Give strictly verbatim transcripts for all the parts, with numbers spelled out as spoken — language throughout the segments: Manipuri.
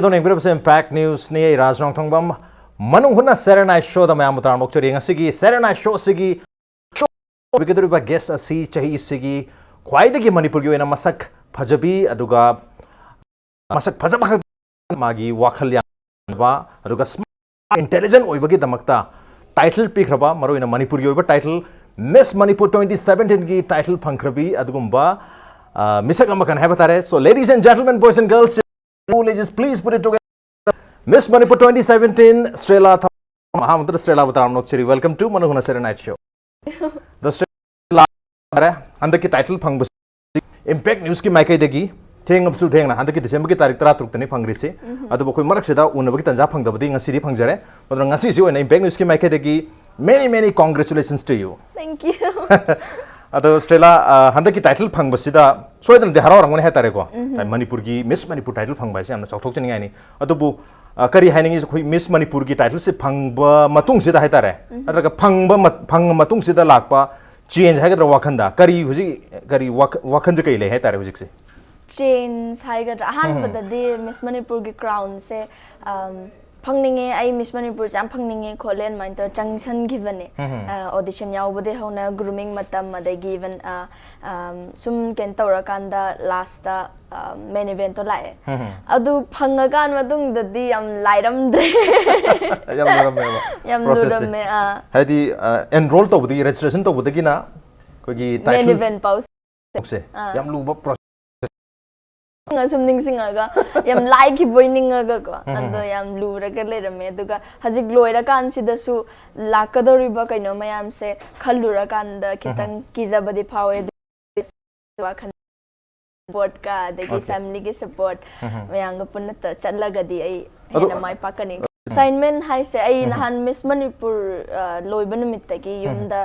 ꯑꯗꯣꯝꯅ ꯌꯦꯡꯕꯤꯔꯤꯕꯁꯦ Impact Newsꯅꯤ꯫ ꯑꯩ ꯔꯥꯖ ꯅꯣꯡꯊꯣꯡꯕꯝ꯫ ꯃꯅꯨꯡ ꯍꯨꯠꯅ Saturday Night Showꯗ ꯃꯌꯥꯝꯕꯨ ꯇꯔꯥꯝꯅ ꯑꯣꯛꯆꯔꯤ꯫ ꯉꯁꯤꯒꯤ Saturday Night Showꯁꯤꯒꯤ show ꯑꯣꯏꯕꯤꯒꯗꯧꯔꯤꯕ guest ꯑꯁꯤ ꯆꯍꯤꯁꯤꯒꯤ ꯈ꯭ꯋꯥꯏꯗꯒꯤ ꯃꯅꯤꯄꯨꯔꯒꯤ ꯑꯣꯏꯅ ꯃꯁꯛ ꯐꯖꯕꯤ, ꯑꯗꯨꯒ ꯃꯁꯛ ꯐꯖꯕ ꯈꯛ, ꯃꯥꯒꯤ ꯋꯥꯈꯜ ꯌꯥꯝꯕ, ꯑꯗꯨꯒ smart, intelligent ꯑꯣꯏꯕꯒꯤꯗꯃꯛꯇ title ꯄꯤꯈ꯭ꯔꯕ, ꯃꯔꯨꯑꯣꯏꯅ ꯃꯅꯤꯄꯨꯔꯒꯤ ꯑꯣꯏꯕ title, Miss Manipur twenty seventeenꯒꯤ title ꯐꯪꯈ꯭ꯔꯕꯤ ꯑꯗꯨꯒꯨꯝꯕ, ꯑ, ꯃꯤꯁꯛ ꯑꯃꯈꯛꯅꯤ ꯍꯥꯏꯕ ꯇꯥꯔꯦ꯫ So, ladies and gentlemen, boys and girls, ladies, please put it together. Miss Manipur twenty seventeen, Strela Thawun꯫ ꯑꯍꯥꯟꯕꯗ Strelaꯕꯨ ꯇꯔꯥꯝꯅ ꯑꯣꯛꯆꯔꯤ꯫ Welcome to ꯃꯅꯨꯡ ꯍꯨꯠꯅ Saturday Night Show꯫ The Strela ꯍꯟꯗꯛꯀꯤ title ꯐꯪꯕꯁꯤ Impact Newsꯀꯤ ꯃꯥꯏꯀꯩꯗꯒꯤ ꯊꯦꯡꯉꯕꯁꯨ ꯊꯦꯡꯅ, ꯍꯟꯗꯛꯀꯤ Decemberꯒꯤ ꯇꯥꯔꯤꯛ ꯇꯔꯥ ꯇꯔꯨꯛꯇꯅꯤ ꯐꯪꯈ꯭ꯔꯤꯁꯤ꯫ ꯑꯗꯨꯕꯨ ꯑꯩꯈꯣꯏ ꯃꯔꯛꯁꯤꯗ ꯎꯅꯕꯒꯤ ꯇꯟꯖꯥ ꯐꯪꯗꯕꯗꯤ ꯉꯁꯤꯗꯤ ꯐꯪꯖꯔꯦ꯫ ꯑꯗꯨꯅ ꯉꯁꯤꯁꯤ ꯑꯣꯏꯅ Impact Newsꯀꯤ ꯃꯥꯏꯀꯩꯗꯒꯤ many, many congratulations to you꯫ Thank you꯫ ꯑꯗꯣ Strela, ꯑ, ꯍꯟꯗꯛꯀꯤ title ꯐꯪꯕꯁꯤꯗ ꯁꯣꯏꯗꯅꯗꯤ ꯍꯔꯥꯎꯔꯝꯒꯅꯤ ꯍꯥꯏꯇꯥꯔꯦꯀꯣ꯫ ꯃꯅꯤꯄꯨꯔꯒꯤ Miss Manipur title ꯐꯪꯕ ꯍꯥꯏꯁꯦ ꯌꯥꯝꯅ ꯆꯥꯎꯊꯣꯛꯆꯅꯤꯡꯉꯥꯏꯅꯤ꯫ ꯑꯗꯨꯕꯨ, ꯑ, ꯀꯔꯤ ꯍꯥꯏꯅꯤꯡꯉꯤ, ꯑꯩꯈꯣꯏ Miss Manipurꯒꯤ titleꯁꯦ ꯐꯪꯕ ꯃꯇꯨꯡꯁꯤꯗ ꯍꯥꯏꯇꯥꯔꯦ, ꯅꯠꯇ꯭ꯔꯒ ꯐꯪꯕ ꯃ-, ꯐꯪꯉ ꯃꯇꯨꯡꯁꯤꯗ ꯂꯥꯛꯄ change ꯍꯥꯏꯒꯗ꯭ꯔꯥ, ꯋꯥꯈꯟꯗ ꯀꯔꯤ ꯍꯧꯖꯤꯛ, ꯀꯔꯤ ꯋꯥꯈ-, ꯋꯥꯈꯟꯁꯦ ꯀꯔꯤ ꯂꯩ ꯍꯥꯏꯇꯥꯔꯦ ꯍꯧꯖꯤꯛꯁꯦ? Change ꯍꯥꯏꯒꯗ꯭ꯔꯥ, ꯑꯍꯥꯟꯕꯗꯗꯤ Miss Manipurꯒꯤ crownꯁꯦ, ꯑꯝ, ꯐꯪꯅꯤꯡꯉꯦ, ꯑꯩ Miss Manipurꯁꯦ ꯌꯥꯝ ꯐꯪꯅꯤꯡꯉꯦ ꯈꯣꯠꯂꯦ ꯑꯗꯨꯃꯥꯏꯅ ꯇꯧꯔ ꯆꯪꯁꯟꯈꯤꯕꯅꯦ꯫ ꯑ, audition ꯌꯥꯎꯕꯗꯩ ꯍꯧꯅ grooming ꯃꯇꯝ, ꯑꯗꯒꯤ even, ꯑ, ꯑꯝ, ꯁꯨꯝ ꯀꯩꯅꯣ ꯇꯧꯔꯀꯥꯟꯗ lastꯇ, ꯑ, main eventꯇꯣ ꯂꯥꯛꯑꯦ꯫ ꯑꯗꯨ ꯐꯪꯉꯀꯥꯟ ꯃꯇꯨꯡꯗꯗꯤ ꯌꯥꯝ ꯂꯥꯏꯔꯝꯗ꯭ꯔꯦ꯫ ꯌꯥꯝ ꯂꯨꯔꯝꯃꯦꯕ ꯌꯥꯝ processꯁꯦ꯫ ꯂꯨꯔꯝꯃꯦ, ꯑꯥ꯫ ꯍꯥꯏꯗꯤ, ꯑ, enroll ꯇꯧꯕꯗꯒꯤ, registration ꯇꯧꯕꯗꯒꯤꯅ ꯑꯩꯈꯣꯏꯒꯤ main title event ꯐꯥꯎ ꯁꯦ ꯑꯥ꯫ ꯌꯥꯝ ꯂꯨꯕ process꯫ ꯁꯨꯝ ꯅꯤꯡꯁꯤꯡꯉꯒ ꯌꯥꯝ ꯂꯥꯏꯈꯤꯕꯣꯏ ꯅꯤꯡꯉꯒꯀꯣ꯫ ꯑꯗꯣ ꯌꯥꯝ ꯂꯨꯔꯒ ꯂꯩꯔꯝꯃꯦ꯫ ꯑꯗꯨꯒ ꯍꯧꯖꯤꯛ ꯂꯣꯏꯔꯀꯥꯟꯁꯤꯗꯁꯨ ꯂꯥꯛꯀꯗꯧꯔꯤꯕ ꯀꯩꯅꯣ ꯃꯌꯥꯝꯁꯦ ꯈꯜꯂꯨꯔꯀꯥꯟꯗ ꯈꯤꯇꯪ ꯀꯤꯖꯕꯗꯤ ꯐꯥꯎꯋꯦ꯫ ꯑꯗꯨ ꯋꯥꯈꯜ supportꯀ ꯑꯗꯒꯤ OK꯫ Familyꯒꯤ support ꯃꯌꯥꯝꯒ ꯄꯨꯟꯅ ꯇ-, ꯆꯠꯂꯒꯗꯤ ꯑꯩ ꯑꯗꯣ ꯍꯦꯟꯅ ꯃꯥꯏ ꯄꯥꯛꯀꯅꯤ꯫ Assignment ꯍꯥꯏꯁꯦ ꯑꯩ ꯅꯍꯥꯟ Miss Manipur, ꯑ, ꯂꯣꯏꯕ ꯅꯨꯃꯤꯠꯇꯒꯤ ꯌꯨꯝꯗ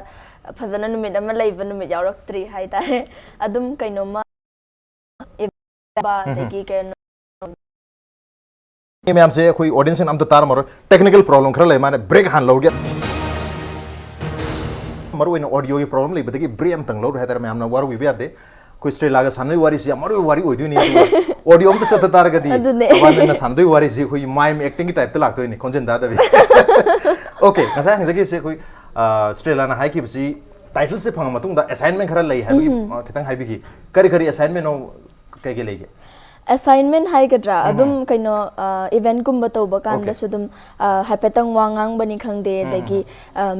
ꯐꯖꯅ ꯅꯨꯃꯤꯠ ꯑꯃ ꯂꯩꯕ ꯅꯨꯃꯤꯠ ꯌꯥꯎꯔꯛꯇ꯭ꯔꯤ ꯍꯥꯏꯇꯥꯔꯦ꯫ ꯑꯗꯨꯝ ꯀꯩꯅꯣꯝꯃ ꯑꯗꯒꯤ ꯀꯩꯅꯣ ꯃꯤ ꯃꯌꯥꯝꯁꯦ ꯑꯩꯈꯣꯏ audienceꯁꯤꯡꯅ ꯑꯝꯇ ꯇꯥꯔꯝꯃꯔꯣꯏ, technical problem ꯈꯔ ꯂꯩ, ꯃꯥꯅ break ꯍꯥꯟꯅ ꯂꯧꯔꯒꯦ꯫ ꯃꯔꯨꯑꯣꯏꯅ audioꯒꯤ problem ꯂꯩꯕꯗꯒꯤ break ꯑꯝꯇꯪ ꯂꯧꯔꯦ ꯍꯥꯏꯇꯥꯔꯦ, ꯃꯌꯥꯝꯅ ꯋꯥꯔꯧꯕꯤꯕ ꯌꯥꯗꯦ꯫ ꯑꯩꯈꯣꯏ ꯁ꯭ꯇꯦꯂꯥꯒ ꯁꯥꯟꯅꯔꯤꯕ ꯋꯥꯔꯤꯁꯤ ꯌꯥꯝ ꯃꯔꯨ ꯑꯣꯏꯕ ꯋꯥꯔꯤ ꯑꯣꯏꯗꯣꯏꯅꯤ, ꯑꯗꯨꯒ ꯑꯣꯗꯤꯑꯣ ꯑꯝꯇ ꯆꯠꯇ ꯇꯥꯔꯒꯗꯤ ꯑꯗꯨꯅꯦ꯫ ꯑꯕꯥꯅꯤꯅ ꯁꯥꯟꯅꯗꯣꯏ ꯋꯥꯔꯤꯁꯤ ꯑꯩꯈꯣꯏꯒꯤ ꯃꯥꯏꯝ ꯑꯦꯛꯇꯤꯡꯒꯤ ꯇꯥꯏꯞꯇ ꯂꯥꯛꯇꯣꯏꯅꯤ, ꯈꯣꯟꯖꯦꯜ ꯇꯥꯗꯕꯤ꯫ ꯑꯣꯀꯦ, ꯉꯁꯥꯏ ꯍꯪꯖꯈꯤꯕꯁꯦ ꯑꯩꯈꯣꯏ ꯁ꯭ꯇꯦꯂꯥꯅ ꯍꯥꯏꯈꯤꯕꯁꯤ ꯇꯥꯏꯇꯜꯁꯦ ꯐꯪꯉ ꯃꯇꯨꯡꯗ ꯑꯦꯁꯥꯏꯟꯃꯦꯟ ꯈꯔ ꯂꯩ ꯍꯥꯏꯕꯒꯤ, ꯑ, ꯈꯤꯇꯪ ꯍꯥꯏꯕꯤꯈꯤ꯫ ꯀꯔꯤ ꯀꯔꯤ ꯑꯦꯁꯥꯏꯟꯃꯦꯟꯅꯣ, ꯀꯩ ꯀꯩ ꯂꯩꯒꯦ? ꯑꯦꯁꯥꯏꯟꯃꯦꯟ ꯍꯥꯏꯒꯗ꯭ꯔꯥ, ꯑꯗꯨꯝ ꯀꯩꯅꯣ, ꯏꯚꯦꯟꯠꯀꯨꯝꯕ ꯇꯧꯕ ꯀꯥꯟꯗꯁꯨ ꯑꯗꯨꯝ, ꯑ, ꯍꯥꯏꯐꯦꯠꯇꯪ ꯋꯥ ꯉꯥꯡꯕꯅꯤ ꯈꯪꯗꯦ, ꯑꯗꯒꯤ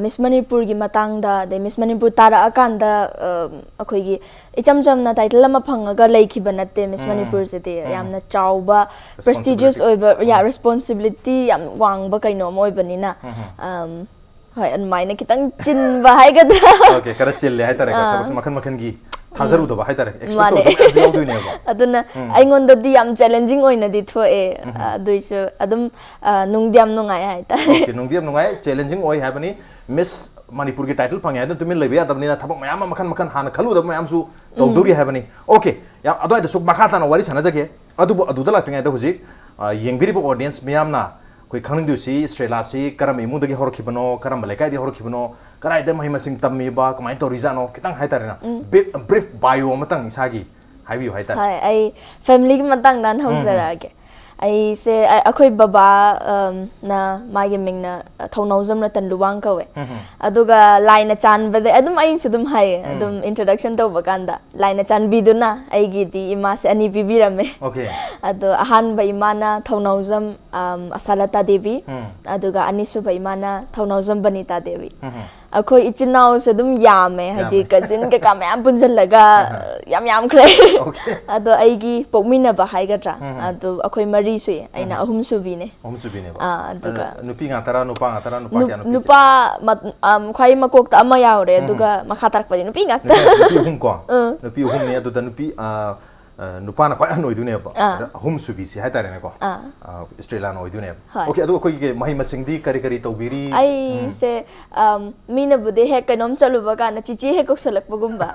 ꯃꯤꯁ ꯃꯅꯤꯄꯨꯔꯒꯤ ꯃꯇꯥꯡꯗ, ꯑꯗꯩ ꯃꯤꯁ ꯃꯅꯤꯄꯨꯔ ꯇꯥꯔꯛꯑꯀꯥꯟꯗ, ꯑ, ꯑꯩꯈꯣꯏꯒꯤ ꯏꯆꯝ ꯆꯝꯅ ꯇꯥꯏꯇꯜ ꯑꯃ ꯐꯪꯉꯒ ꯂꯩꯈꯤꯕ ꯅꯠꯇꯦ꯫ ꯃꯤꯁ ꯃꯅꯤꯄꯨꯔꯁꯤꯗꯤ ꯌꯥꯝꯅ ꯆꯥꯎꯕ, ꯄ꯭ꯔꯦꯁꯇꯤꯖꯤꯌꯁ ꯑꯣꯏꯕ, ꯌꯥ, ꯔꯦꯁꯄꯣꯟꯁꯤꯕꯤꯂꯤꯇꯤ ꯌꯥꯝ ꯋꯥꯡꯕ ꯀꯩꯅꯣ ꯑꯃ ꯑꯣꯏꯕꯅꯤꯅ, ꯑꯝ, ꯍꯣꯏ, ꯑꯗꯨꯃꯥꯏꯅ ꯈꯤꯇꯪ ꯆꯤꯟꯕ ꯍꯥꯏꯒꯗ꯭ꯔꯥ? ꯑꯣꯀꯦ, ꯈꯔ ꯆꯤꯜꯂꯦ ꯍꯥꯏꯇꯥꯔꯦꯀꯣ꯫ ꯑꯥ꯫ ꯊꯕꯛꯁꯦ ꯃꯈꯜ ꯃꯈꯜꯒꯤ, ꯊꯥꯖꯔꯨꯗꯕ ꯍꯥꯏꯇꯥꯔꯦ, ꯑꯦꯛꯁꯄꯦꯛ ꯃꯥꯅꯦ꯫ ꯇꯧꯗꯕ ꯃꯌꯥꯝꯁꯨ ꯌꯥꯎꯗꯣꯏꯅꯦꯕ꯫ ꯑꯗꯨꯅ ꯑꯩꯉꯣꯟꯗꯗꯤ ꯌꯥꯝ ꯆꯦꯂꯦꯟꯖꯤꯡ ꯑꯣꯏꯅꯗꯤ ꯊꯣꯛꯑꯦ꯫ ꯑꯗꯨꯏꯁꯨ ꯑꯗꯨꯝ, ꯑ, ꯅꯨꯡꯗꯤ ꯌꯥꯝ ꯅꯨꯡꯉꯥꯏ ꯍꯥꯏꯇꯥꯔꯦ꯫ ꯑꯣꯀꯦ, ꯅꯨꯡꯗꯤ ꯌꯥꯝ ꯅꯨꯡꯉꯥꯏ꯫ ꯆꯦꯂꯦꯟꯖꯤꯡ ꯑꯣꯏ ꯍꯥꯏꯕꯅꯤ꯫ ꯃꯤꯁ ꯃꯅꯤꯄꯨꯔꯒꯤ ꯇꯥꯏꯇꯜ ꯐꯪꯉꯦ ꯍꯥꯏꯗꯨꯅ ꯇꯨꯃꯤꯟ ꯂꯩꯕ ꯌꯥꯗꯕꯅꯤꯅ, ꯊꯕꯛ ꯃꯌꯥꯝ ꯑꯃ ꯃꯈꯜ ꯃꯈꯜ, ꯍꯥꯟꯅ ꯈꯜꯂꯨꯗꯕ ꯃꯌꯥꯝꯁꯨ ꯇꯧꯗꯧꯔꯤ ꯍꯥꯏꯕꯅꯤ꯫ ꯑꯣꯀꯦ, ꯌꯥꯝ ꯑꯗꯨꯋꯥꯏꯗꯁꯨ ꯃꯈꯥ ꯇꯥꯅ ꯋꯥꯔꯤ ꯁꯥꯟꯅꯖꯒꯦ꯫ ꯑꯗꯨꯕꯨ ꯑꯗꯨꯗ ꯂꯥꯛꯇ꯭ꯔꯤꯉꯩꯗ ꯍꯧꯖꯤꯛ, ꯑ, ꯌꯦꯡꯕꯤꯔꯤꯕ ꯑꯣꯗꯤꯌꯦꯟꯁ ꯃꯌꯥꯝꯅ ꯑꯩꯈꯣꯏ ꯈꯪꯅꯤꯡꯗꯣꯏꯁꯤ ꯁ꯭ꯇꯦꯂꯥꯁꯤ ꯀꯔꯝꯕ ꯏꯃꯨꯡꯗꯒꯤ ꯍꯧꯔꯛꯈꯤꯕꯅꯣ, ꯀꯔꯝꯕ ꯂꯩꯀꯥꯏꯗꯒꯤ ꯍꯧꯔꯛꯈꯤꯕꯅꯣ, ꯀꯗꯥꯏꯗ ꯃꯍꯩ ꯃꯁꯤꯡ ꯇꯝꯃꯤꯕ, ꯀꯃꯥꯏꯅ ꯇꯧꯔꯤꯖꯥꯠꯅꯣ, ꯈꯤꯇꯪ ꯍꯥꯏꯇꯥꯔꯦꯅ, ꯕ꯭ꯔꯤꯐ ꯕꯥꯏꯑꯣ ꯑꯃꯇꯪ ꯏꯁꯥꯒꯤ ꯍꯥꯏꯕꯤꯌꯨ ꯍꯥꯏꯇꯥꯔꯦ꯫ ꯍꯣꯏ, ꯑꯩ ꯐꯦꯃꯤꯂꯤꯒꯤ ꯃꯇꯥꯡꯗ ꯍꯥꯟꯅ ꯍꯧꯖꯔꯛꯑꯒꯦ꯫ ꯑꯩꯁꯦ, ꯑ-, ꯑꯩꯈꯣꯏ ꯕꯕꯥ, ꯑꯝ, ꯅ, ꯃꯥꯒꯤ ꯃꯤꯡꯅ, ꯑ, ꯊꯧꯅꯥꯎꯖꯝ ꯔꯇꯟ ꯂꯨꯋꯥꯡ ꯀꯧꯋꯦ꯫ ꯑꯗꯨꯒ ꯂꯥꯏꯅ ꯆꯥꯟꯕꯗ ꯑꯗꯨꯝ ꯑꯩꯁꯨ ꯑꯗꯨꯝ ꯍꯥꯏꯌꯦ, ꯑꯗꯨꯝ ꯏꯟꯇ꯭ꯔꯣꯗꯛꯁꯟ ꯇꯧꯕ ꯀꯥꯟꯗ, ꯂꯥꯏꯅ ꯆꯥꯟꯕꯤꯗꯨꯅ ꯑꯩꯒꯤꯗꯤ ꯏꯃꯥꯁꯦ ꯑꯅꯤ ꯄꯤꯕꯤꯔꯝꯃꯦ꯫ ꯑꯣꯀꯦ꯫ ꯑꯗꯣ ꯑꯍꯥꯟꯕ ꯏꯃꯥꯅ ꯊꯧꯅꯥꯎꯖꯝ, ꯑꯝ, ꯑꯁꯥꯂꯇꯥ ꯗꯦꯕꯤ, ꯑꯗꯨꯒ ꯑꯅꯤꯁꯨꯕ ꯏꯃꯥꯅ ꯊꯧꯅꯥꯎꯖꯝ ꯕꯅꯤꯇꯥ ꯗꯦꯕꯤ꯫ ꯑꯩꯈꯣꯏ ꯏꯆꯤꯟ ꯏꯅꯥꯎꯁꯦ ꯑꯗꯨꯝ ꯌꯥꯝꯃꯦ, ꯍꯥꯏꯗꯤ ꯌꯥꯝꯃꯦ꯫ ꯀꯖꯤꯟ ꯀꯩꯀꯥ ꯃꯌꯥꯝ ꯄꯨꯟꯁꯤꯜꯂꯒ ꯌꯥꯝ ꯌꯥꯝꯈ꯭ꯔꯦ꯫ ꯑꯣꯀꯦ꯫ ꯑꯗꯣ ꯑꯩꯒꯤ ꯄꯣꯛꯃꯤꯟꯅꯕ ꯍꯥꯏꯒꯗ꯭ꯔꯥ, ꯑꯗꯨ ꯑꯩꯈꯣꯏ ꯃꯔꯤ ꯁꯨꯏ, ꯑꯩꯅ ꯑꯍꯨꯝ ꯁꯨꯕꯤꯅꯦ꯫ ꯑꯍꯨꯝ ꯁꯨꯕꯤꯅꯦꯕ꯫ ꯑꯥ, ꯑꯗꯨꯒ ꯑꯗꯨ ꯅꯨꯄꯤ ꯉꯥꯛꯇꯔꯥ, ꯅꯨꯄꯥ ꯉꯥꯛꯇꯔꯥ, ꯅꯨꯄꯥ ꯅꯨ-, ꯀꯌꯥ, ꯅꯨꯄꯤ ꯀꯌꯥ? ꯅꯨꯄꯥ ꯃ-, ꯑꯝ, ꯈ꯭ꯋꯥꯏ ꯃꯀꯣꯛꯇ ꯑꯃ ꯌꯥꯎꯔꯦ, ꯑꯗꯨꯒ ꯃꯈꯥ ꯇꯥꯔꯛꯄꯗꯤ ꯅꯨꯄꯤ ꯉꯥꯛꯇ꯫ ꯅꯨꯄꯤ, ꯅꯨꯄꯤ ꯑꯍꯨꯝ ꯀꯣ? ꯅꯨꯄꯤ ꯑꯍꯨꯝꯅꯤ꯫ ꯑꯗꯨꯗ ꯅꯨꯄꯤ, ꯑ, ꯑ, ꯅꯨꯄꯥꯅ ꯈ꯭ꯋꯥꯏ ꯑꯍꯟ ꯑꯣꯏꯗꯣꯏꯅꯦꯕ꯫ ꯑꯥ꯫ ꯑꯍꯨꯝ ꯁꯨꯕꯤꯁꯤ ꯍꯥꯏꯇꯥꯔꯦꯅꯦꯀꯣ꯫ ꯑꯥ꯫ ꯑ, ꯏꯁꯇ꯭ꯔꯦꯂꯥꯅ ꯑꯣꯏꯗꯣꯏꯅꯦꯕ꯫ ꯍꯣꯏ꯫ Okay, ꯑꯗꯨꯒ ꯑꯩꯈꯣꯏꯒꯤ ꯃꯍꯩ ꯃꯁꯤꯡꯗꯤ ꯀꯔꯤ ꯀꯔꯤ ꯇꯧꯕꯤꯔꯤ? ꯑꯩꯁꯦ, ꯑꯝ, ꯃꯤꯅꯕꯨꯗꯤ ꯍꯦꯛ ꯀꯩꯅꯣꯝ ꯆꯠꯂꯨꯕ ꯀꯥꯟꯗ ꯆꯤꯆꯦ ꯍꯦꯛ ꯀꯧꯁꯜꯂꯛꯄꯒꯨꯝꯕ,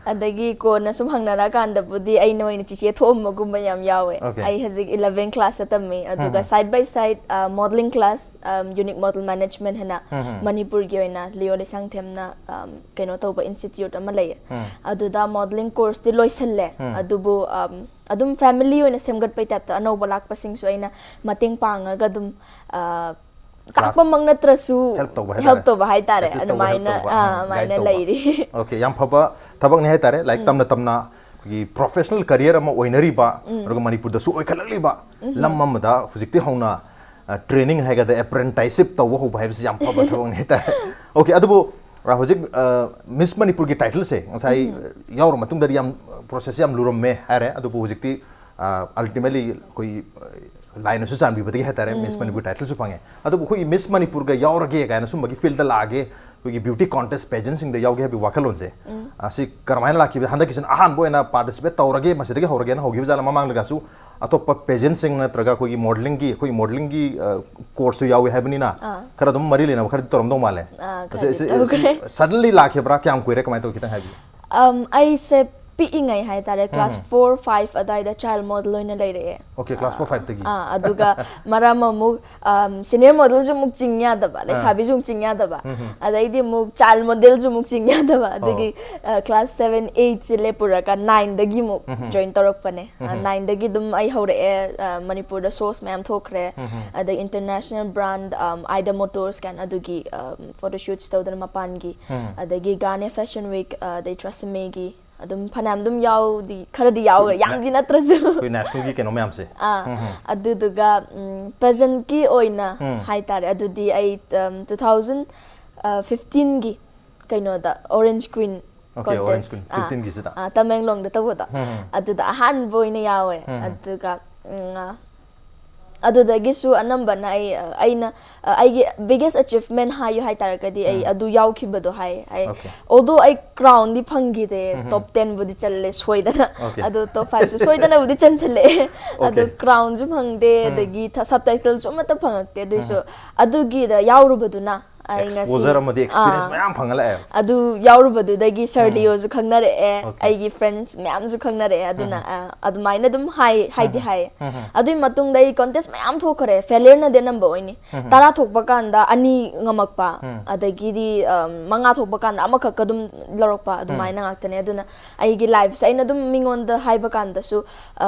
ꯑꯗꯒꯤ ꯀꯣꯟꯅ ꯁꯨꯝ ꯍꯪꯅꯔꯛꯑꯀꯥꯟꯗꯕꯨꯗꯤ ꯑꯩꯅ ꯑꯣꯏꯅ ꯆꯤꯆꯦ ꯊꯣꯛꯑꯝꯕꯒꯨꯝꯕ ꯌꯥꯝ ꯌꯥꯎꯋꯦ꯫ Okay. ꯑꯩ ꯍꯧꯖꯤꯛ eleven class ꯇꯝꯃꯤ, ꯑꯗꯨꯒ side by side, ꯑ, modeling class, ꯑꯝ, Unique Model Management ꯍꯥꯏꯅ ꯃꯅꯤꯄꯨꯔꯒꯤ ꯑꯣꯏꯅ ꯂꯤꯑꯣ ꯂꯩꯁꯥꯡꯊꯦꯝꯅ, ꯑꯝ, ꯀꯩꯅꯣ ꯇꯧꯕ institute ꯑꯃ ꯂꯩꯌꯦ꯫ ꯑꯗꯨꯗ modeling course ꯇꯤ ꯂꯣꯏꯁꯜꯂꯦ꯫ ꯑꯗꯨꯕꯨ, ꯑꯝ, ꯑꯗꯨꯝ family ꯑꯣꯏꯅ ꯁꯦꯝꯒꯠꯄꯩ type ꯇ ꯑꯅꯧꯕ ꯂꯥꯛꯄꯁꯤꯡꯁꯨ ꯑꯩꯅ ꯃꯇꯦꯡ ꯄꯥꯡꯉꯒ ꯑꯗꯨꯝ, ꯑ, ꯇꯥꯛꯄꯃꯛ ꯅꯠꯇ꯭ꯔꯁꯨ Help ꯇꯧꯕ ꯍꯥꯏꯇꯥꯔꯦ꯫ help ꯇꯧꯕ ꯍꯥꯏꯇꯥꯔꯦ꯫ Assist ꯇꯧꯕ, help ꯑꯗꯨꯃꯥꯏꯅ, ꯇꯧꯕ, ꯑ, ꯑꯍꯥ, ꯑꯗꯨꯃꯥꯏꯅ guide ꯇꯧꯕ꯫ ꯂꯩꯔꯤ꯫ Okay, ꯌꯥꯝ ꯐꯕ ꯊꯕꯛꯅꯤ ꯍꯥꯏꯇꯥꯔꯦ꯫ ꯂꯥꯏꯔꯤꯛ ꯇꯝꯅ ꯇꯝꯅ ꯑꯩꯈꯣꯏꯒꯤ professional career ꯑꯃ ꯑꯣꯏꯅꯔꯤꯕ, ꯑꯗꯨꯒ ꯃꯅꯤꯄꯨꯔꯗꯁꯨ ꯑꯣꯏꯈꯠꯂꯛꯂꯤꯕ ꯂꯝ ꯑꯃꯗ ꯍꯧꯖꯤꯛꯇꯤ ꯍꯧꯅ, ꯑ, training ꯍꯥꯏꯒꯗ꯭ꯔꯥ, apprenticeship ꯇꯧꯕ ꯍꯧꯕ ꯍꯥꯏꯕꯁꯤ ꯌꯥꯝ ꯐꯕ ꯊꯕꯛꯅꯤ ꯍꯥꯏꯇꯥꯔꯦ꯫ Okay, ꯑꯗꯨꯕꯨ, ꯑ, ꯍꯧꯖꯤꯛ, ꯑ, Miss ꯃꯅꯤꯄꯨꯔꯒꯤ title ꯁꯦ ꯉꯁꯥꯏ, ꯑ, ꯌꯥꯎꯔ ꯃꯇꯨꯡꯗꯗꯤ ꯌꯥꯝ, ꯑ, process ꯁꯦ ꯌꯥꯝ ꯂꯨꯔꯝꯃꯦ ꯍꯥꯏꯔꯦ, ꯑꯗꯨꯕꯨ ꯍꯧꯖꯤꯛꯇꯤ, ꯑ, ultimately ꯑꯩꯈꯣꯏ, ꯑ, ꯂꯥꯏꯅꯁꯨ ꯆꯥꯟꯕꯤꯕꯗꯒꯤ ꯍꯥꯏꯇꯥꯔꯦ, Miss ꯃꯅꯤꯄꯨꯔ title ꯁꯨ ꯐꯪꯉꯦ꯫ ꯑꯗꯨꯕꯨ ꯑꯩꯈꯣꯏꯒꯤ Miss ꯃꯅꯤꯄꯨꯔꯒ ꯌꯥꯎꯔꯒꯦ ꯀꯥꯏꯅ ꯁꯨꯝꯕꯒꯤ field ꯇ ꯂꯥꯛꯑꯒꯦ, ꯑꯩꯈꯣꯏꯒꯤ beauty contest pageant ꯁꯤꯡꯗ ꯌꯥꯎꯒꯦ ꯍꯥꯏꯕꯒꯤ ꯋꯥꯈꯜꯂꯣꯟꯁꯦ, ꯑ, ꯁꯤ ꯀꯔꯝꯍꯥꯏꯅ ꯂꯥꯛꯈꯤꯕ? ꯍꯟꯗꯛꯀꯤꯁꯤꯅ ꯑꯍꯥꯟꯕ ꯑꯣꯏꯅ participate ꯇꯧꯔꯒꯦ, ꯃꯁꯤꯗꯒꯤ ꯍꯧꯔꯒꯦꯅ ꯍꯧꯈꯤꯕ ꯖꯥꯠꯂ? ꯃꯃꯥꯡꯗꯒꯁꯨ ꯑꯇꯣꯞꯄ pageant ꯁꯤꯡ ꯅꯠꯇ꯭ꯔꯒ ꯑꯩꯈꯣꯏꯒꯤ modeling ꯒꯤ, ꯑꯩꯈꯣꯏꯒꯤ modeling ꯒꯤ, ꯑ, course ꯁꯨ ꯌꯥꯎꯏ ꯍꯥꯏꯕꯅꯤꯅ, ꯑꯥ꯫ ꯈꯔ ꯑꯗꯨꯝ ꯃꯔꯤ ꯂꯩꯅꯕ ꯈꯔꯗꯤ ꯇꯧꯔꯝꯗꯧ ꯃꯥꯜꯂꯦ꯫ ꯑꯥ, ꯃꯁꯤ-, ꯈꯔꯗꯤ ꯁꯤ-, ꯇꯧꯈ꯭ꯔꯦ꯫ ꯁꯤ-, suddenly ꯂꯥꯛꯈꯤꯕ꯭ꯔꯥ? ꯀꯌꯥꯝ ꯀꯨꯏꯔꯦ? ꯀꯃꯥꯏꯅ ꯇꯧꯏ? ꯈꯤꯇꯪ ꯍꯥꯏꯕꯤꯌꯨ꯫ ꯑꯝ, ꯑꯩꯁꯦ ꯄꯤꯛꯏꯉꯩ ꯍꯥꯏꯇꯥꯔꯦ, class four, five ꯑꯗꯥꯏꯗ child model ꯑꯣꯏꯅ ꯂꯩꯔꯛꯑꯦ꯫ Okay, class four, five ꯇꯒꯤ꯫ ꯑꯥ, ꯑꯗꯨꯒ ꯃꯔꯝ ꯑꯃꯨꯛ, ꯑꯝ, senior model ꯁꯨ ꯑꯃꯨꯛ ꯆꯤꯡ ꯌꯥꯗꯕ, ꯑꯥ꯫ ꯂꯩꯁꯥꯕꯤꯁꯨ ꯑꯃꯨꯛ ꯆꯤꯡ ꯌꯥꯗꯕ, ꯑꯗꯩꯗꯤ ꯑꯃꯨꯛ child model ꯁꯨ ꯑꯃꯨꯛ ꯆꯤꯡ ꯌꯥꯗꯕ, ꯑꯗꯨꯒꯤ, ꯑꯣ꯫ ꯑ, class seven, eight ꯁꯦ ꯂꯦꯞꯄꯨꯔꯒ nine ꯗꯒꯤ ꯑꯃꯨꯛ join ꯇꯧꯔꯛꯄꯅꯦ꯫ ꯑ, nine ꯗꯒꯤ ꯑꯗꯨꯝ ꯑꯩ ꯍꯧꯔꯛꯑꯦ, ꯑ, ꯃꯅꯤꯄꯨꯔꯗ shows ꯃꯌꯥꯝ ꯊꯣꯛꯈ꯭ꯔꯦ, ꯑꯗꯩ international brand, ꯑꯝ, Ida Motors ꯀꯥꯏꯅ ꯑꯗꯨꯒꯤ, ꯑꯝ, photo shoots ꯇꯧꯗꯅ ꯃꯄꯥꯟꯒꯤ, ꯑꯗꯒꯤ Garnier Fashion Week, ꯑ, ꯑꯗꯩ Tresemmé ꯒꯤ, ꯑꯗꯨꯝ ꯐꯅꯌꯥꯝ ꯑꯗꯨꯝ ꯌꯥꯎꯗꯤ, ꯈꯔꯗꯤ ꯌꯥꯎꯈ꯭ꯔꯦ, ꯌꯥꯝꯗꯤ ꯅꯠꯇ꯭ꯔꯁꯨ꯫ ꯑꯩꯈꯣꯏ national ꯒꯤ ꯀꯩꯅꯣ ꯃꯌꯥꯝꯁꯦ꯫ ꯑꯥ, ꯑꯗꯨꯗꯨꯒ, ꯎꯝ, pageant ꯀꯤ ꯑꯣꯏꯅ ꯍꯥꯏꯇꯥꯔꯦ, ꯑꯗꯨꯗꯤ ꯑꯩ, ꯎꯝ, two thousand fifteen ꯒꯤ ꯀꯩꯅꯣꯗ Orange Queen Okay, Orange contest, Queen ꯑꯥ, fifteen ꯒꯤꯁꯤꯗ꯫ ꯑꯥ, ꯇꯃꯦꯡꯂꯣꯡꯗ ꯇꯧꯕꯗꯣ, ꯑꯗꯨꯗ ꯑꯍꯥꯟꯕ ꯑꯣꯏꯅ ꯌꯥꯎꯋꯦ꯫ ꯑꯗꯨꯒ, ꯎꯝ, ꯑꯥ, ꯑꯗꯨꯗꯒꯤꯁꯨ ꯑꯅꯝꯕꯅ ꯑꯩ ꯑ, ꯑꯩꯅ ꯑ, ꯑꯩꯒꯤ biggest achievement ꯍꯥꯏꯌꯨ ꯍꯥꯏꯇꯥꯔꯒꯗꯤ ꯑꯩ ꯎꯝ. ꯑꯗꯨ ꯌꯥꯎꯈꯤꯕꯗꯣ ꯍꯥꯏ ꯑꯩ Okay. Although ꯑꯩ crownꯗꯤ ꯐꯪꯈꯤꯗꯦ, ꯎꯝꯍꯨꯝ. top tenꯕꯨꯗꯤ ꯆꯜꯂꯦ ꯁꯣꯏꯗꯅ. Okay. ꯑꯗꯣ top fiveꯁꯨ ꯁꯣꯏꯗꯅꯕꯨꯗꯤ ꯆꯟꯁꯜꯂꯛꯑꯦ. ꯑꯗꯣ Okay. crownꯁꯨ ꯐꯪꯗꯦ, ꯎꯝ. ꯑꯗꯒꯤ subtitleꯁꯨ ꯑꯃꯠꯇ ꯐꯪꯉꯛꯇꯦ. ꯑꯗꯨꯏꯁꯨ ꯑꯗꯨꯒꯤꯗ ꯌꯥꯎꯔꯨꯕꯗꯨꯅ ꯑꯩ ꯉꯁꯤ Exposure ꯑꯃꯗꯤ experience ꯑꯥ. ꯃꯌꯥꯝ ꯐꯪꯉ ꯂꯥꯛꯑꯦꯕ. ꯑꯗꯨ ꯌꯥꯎꯔꯨꯕꯗꯨꯗꯒꯤ Sir Leoꯁꯨ ꯈꯪꯅꯔꯛꯑꯦ, Okay. ꯑꯩꯒꯤ friends ꯃꯌꯥꯝꯁꯨ ꯈꯪꯅꯔꯛꯑꯦ. ꯑꯗꯨꯅ ꯑ, ꯑꯗꯨꯃꯥꯏꯅ ꯑꯗꯨꯝ ꯍꯥꯏ ꯍꯥꯏꯗꯤ ꯍꯥꯏꯌꯦ. ꯑꯗꯨꯒꯤ ꯃꯇꯨꯡꯗ ꯑꯩ contest ꯃꯌꯥꯝ ꯊꯣꯛꯈ꯭ꯔꯦ, failureꯅꯗꯤ ꯑꯅꯝꯕ ꯑꯣꯏꯅꯤ. ꯇꯔꯥ ꯊꯣꯛꯄ ꯀꯥꯟꯗ ꯑꯅꯤ ꯉꯝꯃꯛꯄ, ꯎꯝ. ꯑꯗꯒꯤꯗꯤ ꯑ, ꯃꯉꯥ ꯊꯣꯛꯄ ꯀꯥꯟꯗ ꯑꯃꯈꯛꯀ ꯑꯗꯨꯝ ꯂꯧꯔꯛꯄ, ꯑꯗꯨꯃꯥꯏꯅ ꯉꯥꯛꯇꯅꯦ. ꯑꯗꯨꯅ ꯑꯩꯒꯤ lifeꯁꯦ ꯑꯩꯅ ꯑꯗꯨꯝ ꯃꯤꯉꯣꯟꯗ ꯍꯥꯏꯕ ꯀꯥꯟꯗꯁꯨ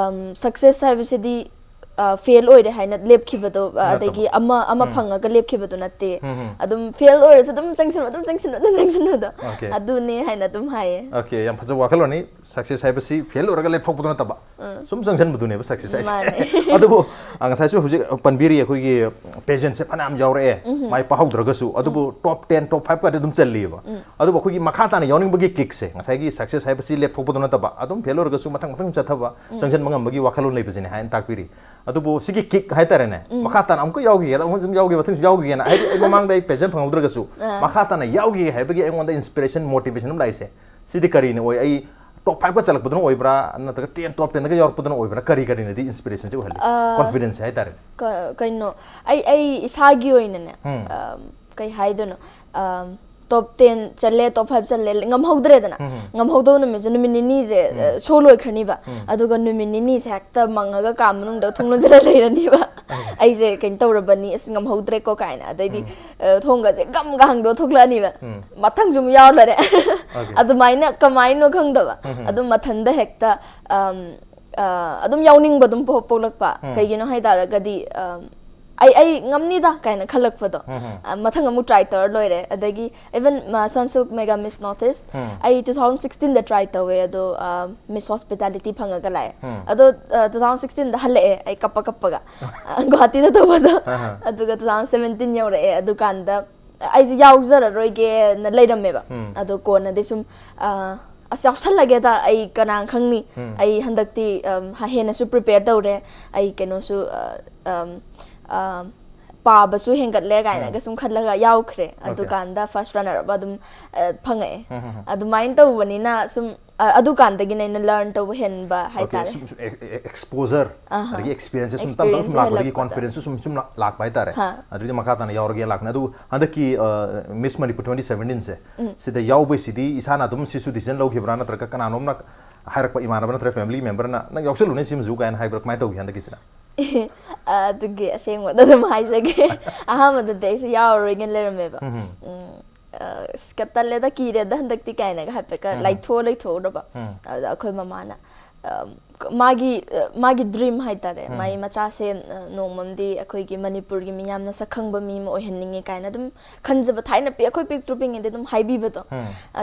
success ꯍꯥꯏꯕꯁꯤꯗꯤ fail ꯑꯣꯏꯔꯦ ꯍꯥꯏꯅ ꯂꯦꯞꯈꯤꯕꯗꯣ, ꯑ, ꯅꯠꯇꯕ. ꯑꯗꯒꯤ ꯑꯃ ꯑꯃ ꯎꯝ. ꯐꯪꯉꯒ ꯂꯦꯞꯈꯤꯕꯗꯣ ꯅꯠꯇꯦ. ꯎꯝ, ꯎꯝ. ꯑꯗꯨꯝ fail ꯑꯣꯏꯔꯁꯨ ꯑꯗꯨꯝ ꯆꯪꯁꯤꯟꯕ, ꯑꯗꯨꯝ ꯆꯪꯁꯤꯟꯕ, ꯑꯗꯨꯝ ꯆꯪꯁꯤꯟꯕꯗꯣ. Okay. ꯑꯗꯨꯅꯦ ꯍꯥꯏꯅ ꯑꯗꯨꯝ ꯍꯥꯏꯌꯦ. Okay, ꯌꯥꯝ ꯐꯖꯕ ꯋꯥꯈꯜꯂꯣꯟꯅꯤ. Success ꯍꯥꯏꯕꯁꯤ fail ꯑꯣꯏꯔꯒ ꯂꯦꯞꯊꯣꯛꯄꯗꯣ ꯅꯠꯇꯕ, ꯎꯝ. ꯁꯨꯝ ꯆꯪꯁꯤꯟꯕꯗꯨꯅꯦꯕ success ꯍꯥꯏꯁꯦ. ꯃꯥꯅꯦ. ꯑꯗꯨꯕꯨ ꯑ, ꯉꯁꯥꯏꯁꯨ ꯍꯧꯖꯤꯛ ꯄꯟꯕꯤꯔꯤ, ꯑꯩꯈꯣꯏꯒꯤ pageantꯁꯦ ꯐꯅꯌꯥꯝ ꯌꯥꯎꯔꯛꯑꯦ, ꯃꯥꯏ ꯄꯥꯛꯍꯧꯗ꯭ꯔꯒꯁꯨ, ꯑꯗꯨꯕꯨ top ten, top five ꯀꯗꯤ ꯑꯗꯨꯝ ꯆꯜꯂꯤꯕ. ꯑꯗꯨꯕꯨ ꯑꯩꯈꯣꯏꯒꯤ ꯃꯈꯥ ꯇꯥꯅ ꯌꯥꯎꯅꯤꯡꯕꯒꯤ kickꯁꯦ, ꯉꯁꯥꯏꯒꯤ success ꯍꯥꯏꯕꯁꯤ ꯂꯦꯞꯊꯣꯛꯄꯗꯣ ꯅꯠꯇꯕ, ꯑꯗꯨꯝ fail ꯑꯣꯏꯔꯒꯁꯨ ꯃꯊꯪ ꯃꯊꯪ ꯆꯠꯊꯕ, ꯆꯪꯁꯤꯟꯕ ꯉꯝꯕꯒꯤ ꯋꯥꯈꯜꯂꯣꯟ ꯂꯩꯕꯁꯤꯅꯦ ꯍꯥꯏꯅ ꯇꯥꯛꯄꯤꯔꯤ. ꯑꯗꯨꯕꯨ ꯁꯤꯒꯤ kick ꯍꯥꯏꯇꯥꯔꯦꯅꯦ, ꯃꯈꯥ ꯇꯥꯅ ꯑꯃꯨꯛꯀ ꯌꯥꯎꯈꯤꯒꯦ, ꯑꯃꯨꯛ ꯑꯗꯨꯝ ꯌꯥꯎꯈꯤꯒꯦ, ꯃꯊꯪꯁꯨ ꯌꯥꯎꯈꯤꯒꯦꯅ, ꯍꯥꯏꯗꯤ ꯑꯩ ꯃꯃꯥꯡꯗ ꯑꯩ pageant ꯐꯪꯍꯧꯗ꯭ꯔꯒꯁꯨ, ꯑꯥ. ꯃꯈꯥ ꯇꯥꯅ ꯌꯥꯎꯈꯤꯒꯦ ꯍꯥꯏꯕꯒꯤ ꯑꯩꯉꯣꯟꯗ inspiration, motivation ꯑꯃ ꯂꯥꯛꯏꯁꯦ, ꯁꯤꯗꯤ ꯀꯔꯤꯅ ꯑꯣꯏ? ꯑꯩ top fiveꯀ ꯆꯠꯂꯛꯄꯗꯨꯅ ꯑꯣꯏꯕ꯭ꯔꯥ, ꯅꯠꯇ꯭ꯔꯒ ten, top tenꯗꯒ ꯌꯥꯎꯔꯛꯄꯗꯨꯅ ꯑꯣꯏꯕ꯭ꯔꯥ? ꯀꯔꯤ ꯀꯔꯤꯅꯗꯤ inspirationꯁꯦ ꯑꯣꯏꯍꯜꯂꯤ? ꯑꯥ. Confidence ꯍꯥꯏꯇꯥꯔꯦ. ꯀ- ꯀꯩꯅꯣ, ꯑꯩ ꯑꯩ ꯏꯁꯥꯒꯤ ꯑꯣꯏꯅꯅꯦ, ꯎꯝ. ꯑꯝ, ꯀꯩ ꯍꯥꯏꯗꯣꯏꯅꯣ, ꯑꯝ, top ten ꯆꯠꯂꯦ, top five ꯆꯠꯂꯦ, ꯉꯝꯍꯧꯗ꯭ꯔꯦꯗꯅ. ꯎꯝ. ꯉꯝꯍꯧꯗꯕ ꯅꯨꯃꯤꯠꯁꯦ, ꯅꯨꯃꯤꯠ ꯅꯤꯅꯤꯁꯦ, ꯑ, show ꯂꯣꯏꯈ꯭ꯔꯅꯤꯕ. ꯑꯗꯨꯒ ꯅꯨꯃꯤꯠ ꯅꯤꯅꯤꯁꯦ ꯍꯦꯛꯇ ꯃꯪꯉꯒ ꯀꯥ ꯃꯅꯨꯡꯗ ꯊꯣꯡ ꯂꯣꯟꯁꯤꯜꯂ ꯂꯩꯔꯅꯤꯕ. ꯑꯩꯁꯦ ꯀꯩꯅꯣ ꯇꯧꯔꯕꯅꯤ, ꯑꯁ, ꯉꯝꯍꯧꯗ꯭ꯔꯦꯀꯣ ꯀꯥꯏꯅ. ꯑꯗꯩꯗꯤ, ꯑ, ꯊꯣꯡꯒꯁꯦ ꯒꯝꯒ ꯍꯥꯡꯗꯣꯛꯑ ꯊꯣꯛꯂꯛꯑꯅꯤꯕ. ꯃꯊꯪꯁꯨ ꯑꯃꯨꯛ ꯌꯥꯎꯔ ꯂꯣꯏꯔꯦ. Okay. ꯑꯗꯨꯃꯥꯏꯅ ꯀꯃꯥꯏꯅꯣ ꯈꯪꯗꯕ, ꯑꯗꯨꯝ ꯃꯊꯟꯗ ꯍꯦꯛꯇ, ꯑꯝ, ꯑ, ꯑꯗꯨꯝ ꯌꯥꯎꯅꯤꯡꯕ ꯑꯗꯨꯝ ꯄꯣꯛ-, ꯄꯣꯛꯂꯛꯄ꯫ ꯎꯝ. ꯀꯩꯒꯤꯅꯣ ꯍꯥꯏꯇꯥꯔꯒꯗꯤ, ꯑꯝ, ꯑꯩ ꯑꯩ ꯉꯝꯅꯤꯗ ꯀꯥꯏꯅ ꯈꯜꯂꯛꯄꯗꯣ꯫ ꯎꯝ, ꯎꯝ. ꯑ, ꯃꯊꯪ ꯑꯃꯨꯛ try ꯇꯧꯔ ꯂꯣꯏꯔꯦ. ꯑꯗꯒꯤ even, ꯑ, Sunsilk Mega Miss Northeast, ꯎꯝ. ꯑꯩ two thousand sixteenꯗ try ꯇꯧꯋꯦ, ꯑꯗꯣ, ꯑ, Miss Hospitality ꯐꯪꯉꯒ ꯂꯥꯛꯑꯦ꯫ ꯎꯝ. ꯑꯗꯣ, ꯑ, two thousand sixteenꯗ ꯍꯜꯂꯛꯑꯦ ꯑꯩ ꯀꯞꯄ ꯀꯞꯄꯒ, ꯑ, ꯒꯨꯍꯥꯇꯤꯗ ꯇꯧꯕꯗꯣ꯫ ꯑꯍ. ꯑꯗꯨꯒ two thousand seventeen ꯌꯧꯔꯛꯑꯦ, ꯑꯗꯨꯀꯥꯟꯗ ꯑꯩꯁꯦ ꯌꯥꯎꯖꯔꯔꯣꯏꯒꯦꯅ ꯂꯩꯔꯝꯃꯦꯕ꯫ ꯎꯝ. ꯑꯗꯣ ꯀꯣꯟꯅꯗꯤ ꯁꯨꯝ, ꯑ, ꯑꯁ, ꯌꯥꯎꯁꯜꯂꯒꯦꯗ, ꯑꯩ ꯀꯅꯥ ꯈꯪꯅꯤ, ꯑꯩ ꯍꯟꯗꯛꯇꯤ ꯍꯦꯟꯅꯁꯨ ꯄ꯭ꯔꯤꯄꯦꯌꯔ ꯇꯧꯔꯦ, ꯑꯩ ꯀꯩꯅꯣꯁꯨ ꯄꯥꯕꯁꯨ ꯍꯦꯟꯒꯠꯂꯦ ꯀꯥꯏꯅꯒ ꯁꯨꯝ ꯈꯜꯂꯒ ꯌꯥꯎꯈ꯭ꯔꯦ꯫ ꯑꯗꯨꯀꯥꯟꯗ ꯐꯥꯔꯁ ꯔꯟꯅꯔ ꯑꯞ ꯑꯗꯨꯝ ꯐꯪꯉꯛꯑꯦ꯫ ꯑꯗꯨꯃꯥꯏꯅ ꯇꯧꯕꯅꯤꯅ ꯁꯨꯝ ꯑꯗꯨꯀꯥꯟꯗꯒꯤꯅ ꯑꯩꯅ ꯂꯔꯟ ꯇꯧꯕ ꯍꯦꯟꯕ ꯍꯥꯏꯇꯥꯔꯦ꯫ ꯑꯦꯛꯁꯄꯣꯖꯔ, ꯑꯗꯒꯤ ꯑꯦꯛꯁꯄꯤꯔꯤꯌꯦꯟꯁꯁꯦ ꯁꯨꯝ ꯇꯞꯅ ꯁꯨꯝ ꯂꯥꯛꯄꯗꯒꯤ ꯀꯣꯟꯐꯤꯗꯦꯟꯁꯁꯨ ꯁꯨꯝ ꯁꯨꯝ ꯂꯥꯛꯄ ꯍꯥꯏꯇꯥꯔꯦ꯫ ꯑꯗꯨꯗꯤ ꯃꯈꯥ ꯇꯥꯅ ꯌꯥꯎꯔꯒꯦ ꯂꯥꯛꯄꯅꯦ꯫ ꯑꯗꯨ ꯍꯟꯗꯛꯀꯤ ꯃꯤꯁ ꯃꯅꯤꯄꯨꯔ ꯇ꯭ꯋꯦꯟꯇꯤ ꯁꯚꯦꯟꯇꯤꯟꯁꯦ, ꯁꯤꯗ ꯌꯥꯎꯕꯩꯁꯤꯗꯤ ꯏꯁꯥꯅ ꯑꯗꯨꯝ ꯁꯤꯁꯨ ꯗꯤꯁꯤꯖꯟ ꯂꯧꯈꯤꯕ꯭ꯔꯥ, ꯅꯠꯇ꯭ꯔꯒ ꯀꯅꯥꯅꯣꯝꯅ ꯍꯥꯏꯔꯛꯄ, ꯏꯃꯥꯟꯅꯕ ꯅꯠꯇ꯭ꯔꯒ ꯐꯦꯃꯤꯂꯤ ꯃꯦꯝꯕꯔꯅ "ꯅꯪ ꯌꯥꯎꯁꯜꯂꯨꯅꯦ ꯁꯤꯃꯁꯨ" ꯀꯥꯏꯅ ꯍꯥꯏꯕ꯭ꯔꯥ, ꯀꯃꯥꯏꯅ ꯇꯧꯒꯦ ꯍꯟꯗꯛꯀꯤꯁꯤꯅ? ꯑꯗꯨꯒꯤ ꯑꯁꯦꯡꯕꯗ ꯑꯗꯨꯝ ꯍꯥꯏꯖꯒꯦ꯫ ꯑꯍꯥꯟꯕꯗꯗꯤ ꯑꯩꯁꯦ ꯌꯥꯎꯔꯔꯣꯏꯒꯦꯅ ꯂꯩꯔꯝꯃꯦꯕ꯫ ꯎꯝ, ꯑꯁ, ꯇꯜꯂꯦꯗ, ꯀꯤꯔꯦꯗ ꯍꯟꯗꯛꯇꯤ ꯀꯥꯏꯅꯒ ꯍꯥꯏꯐꯦꯠꯀ ꯂꯥꯏꯊꯣꯛꯑ ꯂꯩꯊꯣꯛꯎꯔꯕ꯫ ꯑꯗ ꯑꯩꯈꯣꯏ ꯃꯃꯥꯅ, ꯑ, ꯃꯥꯒꯤ, ꯑ, ꯃꯥꯒꯤ ꯗ꯭ꯔꯤꯝ ꯍꯥꯏꯇꯥꯔꯦ, ꯃꯥꯒꯤ ꯃꯆꯥꯁꯦ, ꯑ, ꯅꯣꯡꯃꯝꯗꯤ ꯑꯩꯈꯣꯏꯒꯤ ꯃꯅꯤꯄꯨꯔꯒꯤ ꯃꯤꯌꯥꯝꯅ ꯁꯛ ꯈꯪꯕ ꯃꯤ ꯑꯃ ꯑꯣꯏꯍꯟꯅꯤꯡꯉꯦ ꯀꯥꯏꯅ ꯑꯗꯨꯝ ꯈꯟꯖꯕ, ꯊꯥꯏꯅ ꯄꯤ-, ꯑꯩꯈꯣꯏ ꯄꯤꯛꯇ꯭ꯔꯨ ꯄꯤꯛꯉꯩꯗ ꯑꯗꯨꯝ ꯍꯥꯏꯕꯤꯕꯗꯣ꯫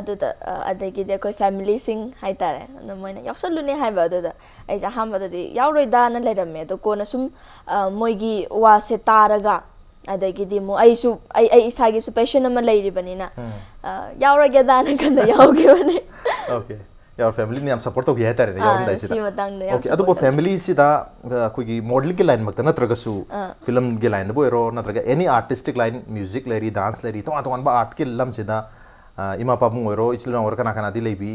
ꯑꯗꯨꯗ, ꯑ, ꯑꯗꯒꯤꯗꯤ ꯑꯩꯈꯣꯏ ꯐꯦꯃꯤꯂꯤꯁꯤꯡ ꯍꯥꯏꯇꯥꯔꯦ, ꯑꯗꯨ ꯃꯣꯏꯅ "ꯌꯥꯎꯁꯜꯂꯨꯅꯦ" ꯍꯥꯏꯕ꯫ ꯑꯗꯨꯗ ꯑꯩꯁꯦ ꯑꯍꯥꯟꯕꯗꯗꯤ ꯌꯥꯎꯔꯣꯏꯗꯥꯅ ꯂꯩꯔꯝꯃꯦ꯫ ꯑꯗꯣ ꯀꯣꯟꯅ ꯁꯨꯝ, ꯑ, ꯃꯣꯏꯒꯤ ꯋꯥꯁꯦ ꯇꯥꯔꯒ, ꯑꯗꯒꯤꯗꯤ ꯑꯃꯨꯛ ꯑꯩꯁꯨ, ꯑꯩ, ꯑꯩ ꯏꯁꯥꯒꯤꯁꯨ ꯄꯦꯁꯟ ꯑꯃ ꯂꯩꯔꯤꯕꯅꯤꯅ, ꯑ, ꯌꯥꯎꯔꯒꯦꯗꯥꯅ ꯈꯟꯅ ꯌꯥꯎꯈꯤꯕꯅꯦ꯫ ꯑꯣꯀꯦ꯫ ꯌꯥꯎ, ꯐꯦꯃꯤꯂꯤꯅ ꯌꯥꯝ ꯁꯄꯣꯔꯠ ꯇꯧꯈꯤ ꯍꯥꯏꯇꯥꯔꯦꯅꯦ, ꯑꯥ, ꯌꯥꯎꯔꯝꯗꯥꯏꯁꯤꯗ꯫ ꯁꯤ ꯃꯇꯥꯡꯗ ꯌꯥꯝ ꯑꯣꯀꯦ, ꯑꯗꯨꯕꯨ ꯁꯄꯣꯔꯠ ꯇꯧꯈꯤ꯫ ꯐꯦꯃꯤꯂꯤꯁꯤꯗ, ꯑ, ꯑꯩꯈꯣꯏꯒꯤ ꯃꯣꯗꯦꯂꯤꯡꯒꯤ ꯂꯥꯏꯟꯃꯛꯇ ꯅꯠꯇ꯭ꯔꯒꯁꯨ, ꯑꯥ꯫ ꯐꯤꯂꯝꯒꯤ ꯂꯥꯏꯟꯗꯕꯨ ꯑꯣꯏꯔꯣ, ꯅꯠꯇ꯭ꯔꯒ ꯑꯦꯅꯤ ꯑꯥꯔꯇꯤꯁꯇꯤꯛ ꯂꯥꯏꯟ, ꯃ꯭ꯌꯨꯖꯤꯛ ꯂꯩꯔꯤ, ꯗꯥꯟꯁ ꯂꯩꯔꯤ, ꯇꯣꯉꯥꯟ ꯇꯣꯉꯥꯟꯕ ꯑꯥꯔꯠꯀꯤ ꯂꯝꯁꯤꯗ, ꯑ, ꯏꯃꯥ ꯄꯥꯕꯨꯡ ꯑꯣꯏꯔꯣ, ꯏꯆꯤꯜ ꯏꯅꯥꯎ ꯑꯣꯏꯔꯣ, ꯀꯅꯥ ꯀꯅꯥꯗꯤ ꯂꯩꯕꯤ?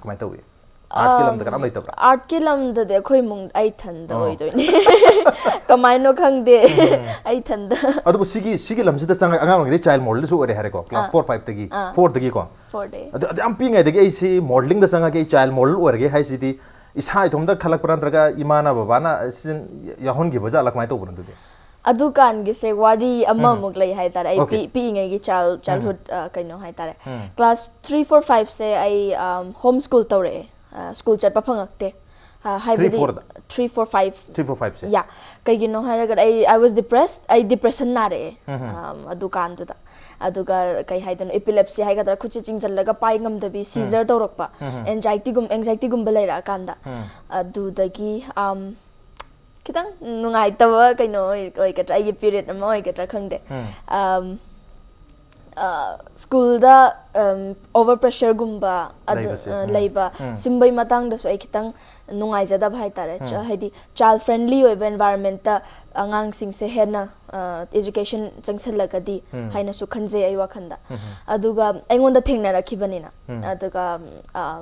ꯀꯃꯥꯏꯅ ꯇꯧꯏ? ꯑꯥꯔꯠꯀꯤ ꯂꯝꯗ ꯀꯅꯥꯝ ꯂꯩꯇꯕ꯭ꯔꯥ? ꯑꯥꯔꯠꯀꯤ ꯂꯝꯗꯗꯤ ꯑꯩꯈꯣꯏ ꯏꯃꯨꯡ ꯑꯩ ꯏꯊꯟꯗ ꯑꯣ꯫ ꯑꯣꯏꯗꯣꯏꯅꯦ꯫ ꯀꯃꯥꯏꯅꯣ ꯈꯪꯗꯦ꯫ ꯎꯝ꯫ ꯑꯩ ꯏꯊꯟꯗ꯫ ꯑꯗꯨꯕꯨ ꯁꯤꯒꯤ, ꯁꯤꯒꯤ ꯂꯝꯁꯤꯗ ꯆꯪꯉꯒ ꯑꯉꯥꯡ ꯑꯣꯏꯔꯤꯉꯩꯗꯒꯤ ꯆꯥꯏꯜ ꯃꯣꯗꯦꯜꯁꯨ ꯑꯣꯏꯔꯦ ꯍꯥꯏꯔꯦꯀꯣ, ꯀ꯭ꯂꯥꯁ ꯑꯥ꯫ ꯐꯣꯔ ꯐꯥꯏꯚꯇꯒꯤ, ꯑꯥ꯫ ꯐꯣꯔꯗꯒꯤꯀꯣ꯫ ꯐꯣꯔꯗꯒꯤ꯫ ꯑꯗꯨ, ꯑꯗꯨ ꯌꯥꯝ ꯄꯤꯛꯏꯉꯩꯗꯒꯤ ꯑꯩꯁꯤ ꯃꯣꯗꯦꯂꯤꯡꯗ ꯆꯪꯉꯒꯦ, ꯑꯩ ꯆꯥꯏꯜ ꯃꯣꯗꯦꯜ ꯑꯣꯏꯔꯒꯦ ꯍꯥꯏꯁꯤꯗꯤ ꯏꯁꯥ ꯏꯇꯣꯝꯇ ꯈꯜꯂꯛꯄ꯭ꯔꯥ, ꯅꯠꯇ꯭ꯔꯒ ꯏꯃꯥꯅ ꯕꯕꯥꯅ ꯁꯤ ꯌꯥꯎꯍꯟꯈꯤꯕ ꯖꯥꯠꯂꯥ, ꯀꯃꯥꯏꯅ ꯇꯧꯕꯅꯣ ꯑꯗꯨꯗꯤ? ꯑꯗꯨꯀꯥꯟꯒꯤꯁꯦ ꯋꯥꯔꯤ ꯎꯝ꯫ ꯑꯃꯃꯨꯛ ꯂꯩ ꯍꯥꯏꯇꯥꯔꯦ꯫ ꯑꯩ ꯑꯣꯀꯦ꯫ ꯄꯤ-, ꯄꯤꯛꯏꯉꯩꯒꯤ ꯆꯥꯏꯜ-, ꯎꯝ꯫ ꯆꯥꯏꯜꯍꯨꯗ, ꯑ, ꯀꯩꯅꯣ ꯍꯥꯏꯇꯥꯔꯦ꯫ ꯎꯝ꯫ ꯀ꯭ꯂꯥꯁ ꯊ꯭ꯔꯤ, ꯐꯣꯔ, ꯐꯥꯏꯚꯁꯦ ꯑꯩ, ꯑꯝ, ꯍꯣꯝ ꯁ꯭ꯀꯨꯜ ꯇꯧꯔꯛꯑꯦ꯫ ꯑ, ꯁ꯭ꯀꯨꯜ ꯆꯠꯄ ꯐꯪꯉꯛꯇꯦ꯫ ꯑ, ꯍꯥꯏꯕꯗꯤ ꯊ꯭ꯔꯤ, ꯐꯣꯔꯗ? Three, four, five. Three, four, ꯐꯥꯏꯚꯁꯦ? ꯌꯥ꯫ ꯀꯩꯒꯤꯅꯣ ꯍꯥꯏꯔꯒꯗꯤ ꯑꯩ, I was depressed, ꯑꯩ ꯗꯤꯄ꯭ꯔꯦꯁꯟ ꯅꯥꯔꯛꯑꯦ, ꯎꯝ ꯍꯝ꯫ ꯑꯝ, ꯑꯗꯨꯀꯥꯟꯗꯨꯗ꯫ ꯑꯗꯨꯒ ꯀꯩ ꯍꯥꯏꯗꯣꯏꯅꯣ, ꯏꯄꯤꯂꯦꯞꯁꯤ ꯍꯥꯏꯒꯗ꯭ꯔꯥ, ꯈꯨꯠꯁꯦ ꯆꯤꯡꯁꯤꯜꯂꯒ ꯄꯥꯏ ꯉꯝꯗꯕꯤ, ꯎꯝ꯫ ꯁꯤꯖꯔ ꯇꯧꯔꯛꯄ, ꯎꯝ ꯍꯝ꯫ ꯑꯦꯟꯖꯥꯏꯇꯤꯒꯨꯝ-, ꯑꯦꯡꯖꯥꯏꯇꯤꯒꯨꯝꯕ ꯂꯩꯔꯛꯑꯀꯥꯟꯗ꯫ ꯎꯝ꯫ ꯑꯗꯨꯗꯒꯤ, ꯑꯝ, ꯈꯤꯇꯪ ꯅꯨꯡꯉꯥꯏꯇꯕ ꯀꯩꯅꯣ ꯑꯣꯏ-, ꯑꯣꯏꯒꯗ꯭ꯔꯥ, ꯑꯩꯒꯤ ꯄꯤꯔꯤꯌꯗ ꯑꯃ ꯑꯣꯏꯒꯗ꯭ꯔꯥ ꯈꯪꯗꯦ꯫ ꯎꯝ꯫ ꯑꯝ, ꯁ꯭ꯀꯨꯜꯗ ꯑꯣꯚꯔ ꯄ꯭ꯔꯦꯁꯔꯒꯨꯝꯕ ꯑꯗꯨ ꯂꯩꯕꯁꯦ, ꯑ, ꯎꯝ. ꯂꯩꯕ ꯎꯝ. ꯁꯨꯝꯕꯩ ꯃꯇꯥꯡꯗꯁꯨ ꯑꯩ ꯈꯤꯇꯪ ꯅꯨꯡꯉꯥꯏꯖꯗꯕ ꯍꯥꯏꯇꯥꯔꯦ꯫ ꯆ- ꯎꯝ. ꯍꯥꯏꯗꯤ ꯆꯥꯏꯜ ꯐ꯭ꯔꯦꯟꯂꯤ ꯑꯣꯏꯕ ꯑꯦꯟꯚꯥꯏꯔꯣꯟꯃꯦꯟꯠꯇ ꯑꯉꯥꯡꯁꯤꯡꯁꯦ ꯍꯦꯟꯅ ꯑꯦꯖꯨꯀꯦꯁꯟ ꯆꯪꯁꯜꯂꯒꯗꯤ ꯎꯝ. ꯍꯥꯏꯅꯁꯨ ꯈꯟꯖꯩ ꯑꯩ ꯋꯥꯈꯟꯗ꯫ ꯎꯝ. ꯑꯗꯨꯒ ꯑꯩꯉꯣꯟꯗ ꯊꯦꯡꯅꯔꯛꯈꯤꯕꯅꯤꯅ ꯎꯝ. ꯑꯗꯨꯒ ꯑ,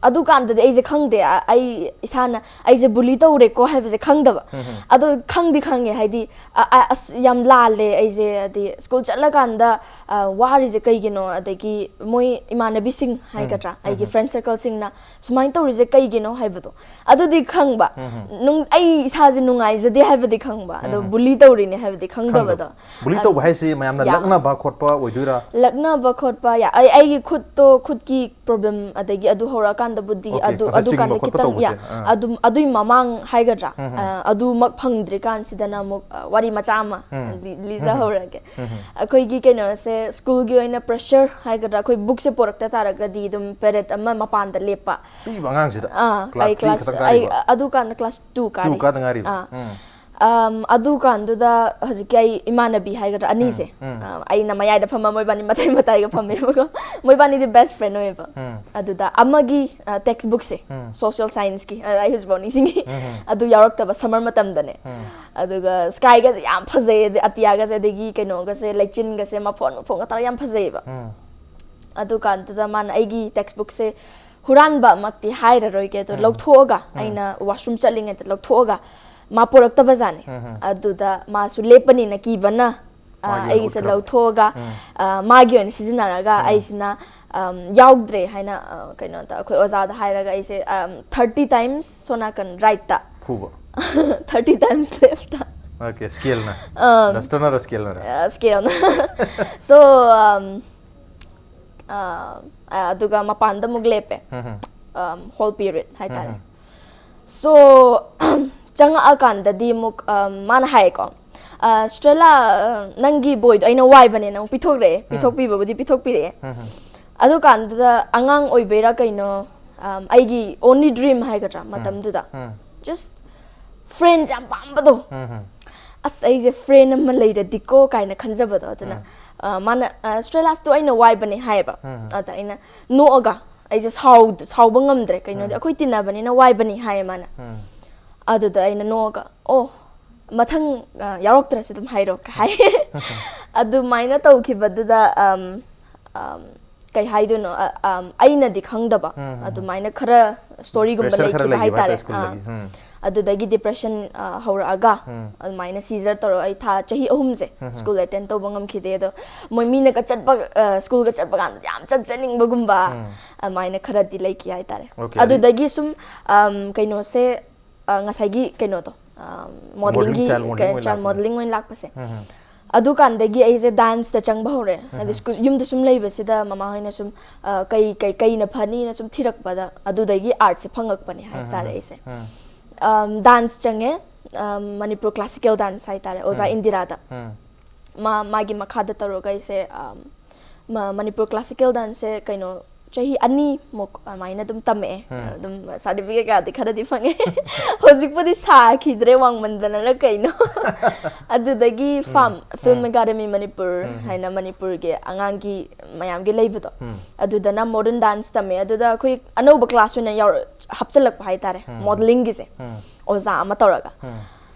ꯑꯗꯨꯀꯥꯟꯗꯗꯤ ꯑꯩꯁꯦ ꯈꯪꯗꯦ꯫ ꯑ- ꯑꯩ ꯏꯁꯥꯅ ꯑꯩꯁꯦ ꯕꯨꯂꯤ ꯇꯧꯔꯦꯀꯣ ꯍꯥꯏꯕꯁꯦ ꯈꯪꯗꯕ꯫ ꯎꯝ. ꯑꯗꯣ ꯈꯪꯗꯤ ꯈꯪꯉꯦ, ꯍꯥꯏꯗꯤ ꯑ- ꯑ- ꯑꯁ ꯌꯥꯝ ꯂꯥꯜꯂꯦ ꯑꯩꯁꯦ꯫ ꯍꯥꯏꯗꯤ ꯁ꯭ꯀꯨꯜ ꯆꯠꯂꯀꯥꯟꯗ ꯑ, ꯋꯥꯔꯤꯁꯦ ꯀꯩꯒꯤꯅꯣ, ꯑꯗꯒꯤ ꯃꯣꯏ ꯏꯃꯥꯟꯅꯕꯤꯁꯤꯡ ꯍꯥꯏꯒꯗ꯭ꯔꯥ, ꯑꯩꯒꯤ ꯎꯝ. ꯐ꯭ꯔꯦꯟ ꯁꯔꯀꯜꯁꯤꯡꯅ ꯁꯨꯃꯥꯏꯅ ꯇꯧꯔꯤꯁꯦ ꯀꯩꯒꯤꯅꯣ ꯍꯥꯏꯕꯗꯣ ꯑꯗꯨꯗꯤ ꯈꯪꯕ꯫ ꯎꯝ. ꯅꯨꯡ- ꯑꯩ ꯏꯁꯥꯁꯦ ꯅꯨꯡꯉꯥꯏꯖꯗꯦ ꯍꯥꯏꯕꯗꯤ ꯈꯪꯕ, ꯑꯗꯣ ꯎꯝ. ꯕꯨꯂꯤ ꯇꯧꯔꯤꯅꯦ ꯍꯥꯏꯕꯗꯤ ꯈꯪꯗꯕꯗꯣ꯫ ꯕꯨꯂꯤ ꯇꯧꯕ ꯍꯥꯏꯁꯤ ꯃꯌꯥꯝꯅ ꯌꯥꯝ- ꯂꯛꯅꯕ ꯈꯣꯠꯄ ꯑꯣꯏꯗꯣꯏꯔꯥ? ꯂꯛꯅꯕ ꯈꯣꯠꯄ ꯌꯥ- ꯑꯩ ꯑꯩꯒꯤ ꯈꯨꯠꯇꯣ, ꯈꯨꯠꯀꯤ ꯄ꯭ꯔꯣꯕ꯭ꯂꯦꯝ ꯑꯗꯒꯤ ꯑꯗꯨ ꯍꯧꯔꯛꯑꯀꯥꯟꯗꯕꯨꯗꯤ Okay, ꯑꯗꯨ ꯉꯁꯥꯏ ꯑꯗꯨꯀꯥꯟꯗ ꯆꯤꯡꯕ ꯈꯣꯠꯄ ꯈꯤꯇꯪ ꯌꯥ- ꯇꯧꯕꯁꯦ, ꯑꯥ. ꯑꯗꯨꯝ ꯑꯗꯨꯏ ꯃꯃꯥꯡ ꯍꯥꯏꯒꯗ꯭ꯔꯥ, ꯎꯝ. ꯑ, ꯑꯗꯨꯃꯛ ꯐꯪꯗ꯭ꯔꯤꯀꯥꯟꯁꯤꯗꯅ ꯑꯃꯨꯛ ꯑ, ꯋꯥꯔꯤ ꯃꯆꯥ ꯑꯃ ꯎꯝ. ꯂꯤ- ꯂꯤꯖꯍꯧꯔꯒꯦ꯫ ꯎꯝ. ꯑꯩꯈꯣꯏꯒꯤ ꯀꯩꯅꯣꯁꯦ ꯁ꯭ꯀꯨꯜꯒꯤ ꯑꯣꯏꯅ ꯄ꯭ꯔꯦꯁꯔ ꯍꯥꯏꯒꯗ꯭ꯔꯥ, ꯑꯩꯈꯣꯏ ꯕꯨꯛꯁꯦ ꯄꯨꯔꯛꯇ ꯇꯥꯔꯒꯗꯤ ꯑꯗꯨꯝ ꯄꯦꯔꯦꯠ ꯑꯃ ꯃꯄꯥꯟꯗ ꯂꯦꯞꯄ꯫ ꯄꯤꯛꯏꯕ ꯑꯉꯥꯡꯁꯤꯗ ꯑꯥ, class ꯑꯩ three ꯀ꯭ꯂꯥꯁ ꯈꯛꯇꯪ ꯑꯩ ꯀꯥꯔꯤꯕ? ꯑꯗꯨꯀꯥꯟꯗ ꯀ꯭ꯂꯥꯁ ꯇꯨ ꯀꯥꯔꯤ꯫ ꯇꯨ ꯀꯥꯗ ꯉꯥꯏꯔꯤꯕ? ꯑꯥ. ꯎꯝ. ꯑꯝ, ꯑꯗꯨꯀꯥꯟꯗꯨꯗ ꯍꯧꯖꯤꯛꯀꯤ ꯑꯩ ꯏꯃꯥꯟꯅꯕꯤ ꯍꯥꯏꯒꯗ꯭ꯔꯥ ꯑꯅꯤꯁꯦ, ꯎꯝ. ꯑ, ꯑꯩꯅ ꯃꯌꯥꯏꯗ ꯐꯝꯕ, ꯃꯣꯏꯕꯥꯅꯤ ꯃꯇꯥꯏ ꯃꯇꯥꯏꯒ ꯐꯝꯃꯦꯕꯀꯣ꯫ ꯃꯣꯏꯕꯥꯅꯤꯗꯤ ꯕꯦꯁ ꯐ꯭ꯔꯦꯟ ꯑꯣꯏꯌꯦꯕ꯫ ꯎꯝ. ꯑꯗꯨꯗ ꯑꯃꯒꯤ ꯇꯦꯛꯁ ꯕꯨꯛꯁꯦ, ꯎꯝ. ꯁꯣꯁꯤꯌꯦꯜ ꯁꯥꯏꯟꯁꯀꯤ, ꯑ, ꯑꯩ ꯍꯧꯖꯤꯛꯐꯥꯎ ꯅꯤꯡꯁꯤꯡꯉꯤ꯫ ꯎꯝ. ꯑꯗꯨ ꯌꯥꯎꯔꯛꯇꯕ ꯁꯝꯃꯔ ꯃꯇꯝꯗꯅꯦ꯫ ꯎꯝ. ꯑꯗꯨꯒ ꯁ꯭ꯀꯥꯏꯒꯁꯦ ꯌꯥꯝ ꯐꯖꯩ, ꯑꯗꯩ ꯑꯇꯤꯌꯥꯒꯁꯦ, ꯑꯗꯒꯤ ꯀꯩꯅꯣꯒꯁꯦ, ꯂꯩꯆꯤꯟꯒꯁꯦ ꯃꯐꯣꯟ ꯃꯐꯣꯟꯒ ꯇꯧꯔꯒ ꯌꯥꯝ ꯐꯖꯩꯌꯦꯕ꯫ ꯎꯝ. ꯑꯗꯨꯀꯥꯟꯗꯨꯗ ꯃꯥꯅ ꯑꯩꯒꯤ ꯇꯦꯛꯁ ꯕꯨꯛꯁꯦ ꯍꯨꯔꯥꯟꯕꯃꯛꯇꯤ ꯍꯥꯏꯔꯔꯣꯏꯒꯦ, ꯑꯗꯣ ꯎꯝ. ꯂꯧꯊꯣꯛꯑꯒ, ꯎꯝ. ꯑꯩꯅ ꯋꯥꯁꯔꯨꯝ ꯆꯠꯂꯤꯉꯩꯗ ꯂꯧꯊꯣꯛꯑꯒ ꯃꯥ ꯄꯣꯔꯛꯇꯕꯖꯥꯠꯅꯤ꯫ ꯎꯝ. ꯑꯗꯨꯗ ꯃꯥꯁꯨ ꯂꯦꯞꯄꯅꯤꯅ ꯀꯤꯕꯅ, ꯑ, ꯃꯥꯒꯤ ꯑꯣꯏꯅ ꯑꯩꯒꯤꯁꯦ ꯎꯠꯈ꯭ꯔꯕ? ꯂꯧꯊꯣꯛꯑꯒ, ꯎꯝ. ꯑ, ꯃꯥꯒꯤ ꯑꯣꯏꯅ ꯁꯤꯖꯤꯟꯅꯔꯒ ꯎꯝ. ꯑꯩꯁꯤꯅ, ꯑꯝ, ꯌꯥꯎꯗ꯭ꯔꯦ ꯍꯥꯏꯅ, ꯑ, ꯀꯩꯅꯣꯗ ꯑꯩꯈꯣꯏ ꯑꯣꯖꯥꯗ ꯍꯥꯏꯔꯒ ꯑꯩꯁꯦ, ꯑꯝ, ꯊꯥꯔꯇꯤ ꯇꯥꯏꯝꯁ ꯁꯣꯝ ꯅꯥꯀꯟ ꯔꯥꯏꯠꯇ, ꯐꯨꯕ? Thirty times left. Okay, ꯁ꯭ꯀꯦꯜꯅ? ꯑꯝ. ꯗꯁꯇꯔꯅꯔ ꯁ꯭ꯀꯦꯜꯅꯔ? ꯑ, ꯁ꯭ꯀꯦꯜꯅ꯫ So, ꯑꯝ, ꯑ, ꯑ, ꯑꯗꯨꯒ ꯃꯄꯥꯟꯗ ꯑꯃꯨꯛ ꯂꯦꯞꯄꯦ꯫ ꯎꯝ. ꯑꯝ, ꯍꯣꯜ ꯄꯤꯔꯤꯌꯠ ꯍꯥꯏꯇꯥꯔꯦ꯫ ꯎꯝ. So, ꯆꯪꯉꯛꯑꯀꯥꯟꯗꯗꯤ ꯑꯃꯨꯛ, ꯑꯝ, ꯃꯥꯅ ꯍꯥꯏꯌꯦꯀꯣ, "ꯑ, ꯁ꯭ꯇꯦꯂꯥ, ꯑ, ꯅꯪꯒꯤ ꯕꯣꯏꯗꯣ ꯑꯩꯅ ꯋꯥꯏꯕꯅꯦ, ꯅꯪ ꯄꯤꯊꯣꯛꯂꯛꯑꯦ", ꯎꯝ. ꯄꯤꯊꯣꯛꯄꯤꯕꯕꯨꯗꯤ ꯄꯤꯊꯣꯛꯄꯤꯔꯛꯑꯦ꯫ ꯎꯝ. ꯑꯗꯨꯀꯥꯟꯗꯨꯗ ꯑꯉꯥꯡ ꯑꯣꯏꯕꯩꯔꯥ ꯀꯩꯅꯣ, ꯑꯝ, ꯑꯩꯒꯤ only dream ꯍꯥꯏꯒꯗ꯭ꯔꯥ ꯃꯇꯝꯗꯨꯗ, ꯎꯝ. just friends ꯌꯥꯝ ꯄꯥꯝꯕꯗꯣ꯫ ꯎꯝ. "ꯑꯁ, ꯑꯩꯁꯦ ꯐ꯭ꯔꯦꯟ ꯑꯃ ꯂꯩꯔꯗꯤꯀꯣ" ꯀꯥꯏꯅ ꯈꯟꯖꯕꯗꯣ꯫ ꯑꯗꯨꯅ, ꯎꯝ. ꯑ, ꯃꯥꯅ, "ꯑ, ꯁ꯭ꯇꯦꯂꯥꯁꯇꯣ ꯑꯩꯅ ꯋꯥꯏꯕꯅꯦ" ꯍꯥꯏꯌꯦꯕ꯫ ꯎꯝ꯫ ꯑꯗ ꯑꯩꯅ ꯅꯣꯛꯑꯒ, ꯑꯩꯁꯦ ꯁꯥꯎ-, ꯁꯥꯎꯕ ꯉꯝꯗ꯭ꯔꯦ, ꯀꯩꯅꯣꯗꯤ ꯎꯝ꯫ "ꯑꯩꯈꯣꯏ ꯇꯤꯟꯅꯕꯅꯤꯅ ꯋꯥꯏꯕꯅꯤ" ꯍꯥꯏꯌꯦ ꯃꯥꯅ꯫ ꯎꯝ꯫ ꯑꯗꯨꯗ ꯑꯩꯅ ꯅꯣꯛꯑꯒ, "ꯑꯣ, ꯃꯊꯪ, ꯑ, ꯌꯥꯎꯔꯛꯇ꯭ꯔꯁꯨ ꯑꯗꯨꯝ ꯍꯥꯏꯔꯣ" ꯍꯥꯏ꯫ ꯑꯗꯨꯃꯥꯏꯅ ꯇꯧꯈꯤꯕꯗꯨꯗ, ꯑꯝ, ꯑꯝ, ꯀꯩ ꯍꯥꯏꯗꯣꯏꯅꯣ, ꯑ, ꯑꯝ, ꯑꯩꯅꯗꯤ ꯈꯪꯗꯕ, ꯎꯝ, ꯎꯝ, ꯎꯝ꯫ ꯑꯗꯨꯃꯥꯏꯅ ꯈꯔ ꯁ꯭ꯇꯣꯔꯤꯒꯨꯝꯕ ꯄ꯭ꯔꯦꯁꯔ ꯈꯔ ꯂꯩꯈꯤꯕ ꯂꯩꯈꯤꯕ ꯍꯥꯏꯇꯥꯔꯦ, ꯍꯥꯏꯇꯥꯔꯦ꯫ ꯑꯥ꯫ ꯁ꯭ꯀꯨꯜꯗꯒꯤ꯫ ꯎꯝ꯫ ꯑꯗꯨꯗꯒꯤ ꯗꯤꯄ꯭ꯔꯦꯁꯟ, ꯑ, ꯍꯧꯔꯛꯑꯒ, ꯎꯝ꯫ ꯑꯗꯨꯃꯥꯏꯅ ꯁꯤꯖꯔ ꯇꯧꯔꯒ ꯑꯩ ꯊꯥ, ꯆꯍꯤ ꯑꯍꯨꯝꯁꯦ ꯎꯝ, ꯎꯝ꯫ ꯁ꯭ꯀꯨꯜ ꯑꯦꯇꯦꯟ ꯇꯧꯕ ꯉꯝꯈꯤꯗꯦ꯫ ꯑꯗꯣ ꯃꯣꯏ ꯃꯤꯅꯒ ꯆꯠꯄ, ꯑ, ꯁ꯭ꯀꯨꯜꯒ ꯆꯠꯄ ꯀꯥꯟꯗ ꯌꯥꯝ ꯆꯠꯆꯅꯤꯡꯕꯒꯨꯝꯕ, ꯎꯝ꯫ ꯑꯗꯨꯃꯥꯏꯅ ꯈꯔꯗꯤ ꯂꯩꯈꯤ ꯍꯥꯏꯇꯥꯔꯦ꯫ ꯑꯣꯀꯦ, ꯑꯗꯨ ꯑꯗꯨꯗꯒꯤ ꯁꯨꯝ, ꯑꯝ, ꯀꯩꯅꯣꯁꯦ, ꯑ, ꯉꯁꯥꯏꯒꯤ ꯀꯩꯅꯣꯗꯣ, ꯑ, ꯃꯣꯗꯦꯂꯤꯡꯒꯤ ꯃꯣꯗꯦꯂꯤꯡ, ꯆꯥꯏꯜ ꯃꯣꯗꯦꯂꯤꯡ ꯀꯩ-, ꯑꯣꯏꯅ ꯆꯥꯏꯜ ꯂꯥꯛꯄꯅꯦ꯫ ꯃꯣꯗꯦꯂꯤꯡ ꯑꯣꯏꯅ ꯂꯥꯛꯄꯁꯦ꯫ ꯎꯝ, ꯎꯝ꯫ ꯑꯗꯨꯀꯥꯟꯗꯒꯤ ꯑꯩꯁꯦ ꯗꯥꯟꯁꯇ ꯆꯪꯕ ꯍꯧꯔꯦ꯫ ꯎꯝ, ꯍꯥꯏꯗꯤ ꯎꯝ꯫ ꯁ꯭ꯀꯨꯜ, ꯌꯨꯝꯗ ꯁꯨꯝ ꯂꯩꯕꯁꯤꯗ ꯃꯃꯥ ꯍꯣꯏꯅ ꯁꯨꯝ, ꯑ, ꯀꯩ, ꯀꯩ, ꯀꯩꯅ ꯐꯅꯤꯅ ꯁꯨꯝ ꯊꯤꯔꯛꯄꯗ ꯑꯗꯨꯗꯒꯤ ꯑꯥꯔꯠꯁꯦ ꯐꯪꯉꯛꯄꯅꯦ ꯎꯝ, ꯍꯥꯏꯕ ꯇꯥꯔꯦ ꯎꯝ, ꯑꯩꯁꯦ꯫ ꯎꯝ꯫ ꯑꯝ, ꯗꯥꯟꯁ ꯆꯪꯉꯦ, ꯑꯝ, ꯃꯅꯤꯄꯨꯔ ꯀ꯭ꯂꯥꯁꯤꯀꯦꯜ ꯗꯥꯟꯁ ꯍꯥꯏꯇꯥꯔꯦ, ꯑꯣꯖꯥ ꯎꯝ꯫ ꯏꯟꯗꯤꯔꯥꯗ꯫ ꯎꯝ꯫ ꯃꯥ, ꯃꯥꯒꯤ ꯃꯈꯥꯗ ꯇꯧꯔꯒ ꯑꯩꯁꯦ, ꯑꯝ, ꯃ-, ꯃꯅꯤꯄꯨꯔ ꯀ꯭ꯂꯥꯁꯤꯀꯦꯜ ꯗꯥꯟꯁꯁꯦ ꯀꯩꯅꯣ, ꯆꯍꯤ ꯑꯅꯤꯃꯨꯛ ꯑꯗꯨꯃꯥꯏꯅ ꯑꯗꯨꯝ ꯇꯝꯃꯛꯑꯦ꯫ ꯎꯝ꯫ ꯑꯗꯨꯝ ꯁꯥꯔꯇꯤꯐꯤꯀꯦꯠ ꯀꯩꯀꯥꯗꯤ ꯈꯔꯗꯤ ꯐꯪꯉꯦ꯫ ꯍꯧꯖꯤꯛꯄꯨꯗꯤ ꯁꯥꯈꯤꯗ꯭ꯔꯦ, ꯋꯥꯡꯃꯟꯗꯅꯔ ꯀꯩꯅꯣ꯫ ꯑꯗꯨꯗꯒꯤ ꯎꯝ꯫ ꯐꯥꯝ, ꯐꯤꯜꯝ ꯎꯝ꯫ ꯑꯦꯀꯥꯗꯃꯤ ꯃꯅꯤꯄꯨꯔ ꯎꯝ, ꯎꯝ꯫ ꯍꯥꯏꯅ ꯃꯅꯤꯄꯨꯔꯒꯤ ꯑꯉꯥꯡꯒꯤ ꯃꯌꯥꯝꯒꯤ ꯂꯩꯕꯗꯣ, ꯎꯝ꯫ ꯑꯗꯨꯗꯅ ꯃꯣꯗꯔꯟ ꯗꯥꯟꯁ ꯇꯝꯃꯦ꯫ ꯑꯗꯨꯗ ꯑꯩꯈꯣꯏ ꯑꯅꯧꯕ ꯀ꯭ꯂꯥꯁ ꯑꯣꯏꯅ ꯌꯥꯎꯔ-, ꯍꯥꯞꯆꯤꯜꯂꯛꯄ ꯍꯥꯏꯇꯥꯔꯦ, ꯎꯝ꯫ ꯃꯣꯗꯦꯂꯤꯡꯒꯤꯁꯦ꯫ ꯎꯝ꯫ ꯑꯣꯖꯥ ꯑꯃ ꯇꯧꯔꯒ꯫ ꯎꯝ꯫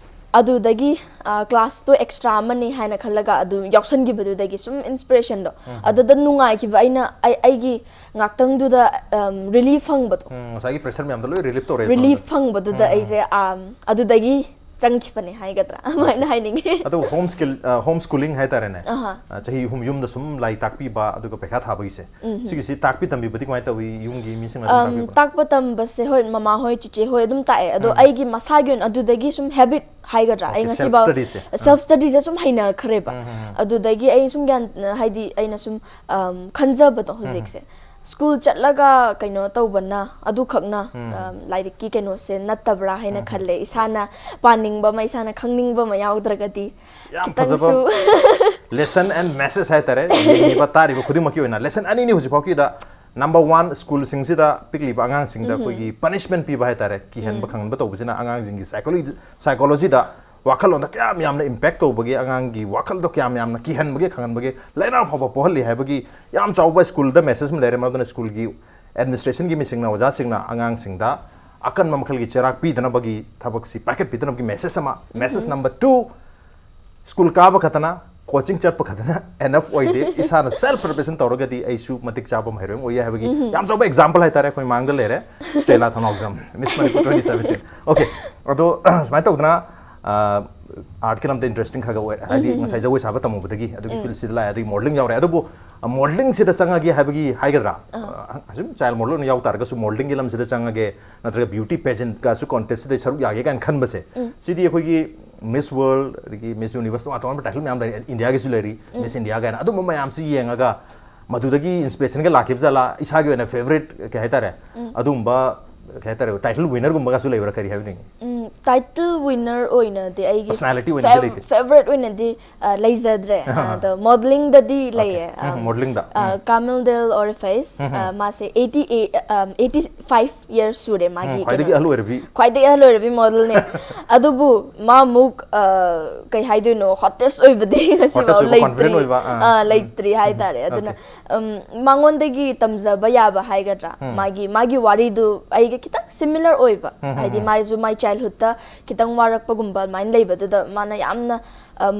ꯑꯗꯨꯗꯒꯤ, ꯑ, ꯀ꯭ꯂꯥꯁꯇꯣ ꯑꯦꯛꯁꯇ꯭ꯔꯥ ꯑꯃꯅꯤ ꯍꯥꯏꯅ ꯈꯜꯂꯒ ꯑꯗꯨ ꯌꯥꯎꯁꯟꯈꯤꯕꯗꯨꯗꯒꯤ ꯁꯨꯝ ꯏꯟꯁꯄꯤꯔꯦꯁꯟꯗꯣ, ꯎꯝ꯫ ꯑꯗꯨꯗ ꯅꯨꯡꯉꯥꯏꯈꯤꯕ, ꯑꯩꯅ, ꯑꯩ, ꯑꯩꯒꯤ ꯉꯥꯛꯇꯪꯗꯨꯗ, ꯑꯝ, ꯔꯤꯂꯤꯐ ꯐꯪꯕꯗꯣ꯫ ꯎꯝ, ꯉꯁꯥꯏꯒꯤ ꯄ꯭ꯔꯦꯁꯔ ꯃꯌꯥꯝꯗꯣ ꯂꯣꯏ ꯔꯤꯂꯤꯐ ꯇꯧꯔꯦ ꯔꯤꯂꯤꯐ ꯑꯗꯨꯗ꯫ ꯐꯪꯕꯗꯨꯗ ꯎꯝ, ꯎꯝ꯫ ꯑꯩꯁꯦ, ꯑꯝ, ꯑꯗꯨꯗꯒꯤ ꯆꯪꯈꯤꯕꯅꯦ ꯍꯥꯏꯒꯗ꯭ꯔꯥ, ꯑꯗꯨꯃꯥꯏꯅ ꯑꯣꯀꯦ꯫ ꯍꯥꯏꯅꯤꯡꯉꯦ꯫ ꯑꯗꯨꯕꯨ ꯍꯣꯝ ꯁ꯭ꯀꯤꯜ, ꯑ, ꯍꯣꯝ ꯁ꯭ꯀꯨꯂꯤꯡ ꯍꯥꯏꯇꯥꯔꯦꯅꯦ꯫ ꯑꯍꯥ꯫ ꯑ, ꯆꯍꯤ ꯑꯍꯨꯝ ꯌꯨꯝꯗ ꯁꯨꯝ ꯂꯥꯏꯔꯤꯛ ꯇꯥꯛꯄꯤꯕ, ꯑꯗꯨꯒ ꯄꯩꯈꯥ ꯊꯥꯕꯒꯤꯁꯦ꯫ ꯎꯝ, ꯎꯝ꯫ ꯁꯤꯒꯤꯁꯤ ꯇꯥꯛꯄꯤ ꯇꯝꯕꯤꯕꯗꯤ ꯀꯃꯥꯏꯅ ꯇꯧꯏ? ꯌꯨꯝꯒꯤ ꯃꯤꯁꯤꯡꯅ ꯑꯗꯨꯝ ꯑꯝ, ꯇꯥꯛꯄꯤꯕ꯭ꯔꯥ? ꯇꯥꯛꯄ ꯇꯝꯕꯁꯦ, ꯍꯣꯏ, ꯃꯃꯥ ꯍꯣꯏ, ꯆꯤꯆꯦ ꯍꯣꯏ ꯑꯗꯨꯝ ꯇꯥꯛꯑꯦ꯫ ꯑꯗꯣ ꯎꯝ꯫ ꯑꯩꯒꯤ ꯃꯁꯥꯒꯤ ꯑꯣꯏꯅ ꯑꯗꯨꯗꯒꯤ ꯁꯨꯝ ꯍꯦꯕꯤꯠ ꯍꯥꯏꯒꯗ꯭ꯔꯥ, ꯑꯩ ꯑꯣꯀꯦ, ꯁꯦꯜꯐ ꯉꯁꯤꯐꯥꯎ ꯁ꯭ꯇꯗꯤꯁꯦ꯫ ꯁꯦꯜꯐ ꯁ꯭ꯇꯗꯤꯁꯦ ꯁꯨꯝ ꯍꯩꯅꯈ꯭ꯔꯦꯕ꯫ ꯎꯝ, ꯎꯝ, ꯎꯝ꯫ ꯑꯗꯨꯗꯒꯤ ꯑꯩ ꯁꯨꯝ ꯒ꯭ꯌꯥꯟ, ꯍꯥꯏꯗꯤ ꯑꯩꯅ ꯁꯨꯝ, ꯑꯝ, ꯈꯟꯖꯕꯗꯣ ꯎꯝ, ꯎꯝ꯫ ꯍꯧꯖꯤꯛꯁꯦ꯫ ꯁ꯭ꯀꯨꯜ ꯆꯠꯂꯒ ꯀꯩꯅꯣ ꯇꯧꯕꯅ ꯑꯗꯨꯈꯛꯅ, ꯎꯝ꯫ ꯑꯝ, ꯂꯥꯏꯔꯤꯛꯀꯤ ꯀꯩꯅꯣꯁꯦ ꯅꯠꯇꯕ꯭ꯔꯥ ꯍꯥꯏꯅ ꯎꯝ, ꯎꯝ꯫ ꯈꯜꯂꯦ꯫ ꯏꯁꯥꯅ ꯄꯥꯅꯤꯡꯕ ꯑꯃ, ꯏꯁꯥꯅ ꯈꯪꯅꯤꯡꯕ ꯑꯃ ꯌꯥꯎꯗ꯭ꯔꯒꯗꯤ ꯌꯥꯝ ꯈꯤꯇꯪꯁꯨ ꯐꯖꯕ lesson and message ꯍꯥꯏꯇꯥꯔꯦ, ꯌꯦꯡꯉꯤꯕ ꯇꯥꯔꯤꯕ ꯈꯨꯗꯤꯡꯃꯛꯀꯤ ꯑꯣꯏꯅ꯫ Lesson ꯑꯅꯤꯅꯤ ꯍꯧꯖꯤꯛꯐꯥꯎꯀꯤꯗ꯫ Number one, ꯁ꯭ꯀꯨꯜꯁꯤꯡꯁꯤꯗ ꯄꯤꯛꯂꯤꯕ ꯑꯉꯥꯡꯁꯤꯡꯗ ꯎꯝ꯫ ꯑꯩꯈꯣꯏꯒꯤ ꯄꯅꯤꯁꯃꯦꯟ ꯄꯤꯕ ꯍꯥꯏꯇꯥꯔꯦ, ꯀꯤꯍꯟꯕ ꯎꯝ꯫ ꯈꯪꯍꯟꯕ ꯇꯧꯕꯁꯤꯅ ꯑꯉꯥꯡꯁꯤꯡꯒꯤ psychology, psychologyꯗ ꯋꯥꯈꯜꯂꯣꯟꯗ ꯀꯌꯥꯝ ꯌꯥꯝꯅ ꯏꯝꯄꯦꯛ ꯇꯧꯕꯒꯦ, ꯑꯉꯥꯡꯒꯤ ꯋꯥꯈꯜꯗꯣ ꯀꯌꯥꯝ ꯌꯥꯝꯅ ꯀꯤꯍꯟꯕꯒꯦ, ꯈꯪꯍꯟꯕꯒꯦ, ꯂꯥꯏꯅꯥ ꯐꯥꯎꯕ ꯄꯣꯛꯍꯜꯂꯤ ꯍꯥꯏꯕꯒꯤ ꯌꯥꯝ ꯆꯥꯎꯕ ꯁ꯭ꯀꯨꯜꯗ ꯃꯦꯁꯦꯖ ꯑꯃ ꯂꯩꯔꯦ꯫ ꯃꯗꯨꯅ ꯁ꯭ꯀꯨꯜꯒꯤ ꯑꯦꯗꯃꯤꯅꯤꯁꯇ꯭ꯔꯦꯁꯟꯒꯤ ꯃꯤꯁꯤꯡꯅ, ꯑꯣꯖꯥꯁꯤꯡꯅ ꯑꯉꯥꯡꯁꯤꯡꯗ ꯑꯀꯟꯕ ꯃꯈꯜꯒꯤ ꯆꯩꯔꯥꯛ ꯄꯤꯗꯅꯕꯒꯤ ꯊꯕꯛꯁꯤ ꯄꯥꯏꯈꯠꯄꯤꯗꯅꯕꯒꯤ ꯃꯦꯁꯦꯖ ꯑꯃ꯫ ꯃꯦꯁꯦꯖ ꯅꯝꯕꯔ ꯇꯨ, ꯁ꯭ꯀꯨꯜ ꯀꯥꯕ ꯈꯛꯇꯅ, ꯀꯣꯆꯤꯡ ꯆꯠꯄ ꯈꯛꯇꯅ ꯑꯦꯅꯐ ꯑꯣꯏꯗꯦ꯫ ꯏꯁꯥꯅ ꯁꯦꯜꯐ ꯄ꯭ꯔꯤꯄꯦꯔꯦꯁꯟ ꯇꯧꯔꯒꯗꯤ ꯑꯩꯁꯨ ꯃꯇꯤꯛ ꯆꯥꯕ ꯃꯍꯩꯔꯣꯏ ꯑꯃ ꯑꯣꯏ ꯌꯥꯏ ꯍꯥꯏꯕꯒꯤ ꯌꯥꯝ ꯆꯥꯎꯕ ꯑꯦꯛꯖꯥꯝꯄꯜ ꯍꯥꯏꯇꯥꯔꯦ ꯑꯩꯈꯣꯏ ꯃꯥꯡꯗ ꯂꯩꯔꯦ, ꯁ꯭ꯇꯦꯂꯥ ꯊꯧꯅꯥꯎꯖꯝ, ꯃꯤꯁ ꯃꯅꯤꯄꯨꯔ ꯇ꯭ꯋꯦꯟꯇꯤ ꯁꯕꯦꯟꯇꯤꯟ꯫ ꯑꯣꯀꯦ, ꯑꯗꯣ ꯁꯨꯃꯥꯏꯅ ꯇꯧꯗꯅ, ꯑꯥꯔꯠꯀꯤ ꯂꯝꯗ ꯏꯟꯇꯔꯦꯁꯇꯤꯡ ꯈꯔ ꯈꯔ ꯑꯣꯏꯔꯦ, ꯍꯥꯏꯗꯤ ꯉꯁꯥꯏ ꯖꯒꯣꯏ ꯁꯥꯕ ꯇꯝꯃꯨꯕꯗꯒꯤ, ꯑꯗꯨꯒꯤ ꯐꯤꯜꯁꯤꯗ ꯂꯥꯛꯑꯦ, ꯑꯗꯒꯤ ꯃꯣꯗꯂꯤꯡ ꯌꯥꯎꯔꯦ꯫ ꯑꯗꯨꯕꯨ ꯃꯣꯗꯂꯤꯡꯁꯤꯗ ꯆꯪꯉꯒꯦ ꯍꯥꯏꯕꯒꯤ ꯍꯥꯏꯒꯗ꯭ꯔꯥ, ꯑ, ꯁꯨꯝ ꯆꯥꯏꯜ ꯃꯣꯗꯦꯜ ꯑꯣꯏꯅ ꯌꯥꯎ ꯇꯥꯔꯒꯁꯨ, ꯃꯣꯗꯂꯤꯡꯒꯤ ꯂꯝꯁꯤꯗ ꯆꯪꯉꯒꯦ, ꯅꯠꯇ꯭ꯔꯒ ꯕ꯭ꯌꯨꯇꯤ ꯄꯦꯖꯦꯟꯠꯀꯁꯨ ꯀꯣꯟꯇꯦꯁꯁꯤꯗ ꯁꯔꯨꯛ ꯌꯥꯒꯦ ꯀꯥꯏꯅ ꯈꯟꯕꯁꯦ, ꯁꯤꯗꯤ ꯑꯩꯈꯣꯏꯒꯤ ꯃꯤꯁ ꯋꯥꯔꯜ, ꯑꯗꯒꯤ ꯃꯤꯁ ꯌꯨꯅꯤꯚꯔꯁ, ꯇꯣꯉꯥꯟ ꯇꯣꯉꯥꯟꯕ ꯇꯥꯏꯇꯜ ꯃꯌꯥꯝ ꯂꯩꯔꯤ, ꯏꯟꯗꯤꯌꯥꯒꯤꯁꯨ ꯂꯩꯔꯤ, ꯃꯤꯁ ꯏꯟꯗꯤꯌꯥ ꯀꯥꯏꯅ, ꯑꯗꯨꯝꯕ ꯃꯌꯥꯝꯁꯤ ꯌꯦꯡꯉꯒ ꯃꯗꯨꯗꯒꯤ ꯏꯟꯁꯄꯤꯔꯦꯁꯟꯒ ꯂꯥꯛꯈꯤꯕ ꯖꯥꯠꯂꯥ? ꯏꯁꯥꯒꯤ ꯑꯣꯏꯅ ꯐꯦꯕꯔꯤꯠ ꯀꯩ ꯍꯥꯏꯇꯥꯔꯦ, ꯑꯗꯨꯒꯨꯝꯕ ꯀꯩ ꯍꯥꯏꯇꯥꯔꯦ, ꯇꯥꯏꯇꯜ ꯋꯤꯅꯔꯒꯨꯝꯕꯒꯁꯨ ꯂꯩꯕ꯭ꯔꯥ, ꯀꯔꯤ ꯍꯥꯏꯕꯤꯅꯤꯡꯉꯤ? ꯎꯝ, ꯇꯥꯏꯇꯜ ꯋꯤꯟꯅꯔ ꯑꯣꯏꯅꯗꯤ ꯑꯩꯒꯤ Personality ꯑꯣꯏꯅꯗꯤ ꯂꯩꯇꯦ꯫ ꯐꯦꯕꯔꯤꯠ ꯑꯣꯏꯅꯗꯤ ꯑ, ꯂꯩꯖꯗ꯭ꯔꯦ꯫ ꯑꯗꯣ ꯃꯣꯗꯂꯤꯡꯗꯗꯤ ꯂꯩꯌꯦ꯫ ꯎꯝ, ꯃꯣꯗꯂꯤꯡꯗ꯫ ꯀꯥꯃꯤꯜ ꯗꯦꯜ ꯑꯣꯔꯤꯐꯦꯁ, ꯃꯥꯁꯦ eighty eight, eighty five years ꯁꯨꯔꯦ ꯃꯥꯒꯤ ꯈ꯭ꯋꯥꯏꯗꯒꯤ ꯀꯩꯅꯣꯁꯦ꯫ ꯑꯍꯜ ꯑꯣꯏꯔꯕꯤ꯫ ꯈ꯭ꯋꯥꯏꯗꯒꯤ ꯑꯍꯜ ꯑꯣꯏꯔꯕꯤ ꯃꯣꯗꯦꯜꯅꯦ꯫ ꯑꯗꯨꯕꯨ ꯃꯥ ꯑꯃꯨꯛ ꯑ, ꯀꯩ ꯍꯥꯏꯗꯣꯏꯅꯣ, ꯍꯣꯇꯦꯁ ꯑꯣꯏꯕꯗꯤ ꯉꯁꯤꯐꯥꯎ ꯍꯣꯇꯦꯁ ꯑꯣꯏꯕ, ꯂꯩꯇ꯭ꯔꯤ꯫ ꯀꯣꯟꯐꯤꯗꯦꯟ ꯑꯣꯏꯕ, ꯑꯥ꯫ ꯑꯥ, ꯂꯩꯇ꯭ꯔꯤ ꯍꯥꯏꯇꯥꯔꯦ꯫ ꯑꯗꯨꯅ ꯎꯝ, ꯃꯉꯣꯟꯗꯒꯤ ꯇꯝꯖꯕ ꯌꯥꯕ ꯍꯥꯏꯒꯗ꯭ꯔꯥ, ꯃꯥꯒꯤ ꯃꯥꯒꯤ ꯋꯥꯔꯤꯗꯨ ꯑꯩꯒ ꯈꯤꯇꯪ ꯁꯤꯃꯤꯂꯔ ꯑꯣꯏꯕ꯫ ꯍꯥꯏꯗꯤ ꯃꯥꯏꯁꯨ ꯃꯥꯏ ꯆꯥꯏꯜꯍꯨꯗꯇ ꯈꯤꯇꯪ ꯋꯥꯔꯛꯄꯒꯨꯝꯕ ꯑꯗꯨꯃꯥꯏꯅ ꯂꯩꯕꯗꯨꯗ ꯃꯥꯅ ꯌꯥꯝꯅ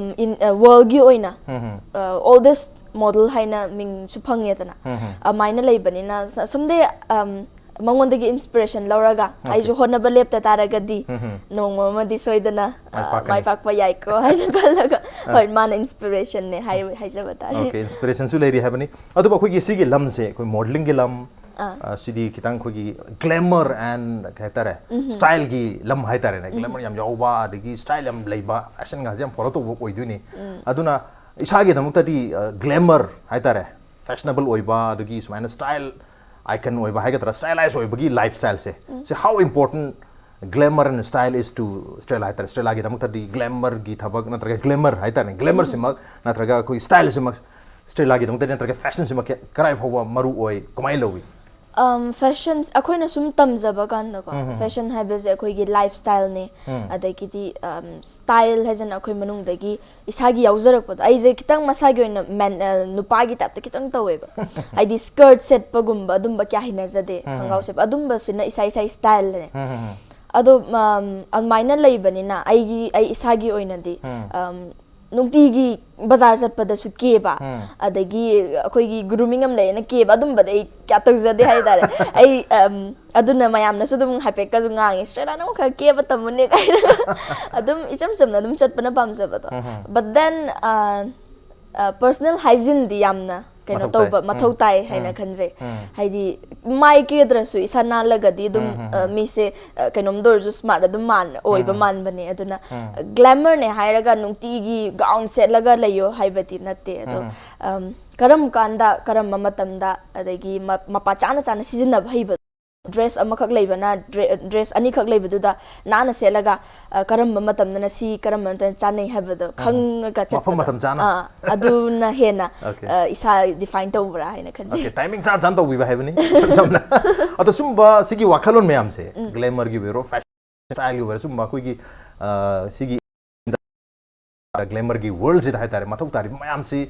ꯋꯥꯔꯜꯒꯤ ꯑꯣꯏꯅ ꯑꯣꯜꯗꯦꯁ ꯃꯣꯗꯦꯜ ꯍꯥꯏꯅ ꯃꯤꯡꯁꯨ ꯐꯪꯉꯦꯗꯅ꯫ ꯑꯗꯨꯃꯥꯏꯅ ꯂꯩꯕꯅꯤꯅ ꯁꯝꯗꯦ ꯃꯉꯣꯟꯗꯒꯤ ꯏꯟꯁꯄꯤꯔꯦꯁꯟ ꯂꯧꯔꯒ ꯑꯩꯁꯨ ꯍꯣꯠꯅꯕ ꯂꯦꯞꯇ ꯇꯥꯔꯒꯗꯤ ꯅꯣꯡꯃ ꯑꯃꯗꯤ ꯁꯣꯏꯗꯅ ꯑ, ꯄꯥꯛꯀꯅꯤ꯫ ꯃꯥꯏ ꯄꯥꯛꯄ ꯌꯥꯏꯀꯣ ꯍꯥꯏꯅ ꯈꯜꯂꯒ, ꯍꯣꯏ, ꯃꯥꯅ ꯏꯟꯁꯄꯤꯔꯦꯁꯟꯅꯦ ꯍꯥꯏ-, ꯍꯥꯏꯖꯕ ꯇꯥꯔꯦ꯫ ꯑꯣꯀꯦ, ꯏꯟꯁꯄꯤꯔꯦꯁꯟꯁꯨ ꯂꯩꯔꯤ ꯍꯥꯏꯕꯅꯤ꯫ ꯑꯗꯨꯕꯨ ꯑꯩꯈꯣꯏꯒꯤ ꯁꯤꯒꯤ ꯂꯝꯁꯦ, ꯑꯩꯈꯣꯏ ꯃꯣꯗꯦꯂꯤꯡꯒꯤ ꯂꯝ, ꯑꯥ꯫ ꯑ, ꯁꯤꯗꯤ ꯈꯤꯇꯪ ꯑꯩꯈꯣꯏꯒꯤ ꯒ꯭ꯂꯦꯃꯔ ꯑꯦꯟ ꯀꯩ ꯍꯥꯏꯇꯥꯔꯦ, ꯁ꯭ꯇꯥꯏꯜꯒꯤ ꯂꯝ ꯍꯥꯏꯇꯥꯔꯦꯅꯦ, ꯒ꯭ꯂꯦꯃꯔ ꯌꯥꯝ ꯌꯥꯎꯕ, ꯑꯗꯒꯤ ꯁ꯭ꯇꯥꯏꯜ ꯌꯥꯝ ꯂꯩꯕ, ꯐꯦꯁꯟꯒꯁꯦ ꯌꯥꯝ ꯐꯣꯂꯣ ꯇꯧꯕ ꯑꯣꯏꯗꯣꯏꯅꯤ꯫ ꯑꯗꯨꯅ ꯏꯁꯥꯒꯤꯗꯃꯛꯇꯗꯤ ꯒ꯭ꯂꯦꯃꯔ ꯍꯥꯏꯇꯥꯔꯦ, ꯐꯦꯁꯅꯦꯕꯜ ꯑꯣꯏꯕ, ꯑꯗꯒꯤ ꯁꯨꯃꯥꯏꯅ ꯁ꯭ꯇꯥꯏꯜ ꯑꯥꯏꯀꯟ ꯑꯣꯏꯕ ꯍꯥꯏꯒꯗ꯭ꯔꯥ, ꯁ꯭ꯇꯥꯏꯂꯥꯏꯁ ꯑꯣꯏꯕꯒꯤ ꯂꯥꯏꯐ ꯁ꯭ꯇꯥꯏꯜꯁꯦ, ꯁꯤ how important glamour and style is to ꯁ꯭ꯇꯦꯂꯥ ꯍꯥꯏꯇꯥꯔꯦ, ꯁ꯭ꯇꯦꯂꯥꯒꯤꯗꯃꯛꯇꯗꯤ ꯒ꯭ꯂꯦꯃꯔꯒꯤ ꯊꯕꯛ ꯅꯠꯇ꯭ꯔꯒ ꯒ꯭ꯂꯦꯃꯔ ꯍꯥꯏꯇꯥꯔꯦ, ꯒ꯭ꯂꯦꯃꯔꯁꯤꯃꯛ ꯅꯠꯇ꯭ꯔꯒ ꯑꯩꯈꯣꯏꯒꯤ ꯁ꯭ꯇꯥꯏꯜꯁꯤꯃꯛ ꯁ꯭ꯇꯦꯂꯥꯒꯤꯗꯃꯛꯇꯗꯤ ꯅꯠꯇ꯭ꯔꯒ ꯐꯦꯁꯟꯁꯤꯃꯛ ꯀ-, ꯀꯗꯥꯏ ꯐꯥꯎꯕ ꯃꯔꯨ ꯑꯣꯏ, ꯀꯃꯥꯏꯅ ꯂꯧꯏ? ꯐꯦꯁꯟ ꯑꯩꯈꯣꯏꯅ ꯁꯨꯝ ꯇꯝꯖꯕ ꯀꯥꯟꯗꯀꯣ, ꯐꯦꯁꯟ ꯍꯥꯏꯕꯁꯦ ꯑꯩꯈꯣꯏꯒꯤ ꯂꯥꯏꯐ ꯁ꯭ꯇꯥꯏꯜꯅꯦ꯫ ꯑꯗꯒꯤꯗꯤ ꯁ꯭ꯇꯥꯏꯜ ꯍꯥꯏꯁꯤꯅ ꯑꯩꯈꯣꯏ ꯃꯅꯨꯡꯗꯒꯤ ꯏꯁꯥꯒꯤ ꯌꯥꯎꯖꯔꯛꯄꯗꯣ꯫ ꯑꯩꯁꯦ ꯈꯤꯇꯪ ꯃꯁꯥꯒꯤ ꯑꯣꯏꯅ ꯃꯦꯟ ꯅꯨꯄꯥꯒꯤ ꯇꯥꯏꯞꯇ ꯈꯤꯇꯪ ꯇꯧꯋꯦꯕ꯫ ꯍꯥꯏꯗꯤ ꯁ꯭ꯀꯔꯠ ꯁꯦꯠꯄꯒꯨꯝꯕ ꯑꯗꯨꯝꯕ ꯀꯌꯥ ꯍꯩꯅꯖꯗꯦ, ꯈꯣꯡꯒ꯭ꯔꯥꯎ ꯁꯦꯠꯄ ꯑꯗꯨꯝꯕꯁꯤꯅ ꯏꯁꯥ ꯏꯁꯥꯒꯤ ꯁ꯭ꯇꯥꯏꯜꯅꯦ꯫ ꯑꯗꯣ ꯑꯗꯨꯃꯥꯏꯅ ꯂꯩꯕꯅꯤꯅ ꯑꯩꯒꯤ ꯑꯩ ꯏꯁꯥꯒꯤ ꯑꯣꯏꯅꯗꯤ ꯅꯨꯡꯇꯤꯒꯤ ꯕꯖꯥꯔ ꯆꯠꯄꯗꯁꯨ ꯀꯦꯕ, ꯑꯗꯒꯤ ꯑꯩꯈꯣꯏꯒꯤ ꯒ꯭ꯔꯨꯃꯤꯡ ꯑꯃ ꯂꯩꯌꯦꯅ ꯀꯦꯕ, ꯑꯗꯨꯝꯕꯗꯤ ꯑꯩ ꯀꯌꯥ ꯇꯧꯖꯗꯦ ꯍꯥꯏꯇꯥꯔꯦ꯫ ꯑꯩ ꯑꯗꯨꯅ ꯃꯌꯥꯝꯅꯁꯨ ꯑꯗꯨꯝ ꯍꯥꯏꯐꯦꯠꯀꯁꯨ ꯉꯥꯡꯉꯦ, "ꯁ꯭ꯇꯦꯂꯥ, ꯅꯪ ꯈꯔ ꯀꯦꯕ ꯇꯝꯃꯨꯅꯦ" ꯀꯥꯏꯅ꯫ ꯑꯗꯨꯝ ꯏꯆꯝ ꯆꯝꯅ ꯑꯗꯨꯝ ꯆꯠꯄꯅ ꯄꯥꯝꯖꯕꯗꯣ꯫ But then personal hygiene ꯗꯤ ꯌꯥꯝꯅ ꯀꯩꯅꯣ ꯇꯧꯕ ꯃꯊꯧ ꯇꯥꯏ ꯍꯥꯏꯅ ꯈꯟꯖꯩ꯫ ꯍꯥꯏꯗꯤ ꯃꯥꯏ ꯀꯦꯗ꯭ꯔꯁꯨ ꯏꯁꯥ ꯅꯥꯜꯂꯒꯗꯤ ꯑꯗꯨꯝ ꯃꯤꯁꯦ ꯀꯩꯅꯣꯝꯗ ꯑꯣꯏꯔꯁꯨ ꯁ꯭ꯃꯥꯔꯠ ꯑꯗꯨꯝ ꯃꯥꯟ ꯑꯣꯏꯕ ꯃꯥꯟꯕꯅꯦ꯫ ꯑꯗꯨꯅ ꯒ꯭ꯂꯦꯃꯔꯅꯦ ꯍꯥꯏꯔꯒ ꯅꯨꯡꯇꯤꯒꯤ ꯒꯥꯎꯟ ꯁꯦꯠꯂꯒ ꯂꯩꯌꯣ ꯍꯥꯏꯕꯗꯤ ꯅꯠꯇꯦ꯫ ꯑꯗꯣ ꯀꯔꯝ ꯀꯥꯟꯗ, ꯀꯔꯝꯕ ꯃꯇꯝꯗ, ꯑꯗꯒꯤ ꯃꯄꯥ ꯆꯥꯅ ꯆꯥꯅ ꯁꯤꯖꯤꯟꯅꯕ ꯍꯩꯕ, ꯗ꯭ꯔꯦꯁ ꯑꯃꯈꯛ ꯂꯩꯕꯅ, ꯗ꯭ꯔꯦꯁ ꯑꯅꯤꯈꯛ ꯂꯩꯕꯗꯨꯗ ꯅꯥꯟꯅ ꯁꯦꯠꯂꯒ ꯀꯔꯝꯕ ꯃꯇꯝꯗꯅ ꯁꯤ, ꯀꯔꯝꯕ ꯃꯇꯝꯗ ꯆꯥꯅꯩ ꯍꯥꯏꯕꯗꯣ ꯈꯪꯉꯒ ꯆꯠꯄꯗꯣ꯫ ꯑꯗꯨꯅ ꯍꯦꯟꯅ ꯏꯁꯥ ꯗꯤꯐꯥꯏꯟ ꯇꯧꯕ꯭ꯔꯥ ꯍꯥꯏꯅ ꯈꯟꯖꯩ꯫ ꯇꯥꯏꯃꯤꯡ ꯆꯥ ꯆꯥꯅ ꯇꯧꯕꯤꯕ ꯍꯥꯏꯕꯅꯤ, ꯏꯁꯝ ꯁꯝꯅ꯫ ꯑꯗꯣ ꯁꯨꯝꯕ ꯁꯤꯒꯤ ꯋꯥꯈꯜꯂꯣꯟ ꯃꯌꯥꯝꯁꯦ, ꯒ꯭ꯂꯦꯃꯔꯒꯤ ꯑꯣꯏꯔꯣ, ꯐꯦꯁꯟ ꯁ꯭ꯇꯥꯏꯜꯒꯤ ꯑꯣꯏꯔꯣ, ꯁꯨꯝꯕ ꯑꯩꯈꯣꯏꯒꯤ ꯁꯤꯒꯤ ꯒ꯭ꯂꯦꯃꯔꯒꯤ ꯋꯥꯔꯜꯁꯤꯗ ꯍꯥꯏꯇꯥꯔꯦ, ꯃꯊꯧ ꯇꯥꯔꯤꯕ ꯃꯌꯥꯝꯁꯤ,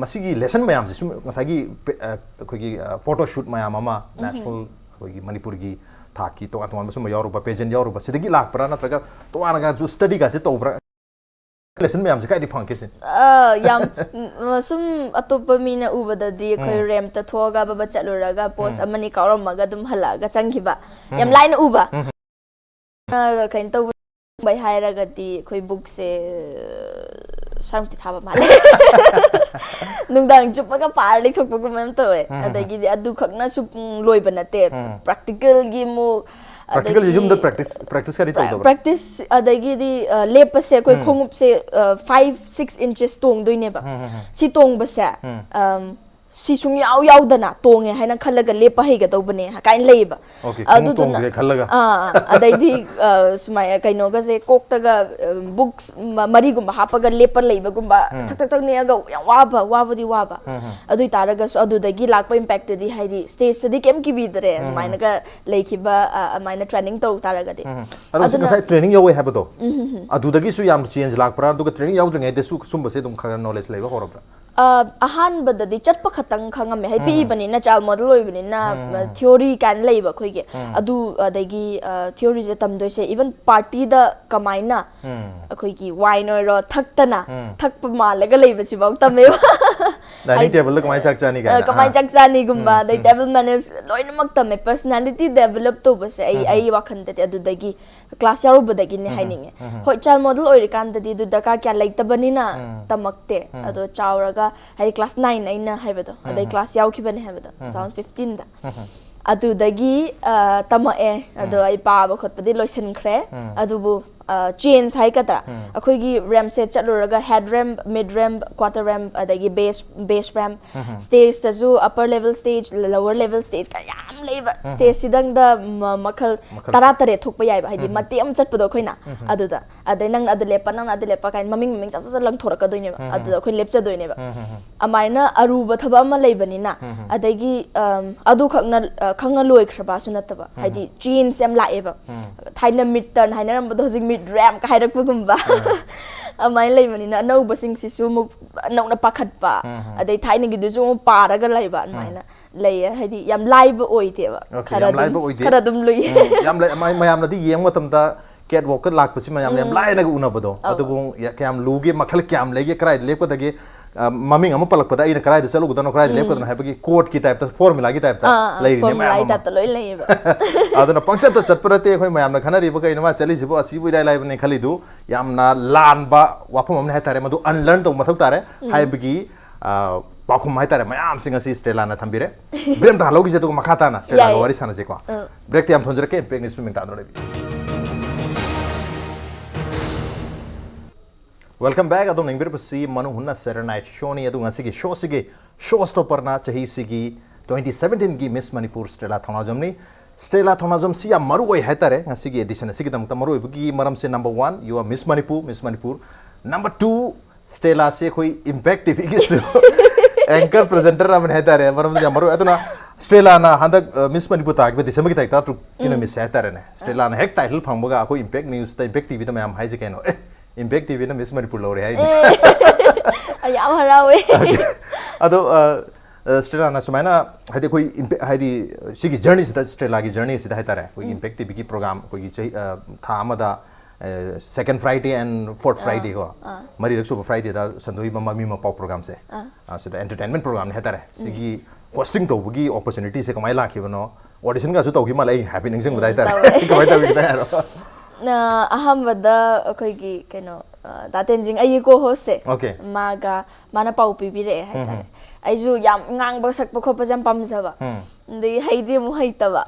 ꯃꯁꯤꯒꯤ ꯂꯦꯁꯟ ꯃꯌꯥꯝꯁꯤ ꯁꯨꯝ ꯉꯁꯥꯏꯒꯤ ꯑꯩꯈꯣꯏꯒꯤ ꯐꯣꯇꯣ ꯁꯨꯠ ꯃꯌꯥꯝ ꯑꯃ, ꯅꯦꯁꯅꯦꯜ, ꯑꯩꯈꯣꯏꯒꯤ ꯃꯅꯤꯄꯨꯔꯒꯤ ꯊꯥꯛꯀꯤ ꯇꯣꯉꯥꯟ ꯇꯣꯉꯥꯟꯕ ꯁꯨꯝꯕ ꯌꯥꯎꯔꯨꯕ, ꯄꯦꯖꯦꯟ ꯌꯥꯎꯔꯨꯕ, ꯁꯤꯗꯒꯤ ꯂꯥꯛꯄ꯭ꯔꯥ, ꯅꯠꯇ꯭ꯔꯒ ꯇꯣꯉꯥꯟꯅꯒꯁꯨ ꯁ꯭ꯇꯗꯤꯒꯁꯦ ꯇꯧꯕ꯭ꯔꯥ? ꯂꯦꯁꯟ ꯃꯌꯥꯝꯁꯦ ꯀꯥꯏꯗꯤ ꯐꯪꯉꯛꯀꯦ ꯁꯤꯅꯤ? ꯁꯨꯝ ꯑꯇꯣꯞꯄ ꯃꯤꯅ ꯎꯕꯗꯗꯤ ꯑꯩꯈꯣꯏ ꯔꯦꯝꯞꯇ ꯊꯣꯛꯑꯒ ꯕꯕ ꯆꯠꯂꯨꯔꯒ ꯄꯣꯁ ꯑꯃꯅꯤ ꯀꯥꯎꯔꯝꯃꯒ ꯑꯗꯨꯝ ꯍꯜꯂꯛꯑꯒ ꯆꯪꯈꯤꯕ, ꯌꯥꯝ ꯂꯥꯏꯅ ꯎꯕ꯫ ꯀꯩꯅꯣ ꯇꯧꯕ ꯍꯥꯏꯔꯒꯗꯤ ꯑꯩꯈꯣꯏ ꯕꯨꯛꯁꯦ ꯁꯥꯔꯃꯨꯛꯇꯤ ꯊꯥꯕ ꯃꯥꯜꯂꯦ꯫ ꯅꯨꯡꯗꯥꯡ ꯆꯨꯞꯄꯒ ꯄꯥꯔ ꯂꯩꯊꯣꯛꯄꯒꯨꯝꯕ ꯑꯃ ꯇꯧꯋꯦ꯫ ꯑꯗꯒꯤꯗꯤ ꯑꯗꯨꯈꯛꯅꯁꯨ ꯂꯣꯏꯕ ꯅꯠꯇꯦ꯫ ꯄ꯭ꯔꯦꯛꯇꯤꯀꯦꯜꯒꯤ ꯑꯃꯨꯛ, ꯄ꯭ꯔꯦꯛꯇꯤꯀꯦꯜꯁꯦ ꯌꯨꯝꯗ ꯄ꯭ꯔꯦꯛꯇꯤꯁ ꯄ꯭ꯔꯦꯛꯇꯤꯁ ꯈꯔꯗꯤ ꯇꯧꯗꯕ꯭ꯔꯥ? ꯄ꯭ꯔꯦꯛꯇꯤꯁ, ꯑꯗꯒꯤꯗꯤ ꯂꯦꯞꯄꯁꯦ ꯑꯩꯈꯣꯏ ꯈꯣꯡꯎꯞꯁꯦ ꯐꯥꯏꯚ ꯁꯤꯛꯁ ꯏꯟꯆꯦꯁ ꯇꯣꯡꯗꯣꯏꯅꯦꯕ꯫ ꯁꯤ ꯇꯣꯡꯕꯁꯦ ꯁꯤ ꯁꯨꯡꯌꯥꯎ ꯌꯥꯎꯗꯅ ꯇꯣꯡꯉꯦ ꯍꯥꯏꯅ ꯈꯜꯂꯒ ꯂꯦꯞꯄ ꯍꯩꯒꯗꯧꯕꯅꯦ ꯀꯥꯏꯅ ꯂꯩꯌꯦꯕ꯫ ꯑꯣꯀꯦ, ꯈꯣꯡꯎꯞ ꯑꯗꯨꯗꯨꯅ ꯇꯣꯡꯗ꯭ꯔꯦ ꯈꯜꯂꯒ꯫ ꯑꯥ, ꯑꯗꯩꯗꯤ ꯑ, ꯁꯨꯃꯥꯏꯅ ꯀꯩꯅꯣꯒꯁꯦ ꯀꯣꯛꯇꯒ ꯕꯨꯛꯁ ꯃꯔꯤꯒꯨꯝꯕ ꯍꯥꯞꯄꯒ ꯂꯦꯞꯄ ꯂꯩꯕꯒꯨꯝꯕ, ꯊꯛ ꯊꯛ ꯊꯛ ꯅꯤꯛꯑꯒ ꯌꯥꯝ ꯋꯥꯕ, ꯋꯥꯕꯨꯗꯤ ꯋꯥꯕ꯫ ꯑꯗꯨ ꯑꯣꯏꯇꯥꯔꯒꯁꯨ ꯑꯗꯨꯗꯒꯤ ꯂꯥꯛꯄ ꯏꯝꯄꯦꯛꯇꯨꯗꯤ, ꯍꯥꯏꯗꯤ ꯁ꯭ꯇꯦꯖꯇꯗꯤ ꯀꯩꯝ ꯀꯤꯕꯤꯗ꯭ꯔꯦ꯫ ꯑꯗꯨꯃꯥꯏꯅꯒ ꯂꯩꯈꯤꯕ, ꯑ, ꯑꯗꯨꯃꯥꯏꯅ ꯇ꯭ꯔꯦꯅꯤꯡ ꯇꯧ ꯇꯥꯔꯒꯗꯤ꯫ ꯑꯗꯣ ꯑꯗꯨꯅ ꯉꯁꯥꯏ ꯇ꯭ꯔꯦꯅꯤꯡ ꯌꯧꯋꯦ ꯍꯥꯏꯕꯗꯣ, ꯑꯗꯨꯗꯒꯤꯁꯨ ꯌꯥꯝ ꯆꯦꯟꯖ ꯂꯥꯛꯄ꯭ꯔꯥ? ꯑꯗꯨꯒ ꯇ꯭ꯔꯦꯅꯤꯡ ꯌꯥꯎꯗ꯭ꯔꯤꯉꯩꯗꯁꯨ ꯁꯨꯝꯕꯁꯦ ꯑꯗꯨꯝ ꯈꯔ ꯅꯣꯂꯦꯖ ꯂꯩꯕ ꯍꯧꯔꯕ꯭ꯔꯥ? ꯑ, ꯑꯍꯥꯟꯕꯗꯗꯤ ꯆꯠꯄ ꯈꯛꯇꯪ ꯈꯪꯉꯝꯃꯦ, ꯍꯥꯏꯗꯤ ꯄꯤꯛꯏꯕꯅꯤꯅ, ꯆꯥꯏꯜ ꯃꯣꯗꯦꯜ ꯑꯣꯏꯕꯅꯤꯅ, ꯊꯤꯑꯣꯔꯤ ꯀꯥꯏꯅ ꯂꯩꯕ ꯑꯩꯈꯣꯏꯒꯤ꯫ ꯑꯗꯨ, ꯑꯗꯒꯤ ꯊꯤꯑꯣꯔꯤꯁꯦ ꯇꯝꯗꯣꯏꯁꯦ, ꯏꯚꯟ ꯄꯥꯔꯇꯤꯗ ꯀꯃꯥꯏꯅ ꯑꯩꯈꯣꯏꯒꯤ ꯋꯥꯏꯟ ꯑꯣꯏꯔꯣ ꯊꯛꯇꯅ, ꯊꯛꯄ ꯃꯥꯜꯂꯒ ꯂꯩꯕꯁꯤꯐꯥꯎ ꯇꯝꯃꯦꯕ꯫ ꯗꯥꯏꯅꯤꯡ ꯇꯦꯕꯜꯗ ꯀꯃꯥꯏꯅ ꯆꯥꯛ ꯆꯥꯅꯤ ꯀꯥꯏꯅ, ꯀꯃꯥꯏꯅ ꯑꯥ꯫ ꯆꯥꯛ ꯆꯥꯅꯤꯒꯨꯝꯕ, ꯑꯗꯩ ꯇꯦꯕꯜ ꯃꯦꯅꯔꯁ ꯂꯣꯏꯅꯃꯛ ꯇꯝꯃꯦ꯫ ꯄꯔꯁꯅꯥꯂꯤꯇꯤ ꯗꯦꯕꯂꯞ ꯇꯧꯕꯁꯦ ꯑꯩ ꯑꯩ ꯋꯥꯈꯜꯗꯗꯤ ꯑꯗꯨꯗꯒꯤ, ꯀ꯭ꯂꯥꯁ ꯌꯥꯎꯔꯨꯕꯗꯒꯤꯅꯦ ꯍꯥꯏꯅꯤꯡꯉꯦ꯫ ꯍꯣꯏ, ꯆꯥꯏꯜ ꯃꯣꯗꯦꯜ ꯑꯣꯏꯔꯤꯀꯥꯟꯗꯗꯤ ꯑꯗꯨ ꯗꯔꯀꯥꯔ ꯀꯌꯥ ꯂꯩꯇꯕꯅꯤꯅ ꯇꯝꯃꯛꯇꯦ꯫ ꯑꯗꯣ ꯆꯥꯎꯔꯒ, ꯍꯥꯏꯗꯤ ꯀ꯭ꯂꯥꯁ ꯅꯥꯏꯟ ꯑꯩꯅ ꯍꯥꯏꯕꯗꯣ, ꯑꯗꯩ ꯀ꯭ꯂꯥꯁ ꯌꯥꯎꯈꯤꯕꯅꯦ ꯍꯥꯏꯕꯗꯣ, ꯇꯨ ꯊꯥꯎꯖꯟ ꯐꯤꯐꯇꯤꯟꯗ꯫ ꯑꯗꯨꯗꯒꯤ ꯑ, ꯇꯝꯃꯛꯑꯦ꯫ ꯑꯗꯣ ꯑꯩ ꯄꯥꯕ ꯈꯣꯠꯄꯗꯤ ꯂꯣꯏꯁꯤꯟꯈ꯭ꯔꯦ꯫ ꯑꯗꯨꯕꯨ ꯆꯦꯟꯖ ꯍꯥꯏꯒꯗ꯭ꯔꯥ, ꯑꯩꯈꯣꯏꯒꯤ ꯔꯦꯝꯞꯁꯦ ꯆꯠꯂꯨꯔꯒ head ramp, mid ramp, quarter ramp, ꯑꯗꯒꯤ ꯕꯦꯁ ꯕꯦꯁ ꯔꯦꯝꯞ, ꯁ꯭ꯇꯦꯖꯇꯁꯨ upper level stage, lower level stage ꯀꯥꯏꯅ ꯌꯥꯝ ꯂꯩꯕ꯫ ꯁ꯭ꯇꯦꯖꯁꯤꯗꯪꯗ ꯃ-, ꯃꯈꯜ ꯃꯈꯜ ꯇꯔꯥ ꯇꯔꯦꯠ ꯊꯣꯛꯄ ꯌꯥꯏꯕ, ꯍꯥꯏꯗꯤ ꯃꯇꯦꯛ ꯑꯃ ꯆꯠꯄꯗꯣ ꯑꯩꯈꯣꯏꯅ꯫ ꯑꯗꯨꯗ ꯑꯗꯩ ꯅꯪꯅ ꯑꯗꯨ ꯂꯦꯞꯄ, ꯅꯪꯅ ꯑꯗꯨ ꯂꯦꯞꯄ ꯀꯥꯏꯅ ꯃꯃꯤꯡ ꯃꯃꯤꯡ ꯆꯠ ꯆꯠ ꯆꯠ ꯂꯪꯊꯣꯔꯛꯀꯗꯣꯏꯅꯦꯕ꯫ ꯑꯗꯨꯗ ꯑꯩꯈꯣꯏ ꯂꯦꯞꯆꯗꯣꯏꯅꯦꯕ꯫ ꯑꯃꯥꯏꯅ ꯑꯔꯨꯕ ꯊꯕꯛ ꯑꯃ ꯂꯩꯕꯅꯤꯅ, ꯑꯗꯒꯤ, ꯑꯝ, ꯑꯗꯨꯈꯛꯅ, ꯑ, ꯈꯪꯉ ꯂꯣꯏꯈ꯭ꯔꯕꯁꯨ ꯅꯠꯇꯕ, ꯍꯥꯏꯗꯤ ꯆꯦꯟꯖ ꯌꯥꯝ ꯂꯥꯛꯑꯦꯕ꯫ ꯊꯥꯏꯅ ꯃꯤꯗ ꯇꯔꯟ ꯍꯥꯏꯅꯔꯝꯕꯗꯣ ꯍꯧꯖꯤꯛ ꯃꯤꯗ ꯔꯦꯝꯞꯀ ꯍꯥꯏꯔꯛꯄꯒꯨꯝꯕ꯫ ꯑꯗꯨꯃꯥꯏꯅ ꯂꯩꯕꯅꯤꯅ ꯑꯅꯧꯕꯁꯤꯡꯁꯤꯁꯨ ꯑꯃꯨꯛ ꯅꯧꯅ ꯄꯥꯈꯠꯄ, ꯑꯗꯩ ꯊꯥꯏꯅꯒꯤꯗꯨꯁꯨ ꯑꯃꯨꯛ ꯄꯥꯔꯒ ꯂꯩꯕ, ꯑꯗꯨꯃꯥꯏꯅ ꯂꯩꯌꯦ꯫ ꯍꯥꯏꯗꯤ ꯌꯥꯝ ꯂꯥꯏꯕ ꯑꯣꯏꯗꯦꯕ꯫ ꯑꯣꯀꯦ, ꯈꯔ ꯌꯥꯝ ꯑꯗꯨꯝ, ꯂꯥꯏꯕ ꯑꯣꯏꯗꯦ꯫ ꯈꯔ ꯑꯗꯨꯝ ꯂꯨꯏ꯫ ꯎꯝ, ꯌꯥꯝ ꯂꯥꯏ-, ꯃ-, ꯃꯌꯥꯝꯅꯗꯤ ꯌꯦꯡꯕ ꯃꯇꯝꯗ ꯀꯦꯠ ꯋꯥꯛꯇ ꯂꯥꯛꯄꯁꯤ ꯃꯌꯥꯝꯅ ꯌꯥꯝ ꯂꯥꯏꯅꯒ ꯎꯅꯕꯗꯣ, ꯑꯗꯨꯕꯨ ꯌꯥ-, ꯀꯌꯥꯝ ꯂꯨꯒꯦ, ꯃꯈꯜ ꯀꯌꯥꯝ ꯂꯩꯒꯦ, ꯀꯗꯥꯏꯗ ꯂꯦꯞꯀꯗꯒꯦ, ꯑ, ꯃꯃꯤꯡ ꯑꯃ ꯄꯜꯂꯛꯄꯗ ꯑꯩꯅ ꯀꯗꯥꯏꯗ ꯆꯠꯂꯨꯒꯗꯅꯣ, ꯀꯗꯥꯏꯗ ꯂꯦꯞꯀꯗꯅꯣ ꯍꯥꯏꯕꯒꯤ ꯀꯣꯗꯀꯤ ꯇꯥꯏꯞꯇ, ꯐꯣꯔꯃꯨꯂꯥꯒꯤ ꯇꯥꯏꯞꯇ ꯑꯥ, ꯑꯥ, ꯂꯩꯔꯤꯅꯦ ꯃꯌꯥꯝ ꯐꯣꯔꯃꯨꯂꯥꯒꯤ ꯑꯃ꯫ ꯇꯥꯏꯞꯇ ꯂꯣꯏ ꯂꯩꯌꯦꯕ꯫ ꯑꯗꯨꯅ ꯄꯪꯆꯠꯇ ꯆꯠꯄ ꯅꯠꯇꯦ꯫ ꯑꯩꯈꯣꯏ ꯃꯌꯥꯝꯅ ꯈꯟꯅꯔꯤꯕ ꯀꯩꯅꯣ, ꯃꯥ ꯆꯠꯂꯤꯁꯤꯕꯨ ꯑꯁꯤꯕꯨ ꯏꯔꯥꯏ ꯂꯥꯏꯕꯅꯤ ꯈꯜꯂꯤꯗꯨ ꯌꯥꯝꯅ ꯂꯥꯟꯕ ꯋꯥꯐꯝ ꯑꯃꯅꯤ ꯍꯥꯏꯇꯥꯔꯦ꯫ ꯃꯗꯨ ꯑꯟꯂꯔꯟ ꯇꯧꯕ ꯃꯊꯧ ꯇꯥꯔꯦ꯫ ꯍꯥꯏꯕꯒꯤ, ꯑ, ꯄꯥꯎꯈꯨꯝ ꯍꯥꯏꯇꯥꯔꯦ, ꯃꯌꯥꯝꯁꯤ ꯉꯁꯤ ꯁ꯭ꯇꯦꯂꯥꯅ ꯊꯝꯕꯤꯔꯦ꯫ ꯕ꯭ꯔꯦꯛ ꯑꯝꯇ ꯍꯜꯍꯧꯈꯤꯁꯦ, ꯑꯗꯨꯒ ꯃꯈꯥ ꯇꯥꯅ ꯁ꯭ꯇꯦꯂꯥꯒ ꯌꯥꯏꯌꯦ꯫ ꯋꯥꯔꯤ ꯁꯥꯟꯅꯁꯤꯀꯣ꯫ ꯑ꯫ ꯕ꯭ꯔꯦꯛꯇꯤ ꯌꯥꯝ ꯊꯣꯟꯖꯔꯛꯀꯦ, ꯕ꯭ꯔꯦꯛ ꯅꯤꯁꯄ ꯃꯤꯡ ꯇꯥꯗꯨꯅ ꯂꯩꯕꯤꯌꯨ꯫ Welcome back꯫ ꯑꯗꯣꯝ ꯌꯦꯡꯕꯤꯔꯤꯕꯁꯤ ꯃꯅꯨꯡ ꯍꯨꯠꯅ Saturday Night Show ꯅꯤ꯫ ꯑꯗꯨ ꯉꯁꯤꯒꯤ ꯁꯣꯁꯤꯒꯤ ꯁꯣ ꯁ꯭ꯇꯣꯄꯔꯅ ꯆꯍꯤꯁꯤꯒꯤ ꯇ꯭ꯋꯦꯟꯇꯤ ꯁꯕꯦꯟꯇꯤꯟꯒꯤ ꯃꯤꯁ ꯃꯅꯤꯄꯨꯔ ꯁ꯭ꯇꯦꯂꯥ ꯊꯧꯅꯥꯖꯝꯅꯤ꯫ ꯁ꯭ꯇꯦꯂꯥ ꯊꯧꯅꯥꯖꯝꯁꯤ ꯌꯥꯝ ꯃꯔꯨ ꯑꯣꯏ ꯍꯥꯏꯇꯥꯔꯦ ꯉꯁꯤꯒꯤ ꯑꯦꯗꯤꯁꯟ ꯑꯁꯤꯒꯤꯗꯃꯛꯇ꯫ ꯃꯔꯨ ꯑꯣꯏꯕꯒꯤ ꯃꯔꯝꯁꯦ, number one, you are Miss Manipur, Miss Manipur. Number two, ꯁ꯭ꯇꯦꯂꯥꯁꯤ ꯑꯩꯈꯣꯏ ꯏꯝꯄꯦꯛ ꯇꯤꯚꯤꯒꯤꯁꯨ ꯑꯦꯡꯀꯔ ꯄ꯭ꯔꯦꯖꯦꯟꯇꯔ ꯑꯃꯅꯤ ꯍꯥꯏꯇꯥꯔꯦ꯫ ꯃꯔꯝꯗꯤ ꯌꯥꯝ ꯃꯔꯨ ꯑꯣꯏ꯫ ꯑꯗꯨꯅ ꯁ꯭ꯇꯦꯂꯥꯅ ꯍꯟꯗꯛ, ꯑ, ꯃꯤꯁ ꯃꯅꯤꯄꯨꯔ ꯇꯥꯈꯤꯕ ꯗꯤꯁꯦꯝꯕꯔꯒꯤ ꯇꯥꯔꯤꯛ ꯇꯔꯥꯇꯔꯨꯛꯀꯤ ꯅꯨꯃꯤꯠꯁꯦ ꯍꯥꯏꯇꯥꯔꯦꯅꯦ, ꯁ꯭ꯇꯦꯂꯥꯅ ꯍꯦꯛ ꯇꯥꯏꯇꯜ ꯐꯪꯕꯒ ꯑꯩꯈꯣꯏ ꯏꯝꯄꯦꯛ ꯅ꯭ꯌꯨꯁꯇ, ꯏꯝꯄꯦꯛ ꯇꯤꯚꯤꯗ ꯃꯌꯥꯝ ꯍꯥꯏꯁꯦ ꯀꯩꯅꯣ, "ꯑꯦ, ꯏꯝꯄꯦꯛ ꯇꯤꯚꯤꯅ ꯃꯤꯁ ꯃꯅꯤꯄꯨꯔ ꯂꯧꯔꯦ" ꯍꯥꯏꯅꯤ꯫ ꯑꯩ ꯌꯥꯝ ꯍꯔꯥꯎꯋꯦ꯫ Okay. ꯑꯗꯣ, ꯑ, ꯑ, ꯁ꯭ꯇꯦꯂꯥꯅ ꯁꯨꯃꯥꯏꯅ, ꯍꯥꯏꯗꯤ ꯑꯩꯈꯣꯏ ꯏꯝꯄꯦꯛ, ꯍꯥꯏꯗꯤ ꯁꯤꯒꯤ ꯖꯔꯅꯤꯁꯤꯗ, ꯁ꯭ꯇꯦꯂꯥꯒꯤ ꯖꯔꯅꯤꯁꯤꯗ ꯍꯥꯏꯇꯥꯔꯦ, ꯑꯩꯈꯣꯏꯒꯤ ꯏꯝꯄꯦꯛ ꯇꯤꯚꯤꯒꯤ ꯄ꯭ꯔꯣꯒ꯭ꯔꯥꯝ ꯑꯩꯈꯣꯏꯒꯤ ꯆꯍꯤ, ꯑ, ꯊꯥ ꯑꯃꯗ, ꯑ, second Friday and fourth Friday ꯀꯣ, ꯑꯥ꯫ ꯃꯔꯤꯔꯛ ꯁꯨꯕ ꯐ꯭ꯔꯥꯏꯗꯦꯗ ꯁꯟꯗꯣꯛꯏꯕ ꯃꯃꯤ ꯃꯄꯥꯎ ꯄ꯭ꯔꯣꯒ꯭ꯔꯥꯝꯁꯦ, ꯑꯥ꯫ ꯑ, ꯁꯤꯗ ꯑꯦꯟꯇꯔꯇꯦꯟꯃꯦꯟ ꯄ꯭ꯔꯣꯒ꯭ꯔꯥꯝꯅꯤ ꯍꯥꯏꯇꯥꯔꯦ꯫ ꯁꯤꯒꯤ ꯍꯣꯁꯇꯤꯡ ꯇꯧꯕꯒꯤ ꯑꯣꯄꯣꯔꯆꯨꯅꯤꯇꯤꯁꯦ ꯀꯃꯥꯏꯅ ꯂꯥꯛꯈꯤꯕꯅꯣ? ꯑꯣꯗꯤꯁꯟꯒꯁꯨ ꯇꯧꯈꯤ ꯃꯥꯜꯂꯦ, ꯑꯩ ꯍꯥꯏꯐꯦꯠ ꯅꯤꯡꯁꯤꯡꯕꯗ ꯎꯝ, ꯍꯥꯏꯇꯥꯔꯦ꯫ ꯇꯧꯋꯦ꯫ ꯀꯃꯥꯏꯅ ꯇꯧꯈꯤ ꯈꯤꯇꯪ ꯍꯥꯏꯔꯣ꯫ ꯑ, ꯑꯍꯥꯟꯕꯗ ꯑꯩꯈꯣꯏꯒꯤ ꯀꯩꯅꯣ, ꯑ, ꯗꯥ ꯇꯦꯟꯖꯤꯡ, ꯑꯩꯒꯤ ꯀꯣ ꯍꯣꯁꯁꯦ, Okay. ꯃꯥꯒ, ꯃꯥꯅ ꯄꯥꯎ ꯄꯤꯕꯤꯔꯛꯑꯦ ꯍꯥꯏꯇꯥꯔꯦ꯫ ꯑꯩꯁꯨ ꯌꯥꯝ ꯉꯥꯡꯕ ꯁꯛꯄ ꯈꯣꯠꯄꯁꯦ ꯌꯥꯝ ꯄꯥꯝꯖꯕ꯫ ꯎꯝ꯫ ꯑꯗꯒꯤ ꯍꯩꯗꯤ ꯑꯃꯨꯛ ꯍꯩꯇꯕ꯫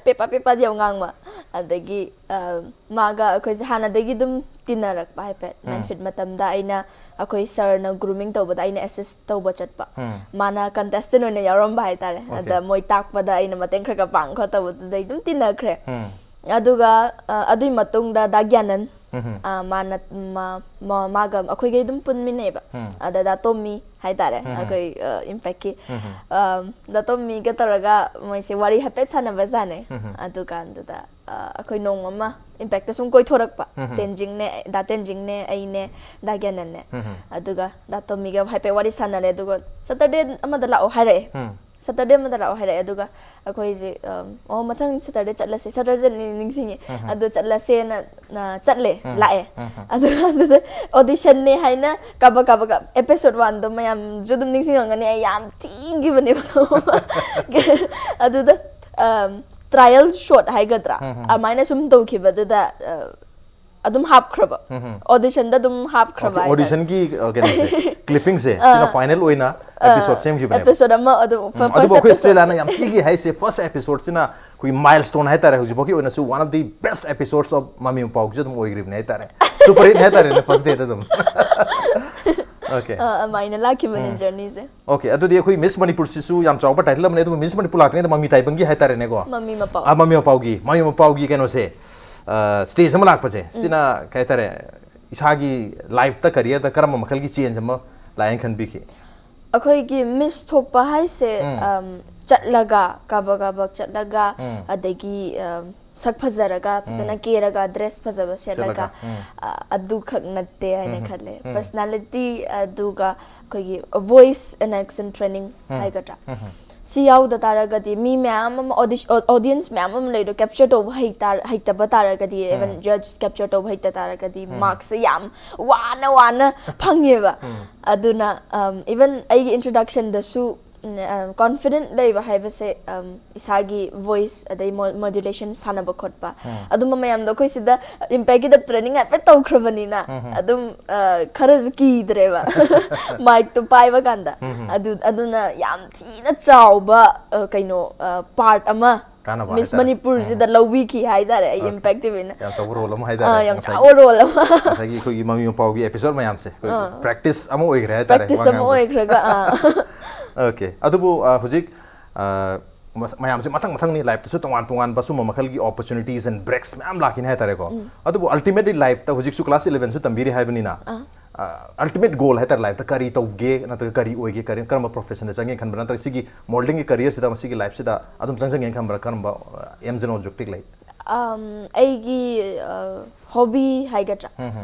ꯄꯦꯄꯥ ꯄꯦꯄꯥꯗꯤ ꯌꯥꯝ ꯉꯥꯡꯕ꯫ ꯑꯗꯒꯤ, ꯑ, ꯃꯥꯒ ꯑꯩꯈꯣꯏꯁꯦ ꯍꯥꯟꯅꯗꯒꯤ ꯑꯗꯨꯝ ꯇꯤꯟꯅꯔꯛꯄ ꯍꯥꯏꯐꯦꯠ꯫ ꯎꯝ꯫ ꯃꯦꯟꯐꯤꯠ ꯃꯇꯝꯗ ꯑꯩꯅ, ꯑꯩꯈꯣꯏ ꯁꯔꯅ ꯒ꯭ꯔꯨꯃꯤꯡ ꯇꯧꯕꯗ ꯑꯩꯅ ꯑꯦꯁꯤꯁ ꯇꯧꯕ ꯆꯠꯄ꯫ ꯎꯝ꯫ ꯃꯥꯅ ꯀꯟꯇꯦꯁꯇꯦꯟ ꯑꯣꯏꯅ ꯌꯥꯎꯔꯝꯕ ꯍꯥꯏꯇꯥꯔꯦ꯫ Okay. ꯑꯗ ꯃꯣꯏ ꯇꯥꯛꯄꯗ ꯑꯩꯅ ꯃꯇꯦꯡ ꯈꯔ ꯈꯔ ꯄꯥꯡ ꯈꯣꯠ ꯇꯧꯕꯗꯨꯗꯩ ꯑꯗꯨꯝ ꯇꯤꯟꯅꯈ꯭ꯔꯦ꯫ ꯎꯝ꯫ ꯑꯗꯨꯒ, ꯑ, ꯑꯗꯨꯏ ꯃꯇꯨꯡꯗ ꯗꯥ ꯒ꯭ꯌꯥꯅꯟ, ꯎꯝ꯫ ꯑ, ꯃꯥꯅ, ꯃꯥ-, ꯃꯥ-, ꯃꯥꯒ ꯑꯩꯈꯣꯏꯒꯩ ꯑꯗꯨꯝ ꯄꯨꯟꯃꯤꯟꯅꯩꯕ꯫ ꯎꯝ꯫ ꯑꯗ ꯗꯥ ꯇꯣꯝꯃꯤ ꯍꯥꯏꯇꯥꯔꯦ, ꯎꯝ꯫ ꯑꯩꯈꯣꯏ, ꯑ, ꯏꯝꯄꯦꯛꯀꯤ꯫ ꯎꯝ꯫ ꯑ, ꯗꯥ ꯇꯣꯝꯃꯤꯒ ꯇꯧꯔꯒ ꯃꯣꯏꯁꯦ ꯋꯥꯔꯤ ꯍꯥꯏꯐꯦꯠ ꯁꯥꯟꯅꯕ ꯁꯥꯟꯅꯩ꯫ ꯎꯝ꯫ ꯑꯗꯨꯀꯥꯟꯗꯨꯗ, ꯑ, ꯑꯩꯈꯣꯏ ꯅꯣꯡꯃ ꯑꯃ ꯏꯝꯄꯦꯛꯇ ꯁꯨꯝ ꯀꯣꯏꯊꯣꯔꯛꯄ꯫ ꯎꯝ꯫ ꯇꯦꯟꯖꯤꯡꯅꯦ, ꯗꯥ ꯇꯦꯟꯖꯤꯡꯅꯦ, ꯑꯩꯅꯦ, ꯗꯥ ꯒ꯭ꯌꯥꯅꯟꯅꯦ꯫ ꯎꯝ꯫ ꯑꯗꯨꯒ ꯗꯥ ꯇꯣꯝꯃꯤꯒ ꯍꯥꯏꯐꯦꯠ ꯋꯥꯔꯤ ꯁꯥꯟꯅꯔꯦ꯫ ꯑꯗꯨꯒ ꯁꯇꯔꯗꯦ ꯑꯃꯗ ꯂꯥꯛꯑꯣ ꯍꯥꯏꯔꯛꯑꯦ꯫ ꯎꯝ꯫ ꯁꯇꯔꯗꯦ ꯑꯃꯗ ꯂꯥꯛꯑꯣ ꯍꯥꯏꯔꯛꯑꯦ꯫ ꯑꯗꯨꯒ ꯑꯩꯈꯣꯏꯁꯦ, ꯑꯝ, ꯑꯣ, ꯃꯊꯪ ꯁꯇꯔꯗꯦ ꯆꯠꯂꯁꯦ꯫ ꯁꯇꯔꯗꯦ ꯅꯤ-, ꯅꯤꯡꯁꯤꯡꯉꯤ꯫ ꯎꯝ꯫ ꯑꯗꯨ ꯆꯠꯂꯁꯦꯅ, ꯑ, ꯆꯠꯂꯦ, ꯎꯝ꯫ ꯂꯥꯛꯑꯦ꯫ ꯎꯝ꯫ ꯑꯗꯨꯒ ꯑꯗꯨꯗ ꯑꯣꯗꯤꯁꯟꯅꯦ ꯍꯥꯏꯅ ꯀꯥꯕꯛ ꯀꯥꯕꯛ, ꯑꯦꯄꯤꯁꯣꯗ ꯋꯥꯟꯗꯣ ꯃꯌꯥꯝꯁꯨ ꯑꯗꯨꯝ ꯅꯤꯡꯁꯤꯡꯉꯝꯒꯅꯤ, ꯑꯩ ꯌꯥꯝ ꯊꯤꯈꯤꯕꯅꯦꯕ꯫ ꯑꯗꯨꯗ, ꯑꯝ, ꯇ꯭ꯔꯥꯏꯌꯦꯜ ꯁꯣꯠ ꯍꯥꯏꯒꯗ꯭ꯔꯥ, ꯎꯝ, ꯎꯝ꯫ ꯑꯗꯨꯃꯥꯏꯅ ꯁꯨꯝ ꯇꯧꯈꯤꯕꯗꯨꯗ, ꯑ, ꯑꯗꯨꯝ ꯍꯥꯞꯈ꯭ꯔꯕ꯫ ꯎꯝ, ꯎꯝ꯫ ꯑꯣꯗꯤꯁꯟꯗ ꯑꯗꯨꯝ ꯍꯥꯞꯈ꯭ꯔꯕ Okay, ꯍꯥꯏꯇꯥꯔꯦ꯫ ꯑꯣꯗꯤꯁꯟꯒꯤ, ꯑ, ꯀꯩꯅꯣꯁꯦ, ꯀ꯭ꯂꯤꯞꯄꯤꯡꯁꯦ, ꯑ, ꯁꯤꯅ ꯐꯥꯏꯅꯦꯜ ꯑꯣꯏꯅ ꯑ, ꯑꯦꯄꯤꯁꯣꯗ ꯁꯦꯝꯈꯤꯕꯅꯦꯕ꯫ ꯑꯦꯄꯤꯁꯣꯗ ꯑꯃ ꯑꯗꯨꯝ, ꯎꯝ, ꯐ-, ꯑꯗꯨꯕꯨ ꯐꯥꯔꯁ ꯑꯩꯈꯣꯏ ꯁ꯭ꯇꯦꯂꯥꯅ ꯑꯦꯄꯤꯁꯣꯗꯁꯦ꯫ ꯌꯥꯝ ꯊꯤꯒꯤ ꯍꯥꯏꯁꯦ, ꯐꯥꯔꯁ ꯑꯦꯄꯤꯁꯣꯗꯁꯤꯅ ꯑꯩꯈꯣꯏ ꯃꯥꯏꯜꯁ꯭ꯇꯣꯟ ꯍꯥꯏꯇꯥꯔꯦ, ꯍꯧꯖꯤꯛꯐꯥꯎꯒꯤ ꯑꯣꯏꯅꯁꯨ one of the best episodes of ꯃꯃꯤ ꯃꯄꯥꯎꯒꯤꯁꯨ ꯑꯗꯨꯝ ꯑꯣꯏꯈ꯭ꯔꯤꯕꯅꯦ ꯍꯥꯏꯇꯥꯔꯦ꯫ ꯁꯨꯄꯔ ꯍꯤꯠ ꯍꯥꯏꯇꯥꯔꯦꯅꯦ, ꯐꯥꯔꯁ ꯗꯦꯗ ꯑꯗꯨꯝ꯫ Okay. ꯑ, ꯑꯗꯨꯃꯥꯏꯅ ꯂꯥꯛꯈꯤꯕꯅꯦ ꯎꯝ. ꯖꯔꯅꯤꯁꯦ꯫ Okay, ꯑꯗꯨꯗꯤ ꯑꯩꯈꯣꯏ ꯃꯤꯁ ꯃꯅꯤꯄꯨꯔꯁꯤꯁꯨ ꯌꯥꯝ ꯆꯥꯎꯕ ꯇꯥꯏꯇꯜ ꯑꯃꯅꯦ, ꯑꯗꯨꯕꯨ ꯃꯤꯁ ꯃꯅꯤꯄꯨꯔ ꯂꯥꯛꯇ꯭ꯔꯤꯉꯩꯗ ꯃꯃꯤ ꯇꯥꯏꯕꯪꯒꯤ ꯍꯥꯏꯇꯥꯔꯦꯅꯦꯀꯣ. ꯃꯃꯤ ꯃꯄꯥꯎ. ꯑ, ꯃꯃꯤ ꯃꯄꯥꯎꯒꯤ, ꯃꯃꯤ ꯃꯄꯥꯎꯒꯤ ꯀꯩꯅꯣꯁꯦ, ꯁ꯭ꯇꯦꯖ ꯑꯃ ꯂꯥꯛꯄꯁꯦ, ꯁꯤꯅ ꯀꯩ ꯍꯥꯏꯇꯥꯔꯦ, ꯏꯁꯥꯒꯤ ꯂꯥꯏꯐꯇ, ꯀꯦꯔꯤꯌꯔꯗ ꯀꯔꯝꯕ ꯃꯈꯜꯒꯤ ꯆꯦꯟꯖ ꯑꯃ ꯂꯥꯛꯑꯦꯅ ꯈꯟꯕꯤꯈꯤ? ꯑꯩꯈꯣꯏꯒꯤ ꯃꯤꯁ ꯊꯣꯛꯄ ꯍꯥꯏꯁꯦ, ꯎꯝ. ꯑꯝ, ꯆꯠꯂꯒ, ꯀꯥꯕꯛ ꯀꯥꯕꯛ ꯆꯠꯂꯒ, ꯎꯝ. ꯑꯗꯒꯤ, ꯑꯝ, ꯁꯛ ꯐꯖꯔꯒ, ꯐꯖꯅ ꯀꯦꯔꯒ, ꯗ꯭ꯔꯦꯁ ꯐꯖꯕ ꯁꯦꯠꯂꯒ, ꯁꯦꯠꯂꯒ, ꯎꯝ. ꯑ, ꯑꯗꯨꯈꯛ ꯅꯠꯇꯦ ꯍꯥꯏꯅ ꯎꯝ. ꯈꯜꯂꯦ. ꯎꯝ. ꯄꯔꯁꯅꯦꯂꯤꯇꯤ, ꯑꯗꯨꯒ ꯑꯩꯈꯣꯏꯒꯤ voice enhancement training ꯎꯝ. ꯍꯥꯏꯒꯗ꯭ꯔꯥ, ꯎꯝ. ꯁꯤ ꯌꯥꯎꯗ ꯇꯥꯔꯒꯗꯤ ꯃꯤ ꯃꯌꯥꯝ ꯑꯃ, audience, audience ꯃꯌꯥꯝ ꯑꯃ ꯂꯩꯗꯣ, ꯀꯦꯞꯆꯔ ꯇꯧꯕ ꯍꯩ ꯇꯥꯔ-, ꯍꯩꯇꯕ ꯇꯥꯔꯒꯗꯤ, even judge capture ꯇꯧꯕ ꯍꯩꯇ ꯇꯥꯔꯒꯗꯤ, ꯃꯥꯔꯛꯁꯦ ꯌꯥꯝ ꯋꯥꯅ ꯋꯥꯅ ꯐꯪꯉꯦꯕ. ꯑꯗꯨꯅ, um, even ꯑꯩꯒꯤ ꯏꯟꯇ꯭ꯔꯣꯗꯛꯁꯟꯗꯁꯨ ꯀꯣꯟꯐꯤꯗꯦꯟ ꯂꯩꯕ ꯍꯥꯏꯕꯁꯦ, um, ꯏꯁꯥꯒꯤ ꯚꯣꯏꯁ, ꯑꯗꯩ ꯃꯣ-, ꯃꯣꯗꯨꯂꯦꯁꯟ ꯁꯥꯟꯅꯕ ꯈꯣꯠꯄ, ꯑꯗꯨꯝꯕ ꯃꯌꯥꯝꯗꯣ ꯑꯩꯈꯣꯏ ꯁꯤꯗ ꯏꯝꯄꯦꯛꯀꯤꯗ ꯇ꯭ꯔꯦꯅꯤꯡ ꯍꯥꯏꯐꯦꯠ ꯇꯧꯈ꯭ꯔꯕꯅꯤꯅ, ꯑꯗꯨꯝ, ꯑ, ꯈꯔꯁꯨ ꯀꯤꯗ꯭ꯔꯦꯕ ꯃꯥꯏꯛꯇꯣ ꯄꯥꯏꯕ ꯀꯥꯟꯗ. ꯑꯗꯨ, ꯑꯗꯨꯅ ꯌꯥꯝ ꯊꯤꯅ ꯆꯥꯎꯕ, ꯑ, ꯀꯩꯅꯣ, ꯄꯥꯔꯠ ꯑꯃ ꯀꯥꯟꯅꯕ ꯃꯤꯁ ꯍꯥꯏꯇꯥꯔꯦ. ꯃꯅꯤꯄꯨꯔꯁꯤꯗ ꯂꯧꯕꯤꯈꯤ ꯍꯥꯏꯇꯥꯔꯦ ꯑꯩ, Okay. ꯏꯝꯄꯦꯛꯇꯤꯚ ꯑꯣꯏꯅ. ꯌꯥꯝ ꯆꯥꯎꯕ ꯔꯣꯜ ꯑꯃ ꯍꯥꯏꯇꯥꯔꯦ. ꯑꯥ, ꯌꯥꯝ ꯉꯁꯥꯏꯒꯤ, ꯆꯥꯎꯕ ꯔꯣꯜ ꯑꯃ. ꯉꯁꯥꯏꯒꯤ ꯑꯩꯈꯣꯏꯒꯤ ꯃꯃꯤ ꯃꯄꯥꯎꯒꯤ ꯑꯦꯄꯤꯁꯣꯗ ꯃꯌꯥꯝꯁꯦ ꯑꯩꯈꯣꯏꯒꯤ ꯑꯥ. ꯄ꯭ꯔꯦꯛꯇꯤꯁ ꯑꯃ ꯑꯣꯏꯈ꯭ꯔꯦ ꯍꯥꯏꯇꯥꯔꯦ, ꯋꯥ ꯄ꯭ꯔꯦꯛꯇꯤꯁ ꯑꯃ ꯉꯥꯡꯕꯁꯦ. ꯑꯣꯏꯈ꯭ꯔꯒ, ꯑꯥ. Okay, ꯑꯗꯨꯕꯨ, ꯑ, ꯍꯧꯖꯤꯛ, ꯑ, ꯃ-, ꯃꯌꯥꯝꯁꯦ ꯃꯊꯪ ꯃꯊꯪꯅꯤ, ꯂꯥꯏꯐꯇꯁꯨ ꯇꯣꯉꯥꯟ ꯇꯣꯉꯥꯟꯕ ꯁꯨꯝꯕ ꯃꯈꯜꯒꯤ ꯑꯣꯄꯣꯔꯆꯨꯅꯤꯇꯤꯁ ꯑꯦꯟ ꯕ꯭ꯔꯦꯛꯁ ꯃꯌꯥꯝ ꯂꯥꯛꯈꯤꯅꯤ ꯍꯥꯏꯇꯥꯔꯦꯀꯣ. ꯑꯗꯨꯕꯨ ꯑꯜꯇꯤꯃꯦꯠꯂꯤ ꯂꯥꯏꯐꯇ ꯍꯧꯖꯤꯛꯁꯨ ꯀ꯭ꯂꯥꯁ ꯏꯂꯦꯚꯦꯟꯁꯨ ꯇꯝꯕꯤꯔꯤ ꯍꯥꯏꯕꯅꯤꯅ, ꯑꯥ. ꯑ, ꯑꯜꯇꯤꯃꯦꯠ ꯒꯣꯜ ꯍꯥꯏꯇꯥꯔꯦ, ꯂꯥꯏꯐꯇ ꯀꯔꯤ ꯇꯧꯒꯦ, ꯅꯠꯇ꯭ꯔꯒ ꯀꯔꯤ ꯑꯣꯏꯒꯦ, ꯀꯔꯤ, ꯀꯔꯝꯕ ꯄ꯭ꯔꯣꯐꯦꯁꯟꯗ ꯆꯪꯒꯦ ꯈꯟꯕ꯭ꯔꯥ, ꯅꯠꯇ꯭ꯔꯒ ꯁꯤꯒꯤ ꯃꯣꯗꯦꯂꯤꯡꯒꯤ ꯀꯦꯔꯤꯌꯔꯁꯤꯗ, ꯃꯁꯤꯒꯤ ꯂꯥꯏꯐꯁꯤꯗ ꯑꯗꯨꯝ ꯆꯪꯖꯒꯦꯅ ꯈꯟꯕ꯭ꯔꯥ, ꯀꯔꯝꯕ, ꯑ, ꯑꯦꯝꯁ ꯑꯦꯟ ꯑꯣꯕꯖꯦꯛꯇꯤꯚ ꯂꯩ? ꯑꯝ, ꯑꯩꯒꯤ, ꯑ, ꯍꯣꯕꯤ ꯍꯥꯏꯒꯗ꯭ꯔꯥ?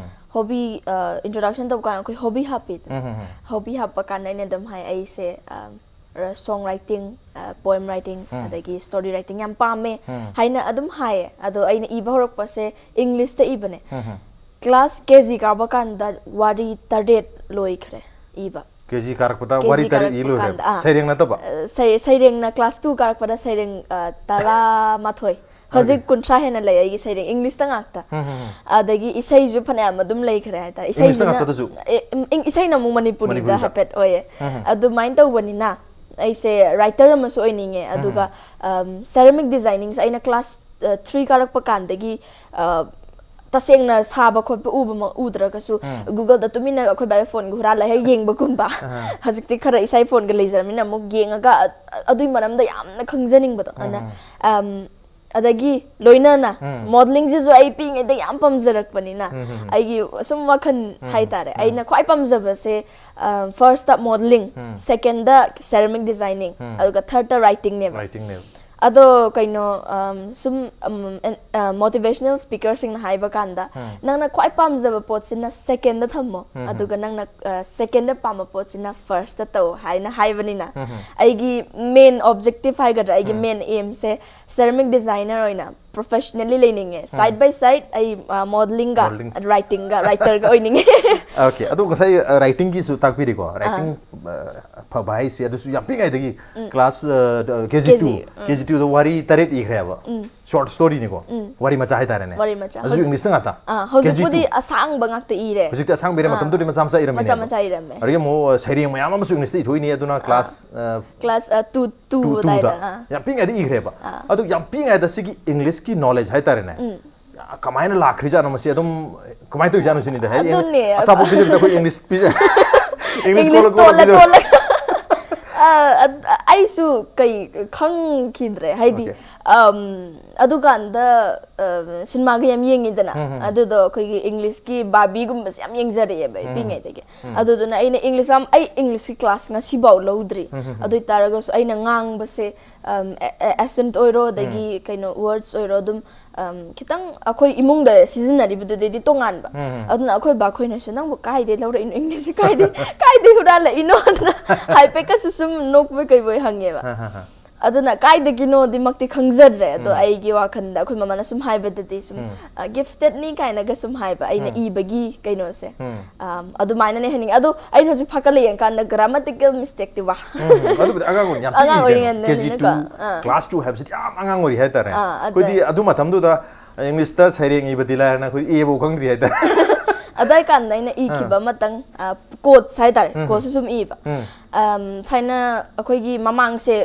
ꯍꯣꯕꯤ, ꯑ, ꯏꯟꯇ꯭ꯔꯣꯗꯛꯁꯟ ꯇꯧꯕ ꯀꯥꯟꯗ ꯑꯩꯈꯣꯏ ꯍꯣꯕꯤ ꯍꯥꯞꯄꯤꯗꯅ. ꯍꯣꯕꯤ ꯍꯥꯞꯄ ꯀꯥꯟꯗ ꯑꯩꯅ ꯑꯗꯨꯝ ꯍꯥꯏ, ꯑꯩꯁꯦ, ꯑꯝ, ꯁꯣꯡ ꯔꯥꯏꯇꯤꯡ, ꯑ, ꯄꯣꯏꯝ ꯔꯥꯏꯇꯤꯡ, ꯑꯗꯒꯤ ꯁ꯭ꯇꯣꯔꯤ ꯔꯥꯏꯇꯤꯡ ꯌꯥꯝ ꯄꯥꯝꯃꯦ ꯍꯥꯏꯅ ꯑꯗꯨꯝ ꯍꯥꯏꯌꯦ꯫ ꯑꯗꯣ ꯑꯩꯅ ꯏꯕ ꯍꯧꯔꯛꯄꯁꯦ ꯏꯪꯂꯤꯁꯇ ꯏꯕꯅꯦ꯫ ꯀ꯭ꯂꯥꯁ ꯀꯦ ꯖꯤ ꯀꯥꯕ ꯀꯥꯟꯗ ꯋꯥꯔꯤ ꯇꯔꯦꯠ ꯂꯣꯏꯈ꯭ꯔꯦ ꯏꯕ꯫ ꯀꯦ ꯖꯤ ꯀꯥꯔꯛꯄꯗ ꯀꯦ ꯖꯤ ꯋꯥꯔꯤ ꯇꯔꯦꯠ ꯏ ꯀꯥꯔꯛꯄ ꯂꯣꯏꯈ꯭ꯔꯦ꯫ ꯀꯥꯟꯗ, ꯑꯥ. ꯁꯩꯔꯦꯡ ꯅꯠꯇꯕ? ꯑ, ꯁꯩ-, ꯁꯩꯔꯦꯡꯅ ꯀ꯭ꯂꯥꯁ ꯇꯨ ꯀꯥꯔꯛꯄꯗ ꯁꯩꯔꯦꯡ, ꯑ, ꯇꯔꯥꯃꯥꯊꯣꯏ꯫ ꯍꯧꯖꯤꯛ ꯀꯨꯟꯊ꯭ꯔꯥ ꯍꯦꯟꯅ ꯂꯩ ꯑꯩꯒꯤ ꯁꯩꯔꯦꯡ, ꯏꯪꯂꯤꯁꯇ ꯉꯥꯛꯇ꯫ ꯑꯗꯒꯤ ꯏꯁꯩꯁꯨ ꯐꯅꯌꯥꯝ ꯑꯗꯨꯝ ꯂꯩꯈ꯭ꯔꯦ ꯍꯥꯏꯇꯥꯔꯦ꯫ ꯏꯪꯂꯤꯁꯇ ꯏꯁꯩꯁꯤꯅ, ꯉꯥꯛꯇꯗꯁꯨ? ꯑꯦ, ꯏꯪ-, ꯏꯁꯩꯅ ꯑꯃꯨꯛ ꯃꯅꯤꯄꯨꯔꯤꯗ ꯃꯅꯤꯄꯨꯔꯤꯗ? ꯍꯥꯏꯐꯦꯠ ꯑꯣꯏꯌꯦ꯫ ꯑꯗꯨꯃꯥꯏꯅ ꯇꯧꯕꯅꯤꯅ ꯑꯩꯁꯦ ꯔꯥꯏꯇꯔ ꯑꯃꯁꯨ ꯑꯣꯏꯅꯤꯡꯉꯦ꯫ ꯑꯗꯨꯒ, ꯑꯝ, ꯁꯦꯔꯥꯃꯤꯛ ꯗꯤꯖꯥꯏꯅꯤꯡꯁꯦ ꯑꯩꯅ ꯀ꯭ꯂꯥꯁ, ꯑ, ꯊ꯭ꯔꯤ ꯀꯥꯔꯛꯄ ꯀꯥꯟꯗꯒꯤ, ꯑ, ꯇꯁꯦꯡꯅ ꯁꯥꯕ ꯈꯣꯠꯄ ꯎꯕꯃꯛ ꯎꯗ꯭ꯔꯒꯁꯨ, ꯒꯨꯒꯜꯗ ꯇꯨꯃꯤꯟꯅ ꯑꯩꯈꯣꯏ ꯕꯥꯕꯥ ꯐꯣꯟꯒ ꯍꯨꯔꯥꯜꯂ ꯍꯦꯛ ꯌꯦꯡꯕꯒꯨꯝꯕ꯫ ꯍꯧꯖꯤꯛꯇꯤ ꯈꯔ ꯏꯁꯥꯒꯤ ꯐꯣꯟꯒ ꯂꯩꯖꯔꯕꯅꯤꯅ ꯑꯃꯨꯛ ꯌꯦꯡꯉꯒ ꯑ- ꯑꯗꯨꯏ ꯃꯔꯝꯗ ꯌꯥꯝꯅ ꯈꯪꯖꯅꯤꯡꯕꯗꯣ ꯑꯗꯨꯅ, ꯑꯝ, ꯑꯗꯒꯤ ꯂꯣꯏꯅꯅ ꯃꯣꯗꯂꯤꯡꯁꯤꯁꯨ ꯑꯩ ꯄꯤꯛꯏꯉꯩꯗ ꯌꯥꯝ ꯄꯥꯝꯖꯔꯛꯄꯅꯤꯅ, ꯑꯩꯒꯤ ꯁꯨꯝ ꯋꯥꯈꯜ ꯍꯥꯏꯇꯥꯔꯦ, ꯑꯩꯅ ꯈ꯭ꯋꯥꯏ ꯄꯥꯝꯖꯕꯁꯦ ꯐꯥꯔꯁꯇ ꯃꯣꯗꯂꯤꯡ, ꯁꯦꯀꯦꯟꯗ ꯁꯦꯔꯥꯃꯤꯛ ꯗꯤꯖꯥꯏꯅꯤꯡ, ꯑꯗꯨꯒ ꯊꯥꯔꯗꯇ ꯔꯥꯏꯇꯤꯡꯅꯦꯕ꯫ ꯔꯥꯏꯇꯤꯡꯅꯦꯕ꯫ ꯑꯗꯣ ꯀꯩꯅꯣ, ꯑꯝ, ꯁꯨꯝ ꯃꯣꯇꯤꯚꯦꯁꯅꯦꯜ ꯁ꯭ꯄꯤꯀꯔꯁꯤꯡꯅ ꯍꯥꯏꯕ ꯀꯥꯟꯗ, ꯅꯪꯅ ꯈ꯭ꯋꯥꯏ ꯄꯥꯝꯖꯕ ꯄꯣꯠꯁꯤꯅ ꯁꯦꯀꯦꯟꯗ ꯊꯝꯃꯣ, ꯑꯗꯨꯒ ꯅꯪꯅ ꯁꯦꯀꯦꯟꯗ ꯄꯥꯝꯕ ꯄꯣꯠꯁꯤꯅ ꯐꯥꯔꯁꯇ ꯇꯧ ꯍꯥꯏꯅ ꯍꯥꯏꯕꯅꯤꯅ, ꯑꯩꯒꯤ ꯃꯦꯟ ꯑꯣꯕꯖꯦꯛꯇꯤꯚ ꯍꯥꯏꯒꯗ꯭ꯔꯥ, ꯑꯩꯒꯤ ꯃꯦꯟ ꯑꯦꯝꯁꯦ ꯁꯦꯔꯥꯃꯤꯛ ꯗꯤꯖꯥꯏꯅꯔ ꯑꯣꯏꯅ ꯄ꯭ꯔꯣꯐꯦꯁꯅꯦꯜꯂꯤ ꯂꯩꯅꯤꯡꯉꯦ꯫ ꯁꯥꯏꯗ ꯕꯥꯏ ꯁꯥꯏꯗ ꯑꯩ ꯃꯣꯗꯂꯤꯡꯒ ꯃꯣꯗꯂꯤꯡ꯫ ꯔꯥꯏꯇꯤꯡꯒ ꯔꯥꯏꯇꯔꯒ ꯑꯣꯏꯅꯤꯡꯉꯦ꯫ ꯑꯣꯀꯦ, ꯑꯗꯣ ꯉꯁꯥꯏ ꯔꯥꯏꯇꯤꯡꯒꯤꯁꯨ ꯇꯥꯛꯄꯤꯔꯤꯀꯣ, ꯔꯥꯏꯇꯤꯡ ꯐꯕ ꯍꯥꯏꯁꯦ ꯑꯗꯨꯁꯨ ꯌꯥꯝ ꯄꯤꯛꯏꯉꯩꯗꯒꯤ, ꯀ꯭ꯂꯥꯁ ꯀꯦ ꯖꯤ ꯇꯨ, ꯎꯝ꯫ ꯀꯦ ꯖꯤ ꯇꯨꯗ ꯋꯥꯔꯤ ꯇꯔꯦꯠ ꯏꯈ꯭ꯔꯦꯕ꯫ ꯁꯣꯔꯠ ꯁ꯭ꯇꯣꯔꯤꯅꯤꯀꯣ, ꯋꯥꯔꯤ ꯃꯆꯥ ꯍꯥꯏꯇꯥꯔꯦꯅꯦ꯫ ꯋꯥꯔꯤ ꯃꯆꯥ꯫ ꯑꯗꯨꯁꯨ ꯍꯧꯖꯤꯛ- ꯏꯪꯂꯤꯁꯇ ꯉꯥꯛꯇ꯫ ꯑꯥ, ꯀꯦ ꯖꯤ ꯇꯨ꯫ ꯍꯧꯖꯤꯛꯄꯨꯗꯤ ꯑꯁꯥꯡꯕ ꯉꯥꯛꯇ ꯏꯔꯦ꯫ ꯍꯧꯖꯤꯛꯇꯤ ꯑꯁꯥꯡꯕ ꯏꯔꯦ, ꯑꯥ꯫ ꯃꯇꯝꯗꯨꯗꯤ ꯃꯆꯥ ꯃꯆꯥ ꯏꯔꯝꯃꯤꯅꯦ꯫ ꯃꯆꯥ ꯃꯆꯥ ꯏꯔꯝꯃꯦ꯫ ꯑꯗꯒꯤ ꯑꯃꯨꯛ ꯁꯩꯔꯦꯡ ꯃꯌꯥꯝ ꯑꯃꯁꯨ ꯏꯪꯂꯤꯁꯇ ꯏꯊꯣꯛꯏꯅꯦ, ꯑꯗꯨꯅ class class two two two ꯑꯗꯨꯋꯥꯏꯗ꯫ ꯇꯨꯗ꯫ ꯑꯥ꯫ ꯌꯥꯝ ꯄꯤꯛꯏꯉꯩꯗꯒꯤ ꯏꯔꯦ꯫ ꯌꯥꯝ ꯄꯤꯛꯏꯉꯩꯗ ꯁꯤꯒꯤ ꯏꯪꯂꯤꯁꯀꯤ ꯅꯣꯂꯦꯖ ꯍꯥꯏꯇꯥꯔꯦꯅꯦ꯫ ꯎꯝ꯫ ꯀꯃꯥꯏꯅ ꯂꯥꯛꯈ꯭ꯔꯤꯖꯥꯠꯅꯣ ꯃꯁꯤ ꯑꯗꯨꯝ ꯀꯃꯥꯏꯅ ꯇꯧꯔꯤꯖꯥꯠꯅꯣ ꯁꯤꯅꯤꯗ꯫ ꯍꯥꯏꯗꯤ ꯑꯗꯨꯅꯦ꯫ ꯑꯆꯥꯄꯣꯠ ꯄꯤꯖꯕꯗ ꯑꯩꯈꯣꯏ ꯏꯪꯂꯤꯁ ꯄꯤꯖ-, ꯏꯪꯂꯤꯁ ꯏꯪꯂꯤꯁ ꯀꯣꯜꯂ ꯀꯣꯜꯂ ꯇꯣꯜꯂ ꯄꯤꯖꯕ꯫ ꯇꯣꯜꯂ꯫ ꯑ, ꯑꯗ- ꯑꯩꯁꯨ ꯀꯩ ꯈꯪꯈꯤꯗ꯭ꯔꯦ ꯍꯥꯏꯗꯤ꯫ ꯑꯣꯀꯦ꯫ ꯑꯝ, ꯑꯗꯨꯀꯥꯟꯗ ꯑ, ꯁꯤꯅꯦꯃꯥꯒ ꯌꯥꯝ ꯌꯦꯡꯉꯤꯗꯅ꯫ ꯎꯝ, ꯎꯝ꯫ ꯑꯗꯨꯗꯣ ꯑꯩꯈꯣꯏꯒꯤ ꯏꯪꯂꯤꯁꯀꯤ ꯕꯥꯔꯕꯤꯒꯨꯝꯕꯁꯦ ꯌꯥꯝ ꯌꯦꯡꯖꯔꯛꯑꯦꯕ ꯑꯩ ꯎꯝ꯫ ꯄꯤꯛꯏꯉꯩꯗꯒꯤ꯫ ꯎꯝ꯫ ꯑꯗꯨꯗꯨꯅ ꯑꯩꯅ ꯏꯪꯂꯤꯁ ꯌꯥꯝ ꯑꯩ ꯏꯪꯂꯤꯁꯀꯤ ꯀ꯭ꯂꯥꯁ ꯉꯁꯤꯐꯥꯎ ꯂꯧꯗ꯭ꯔꯤ꯫ ꯎꯝ, ꯎꯝ, ꯎꯝ꯫ ꯑꯗꯨ ꯑꯣꯏꯇꯥꯔꯒꯁꯨ ꯑꯩꯅ ꯉꯥꯡꯕꯁꯦ, ꯑꯝ, ꯑꯦ- ꯑꯦ- ꯑꯦꯁꯦꯟꯠ ꯑꯣꯏꯔꯣ, ꯑꯗꯒꯤ ꯀꯩꯅꯣ ꯋꯥꯔꯗꯁ ꯑꯣꯏꯔꯣ, ꯑꯗꯨꯝ ꯑꯝ, ꯈꯤꯇꯪ ꯑꯩꯈꯣꯏ ꯏꯃꯨꯡꯗ ꯁꯤꯖꯤꯟꯅꯔꯤꯕꯗꯨꯗꯩꯗꯤ ꯇꯣꯉꯥꯟꯕ꯫ ꯎꯝ, ꯎꯝ꯫ ꯑꯗꯨꯅ ꯑꯩꯈꯣꯏ ꯕꯥꯈꯣꯏꯅꯁꯨ "ꯅꯪꯕꯨ ꯀꯥꯏꯗꯩ ꯂꯧꯔꯛꯏꯅꯣ ꯏꯪꯂꯤꯁꯁꯦ? ꯀꯥꯏꯗꯩ ꯀꯥꯏꯗꯩ ꯍꯨꯔꯥꯜꯂꯛꯏꯅꯣ?" ꯍꯥꯏꯐꯦꯠꯀꯁꯨ ꯁꯨꯝ ꯅꯣꯛꯄꯣꯏ ꯀꯩꯕꯣꯏ ꯍꯪꯉꯦꯕ꯫ ꯍꯥ, ꯍꯥ, ꯍꯥ꯫ ꯑꯗꯨꯅ ꯀꯥꯏꯗꯒꯤꯅꯣꯗꯤ ꯃꯛꯇꯤ ꯈꯪꯖꯗ꯭ꯔꯦ, ꯑꯗꯣ ꯎꯝ꯫ ꯑꯩꯒꯤ ꯋꯥꯈꯜꯗ ꯑꯩꯈꯣꯏ ꯃꯃꯥꯅ ꯁꯨꯝ ꯍꯥꯏꯕꯗꯗꯤ ꯁꯨꯝ, ꯎꯝ꯫ ꯑ, ꯒꯤꯐꯇꯦꯠꯅꯤ ꯀꯥꯏꯅꯒ ꯁꯨꯝ ꯍꯥꯏꯕ ꯑꯩꯅ ꯎꯝ꯫ ꯏꯕꯒꯤ ꯀꯩꯅꯣꯁꯦ꯫ ꯎꯝ꯫ ꯑꯝ, ꯑꯗꯨꯃꯥꯏꯅꯅꯦ ꯍꯥꯏꯅꯤꯡꯉꯦ꯫ ꯑꯗꯣ ꯑꯩꯅ ꯍꯧꯖꯤꯛ ꯐꯥꯒꯠꯂ ꯌꯦꯡꯀꯥꯟꯗ ꯒ꯭ꯔꯥꯃꯥꯇꯤꯀꯦꯜ ꯃꯤꯁꯇꯦꯛꯇꯤ ꯋꯥ꯫ ꯎꯝ, ꯑꯗꯨꯕꯨꯗꯤ ꯑꯉꯥꯡ ꯑꯣꯏꯔꯤꯉꯩ ꯌꯥꯝ ꯑꯉꯥꯡ ꯄꯤꯛꯏꯉꯩꯗ, ꯀꯦ ꯖꯤ ꯇꯨ, ꯑꯣꯏꯔꯤꯉꯩꯗꯅꯤꯅꯀꯣ꯫ ꯑꯥ꯫ ꯀ꯭ꯂꯥꯁ ꯇꯨ ꯍꯥꯏꯕꯁꯤꯗꯤ ꯌꯥꯝ ꯑꯉꯥꯡ ꯑꯣꯏꯔꯤ ꯍꯥꯏꯇꯥꯔꯦ꯫ ꯑꯥ, ꯑꯗ- ꯑꯩꯈꯣꯏꯗꯤ ꯑꯗꯨ ꯃꯇꯝꯗꯨꯗ ꯏꯪꯂꯤꯁꯇ ꯁꯩꯔꯦꯡ ꯏꯕꯗꯤ ꯂꯥꯏꯔꯅ ꯑꯩꯈꯣꯏ ꯑꯦꯐꯥꯎ ꯈꯪꯗ꯭ꯔꯤ ꯍꯥꯏꯇꯥꯔꯦ꯫ ꯑꯗꯥꯏ ꯀꯥꯟꯗ ꯑꯩꯅ ꯏꯈꯤꯕ ꯑꯃꯇꯪ, ꯑ, ꯀꯣꯠꯁ ꯍꯥꯏꯇꯥꯔꯦ, ꯎꯝ꯫ ꯀꯣꯠꯁꯁꯨ ꯁꯨꯝ ꯏꯕ꯫ ꯎꯝ꯫ ꯊꯥꯏꯅ ꯑꯩꯈꯣꯏꯒꯤ ꯃꯃꯥꯡꯁꯦ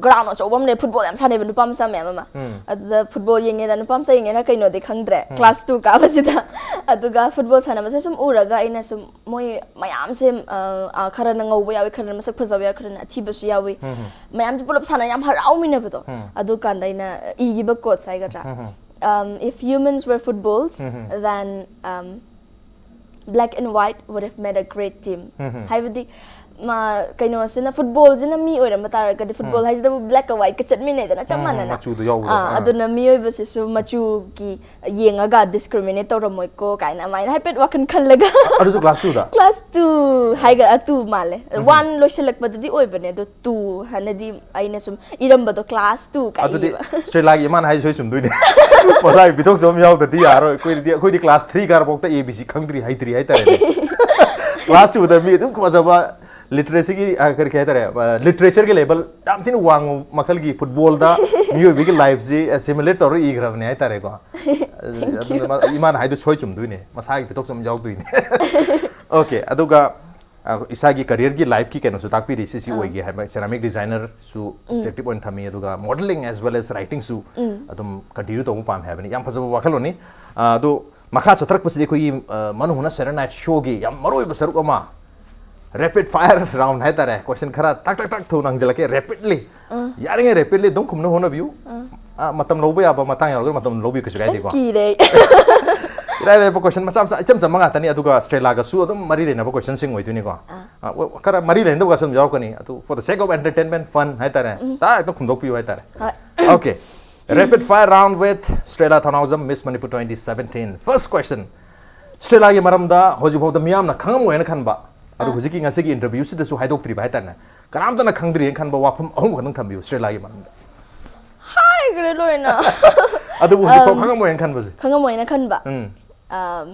ꯒ꯭ꯔꯥꯎꯟ ꯑꯆꯧꯕ ꯑꯃ ꯂꯩ, ꯐꯨꯠꯕꯣꯜ ꯌꯥꯝ ꯁꯥꯟꯅꯩꯕ ꯅꯨꯄꯥ ꯃꯆꯥ ꯃꯌꯥꯝ ꯑꯃ꯫ ꯑꯗꯨꯗ ꯐꯨꯠꯕꯣꯜ ꯌꯦꯡꯉꯦꯔꯥ ꯅꯨꯄꯥ ꯃꯆꯥ ꯌꯦꯡꯉꯦꯔꯥ ꯀꯩꯅꯣꯗꯤ ꯈꯪꯗ꯭ꯔꯦ, ꯀ꯭ꯂꯥꯁ ꯇꯨ ꯀꯥꯕꯁꯤꯗ꯫ ꯑꯗꯨꯒ ꯐꯨꯠꯕꯣꯜ ꯁꯥꯟꯅꯕꯁꯦ ꯁꯨꯝ ꯎꯔꯒ ꯑꯩꯅ ꯁꯨꯝ ꯃꯣꯏ ꯃꯌꯥꯝꯁꯦ, ꯑ, ꯑ, ꯈꯔꯅ ꯉꯧꯕ ꯌꯥꯎꯏ, ꯈꯔꯅ ꯃꯁꯛ ꯐꯖꯕ ꯌꯥꯎꯏ, ꯈꯔꯅ ꯑꯊꯤꯕꯁꯨ ꯌꯥꯎꯏ꯫ ꯃꯌꯥꯝꯁꯦ ꯄꯨꯂꯞ ꯁꯥꯟꯅ ꯌꯥꯝ ꯍꯔꯥꯎꯃꯤꯟꯅꯕꯗꯣ꯫ ꯑꯗꯨꯀꯥꯟꯗ ꯑꯩꯅ ꯏꯈꯤꯕ ꯀꯣꯠꯁ ꯍꯥꯏꯒꯗ꯭ꯔꯥ, um, "If humans were footballs, then, um, black and white would have made a great team." ꯍꯥꯏꯕꯗꯤ, ꯃꯥ, ꯀꯩꯅꯣꯁꯤꯅ, ꯐꯨꯠꯕꯣꯜꯁꯤꯅ ꯃꯤ ꯑꯣꯏꯔꯝꯕ ꯇꯥꯔꯒꯗꯤ, ꯐꯨꯠꯕꯣꯜ ꯍꯥꯏꯁꯤꯗꯕꯨ ꯕ꯭ꯂꯦꯛꯀ ꯋꯥꯏꯠꯀ ꯆꯠꯃꯤꯟꯅꯩꯗꯅ, ꯆꯞ ꯃꯥꯟꯅꯅ꯫ ꯃꯆꯨꯗꯣ ꯌꯥꯎꯕꯗꯣ꯫ ꯑꯥ, ꯑꯥ꯫ ꯑꯗꯨꯅ ꯃꯤꯑꯣꯏꯕꯁꯤꯁꯨ ꯃꯆꯨꯒꯤ ꯌꯦꯡꯉꯒ ꯗꯤꯁꯀ꯭ꯔꯤꯃꯤꯅꯦꯠ ꯇꯧꯔꯝꯃꯣꯏꯀꯣ ꯀꯥꯏꯅ ꯑꯗꯨꯃꯥꯏꯅ ꯍꯥꯏꯐꯦꯠ ꯋꯥꯈꯜ ꯈꯜꯂꯒ꯫ ꯑꯗꯨꯁꯨ ꯀ꯭ꯂꯥꯁ ꯇꯨꯗ? ꯀ꯭ꯂꯥꯁ ꯇꯨ ꯍꯥꯏꯒ-, ꯑ, ꯇꯨ ꯃꯥꯜꯂꯦ꯫ ꯋꯥꯟ ꯂꯣꯏꯁꯤꯜꯂꯛꯄꯗꯗꯤ ꯑꯣꯏꯕꯅꯦ, ꯑꯗꯣ ꯇꯨ ꯍꯥꯟꯅꯗꯤ ꯑꯩꯅ ꯁꯨꯝ ꯏꯔꯝꯕꯗꯣ ꯀ꯭ꯂꯥꯁ ꯇꯨ ꯀꯥꯏ ꯑꯗꯨꯗꯤ ꯏꯕ꯫ ꯁ꯭ꯇꯦꯂꯥꯒꯤ ꯏꯃꯥꯅ ꯍꯥꯏꯁꯦ ꯁꯣꯏ ꯆꯨꯝꯗꯣꯏꯅꯦ꯫ ꯃꯁꯥꯒꯤ ꯄꯤꯊꯣꯛꯆꯕ ꯑꯃ ꯌꯥꯎꯗ꯭ꯔꯗꯤ ꯌꯥꯔꯣꯏ꯫ ꯑꯩꯈꯣꯏꯗꯤ, ꯑꯩꯈꯣꯏꯗꯤ ꯀ꯭ꯂꯥꯁ ꯊ꯭ꯔꯤ ꯀꯥꯔꯐꯥꯎꯗ ꯑꯦ ꯕꯤ ꯁꯤ ꯈꯪꯗ꯭ꯔꯤ, ꯍꯩꯇ꯭ꯔꯤ ꯍꯥꯏꯇꯥꯔꯦꯅꯦ꯫ ꯀ꯭ꯂꯥꯁ ꯇꯨꯗ ꯃꯤ ꯑꯗꯨꯝ ꯐꯖꯕ ꯂꯤꯇꯔꯦꯁꯤꯒꯤ, ꯑ, ꯀꯔꯤ, ꯀꯔꯤ ꯍꯥꯏꯇꯥꯔꯦ, ꯑ, ꯂꯤꯇꯔꯦꯆꯔꯒꯤ ꯂꯦꯕꯜ ꯌꯥꯝ ꯊꯤꯅ ꯋꯥꯡꯕ ꯃꯈꯜꯒꯤ ꯐꯨꯠꯕꯣꯜꯗ ꯃꯤꯑꯣꯏꯕꯒꯤ ꯂꯥꯏꯐꯁꯤ ꯑꯦꯁꯤꯃꯤꯂꯦꯠ ꯇꯧꯔ ꯏꯈ꯭ꯔꯕꯅꯦ ꯍꯥꯏꯇꯥꯔꯦꯀꯣ꯫ ꯑꯗꯨꯅ ꯃꯥ, ꯏꯃꯥꯅ ꯍꯥꯏꯗꯣ ꯁꯣꯏ ꯆꯨꯝꯗꯣꯏꯅꯦ, ꯃꯁꯥꯒꯤ ꯄꯤꯊꯣꯛꯆꯕ ꯌꯥꯎꯗꯣꯏꯅꯦ꯫ ꯑꯣꯀꯦ, ꯑꯗꯨꯒ, ꯑ, ꯏꯁꯥꯒꯤ ꯀꯔꯤꯌꯔꯒꯤ ꯂꯥꯏꯐꯀꯤ ꯀꯩꯅꯣꯁꯨ ꯇꯥꯛꯄꯤꯔꯤ, ꯁꯤ, ꯁꯤ ꯑꯣꯏꯒꯦ ꯍꯥꯏꯕ, ꯁꯦꯔꯥꯃꯤꯛ ꯗꯤꯖꯥꯏꯅꯔꯁꯨ ꯑꯦꯛꯇꯤꯞ ꯑꯣꯏꯅ ꯊꯝꯃꯤ, ꯑꯗꯨꯒ ꯃꯣꯗꯦꯂꯤꯡ ꯑꯦꯁ ꯋꯦꯜ ꯑꯦꯁ ꯔꯥꯏꯇꯤꯡꯁꯨ ꯑꯗꯨꯝ ꯀꯟꯇꯤꯅ꯭ꯌꯨ ꯇꯧꯕ ꯄꯥꯝꯃꯦ ꯍꯥꯏꯕꯅꯤ꯫ ꯌꯥꯝ ꯐꯖꯕ ꯋꯥꯈꯜꯂꯣꯟꯅꯤ꯫ ꯑ, ꯑꯗꯣ ꯃꯈꯥ ꯆꯠꯊꯔꯛꯄꯁꯤꯗꯤ ꯑꯩꯈꯣꯏꯒꯤ, ꯑ, ꯃꯅꯨꯡ ꯍꯨꯠꯅ ꯁꯦꯔꯦꯅꯥꯏꯠ ꯁꯣꯒꯤ ꯌꯥꯝ ꯃꯔꯨꯑꯣꯏꯕ ꯁꯔꯨꯛ ꯑꯃ, ꯔꯦꯄꯤꯗ ꯐꯥꯌꯔ ꯔꯥꯎꯟ ꯍꯥꯏꯇꯥꯔꯦ꯫ ꯀꯣꯏꯁꯟ ꯈꯔ ꯇꯥꯛ ꯇꯥꯛ ꯇꯥꯛ ꯊꯨꯅ ꯍꯪꯖꯤꯜꯂꯛꯀꯦ, ꯔꯦꯄꯤꯗꯂꯤ꯫ ꯌꯥꯔꯤꯉꯩ ꯔꯦꯄꯤꯗꯂꯤ ꯑꯗꯨꯝ ꯈꯨꯝꯅ ꯍꯣꯠꯅꯕꯤꯌꯨ꯫ ꯑ, ꯃꯇꯝ ꯂꯧꯕ ꯌꯥꯕ ꯃꯇꯥꯡ ꯌꯥꯎꯔꯒꯅ ꯃꯇꯝ ꯂꯧꯕꯤꯌꯨ, ꯀꯩꯁꯨ ꯀꯥꯏꯗꯦꯀꯣ꯫ ꯀꯤꯔꯦ ꯑꯩ꯫ ꯏꯔꯥꯏ ꯂꯥꯏꯕ ꯀꯣꯏꯁꯟ ꯃꯆꯥ ꯃꯆꯥ ꯏꯆꯝ ꯆꯝꯕ ꯉꯥꯛꯇꯅꯤ, ꯑꯗꯨꯒ ꯁ꯭ꯇꯦꯂꯥꯒꯁꯨ ꯑꯗꯨꯝ ꯃꯔꯤ ꯂꯩꯅꯕ ꯀꯣꯏꯁꯟꯁꯤꯡ ꯑꯣꯏꯗꯣꯏꯅꯤꯀꯣ꯫ ꯑ, ꯈꯔ ꯃꯔꯤ ꯂꯩꯅꯗꯕꯒꯁꯨ ꯑꯗꯨꯝ ꯌꯥꯎꯔꯛꯀꯅꯤ꯫ ꯑꯗꯨ for the sake of entertainment, fun ꯍꯥꯏꯇꯥꯔꯦ, ꯇꯥ ꯍꯦꯛꯇ ꯈꯨꯝꯗꯣꯛꯄꯤꯌꯨ ꯍꯥꯏꯇꯥꯔꯦ꯫ ꯍꯣꯏ꯫ Okay. Rapid fire round with Strela Thanaujam, Miss Manipur twenty seventeen. First question. ꯁ꯭ꯇꯦꯂꯥꯒꯤ ꯃꯔꯝꯗ ꯍꯧꯖꯤꯛꯐꯥꯎꯗ ꯃꯤꯌꯥꯝꯅ ꯈꯪꯉꯝꯃꯣꯏꯅ ꯈꯟꯕ, ꯑꯗꯨ ꯑꯥ꯫ ꯍꯧꯖꯤꯛꯀꯤ ꯉꯁꯤꯒꯤ ꯏꯟꯇꯔꯚ꯭ꯌꯨꯁꯤꯗꯁꯨ ꯍꯥꯏꯗꯣꯛꯇ꯭ꯔꯤꯕ ꯍꯥꯏꯇꯥꯔꯦ, ꯀꯅꯥꯝꯇꯅ ꯈꯪꯗ꯭ꯔꯤꯅ ꯈꯟꯕ ꯋꯥꯐꯝ ꯑꯍꯨꯝ ꯈꯛꯇꯪ ꯊꯝꯕꯤꯌꯨ ꯁ꯭ꯇꯦꯂꯥꯒꯤ ꯃꯔꯝꯗ꯫ ꯍꯥꯏꯈ꯭ꯔꯦ ꯂꯣꯏꯅ꯫ ꯑꯗꯨꯕꯨ ꯍꯧꯖꯤꯛꯐꯥꯎ ꯑꯝ, ꯈꯪꯉꯝꯃꯣꯏꯅ ꯈꯟꯕꯁꯦ? ꯈꯪꯉꯝꯃꯣꯏꯅ ꯈꯟꯕ꯫ ꯎꯝ꯫ ꯑꯝ,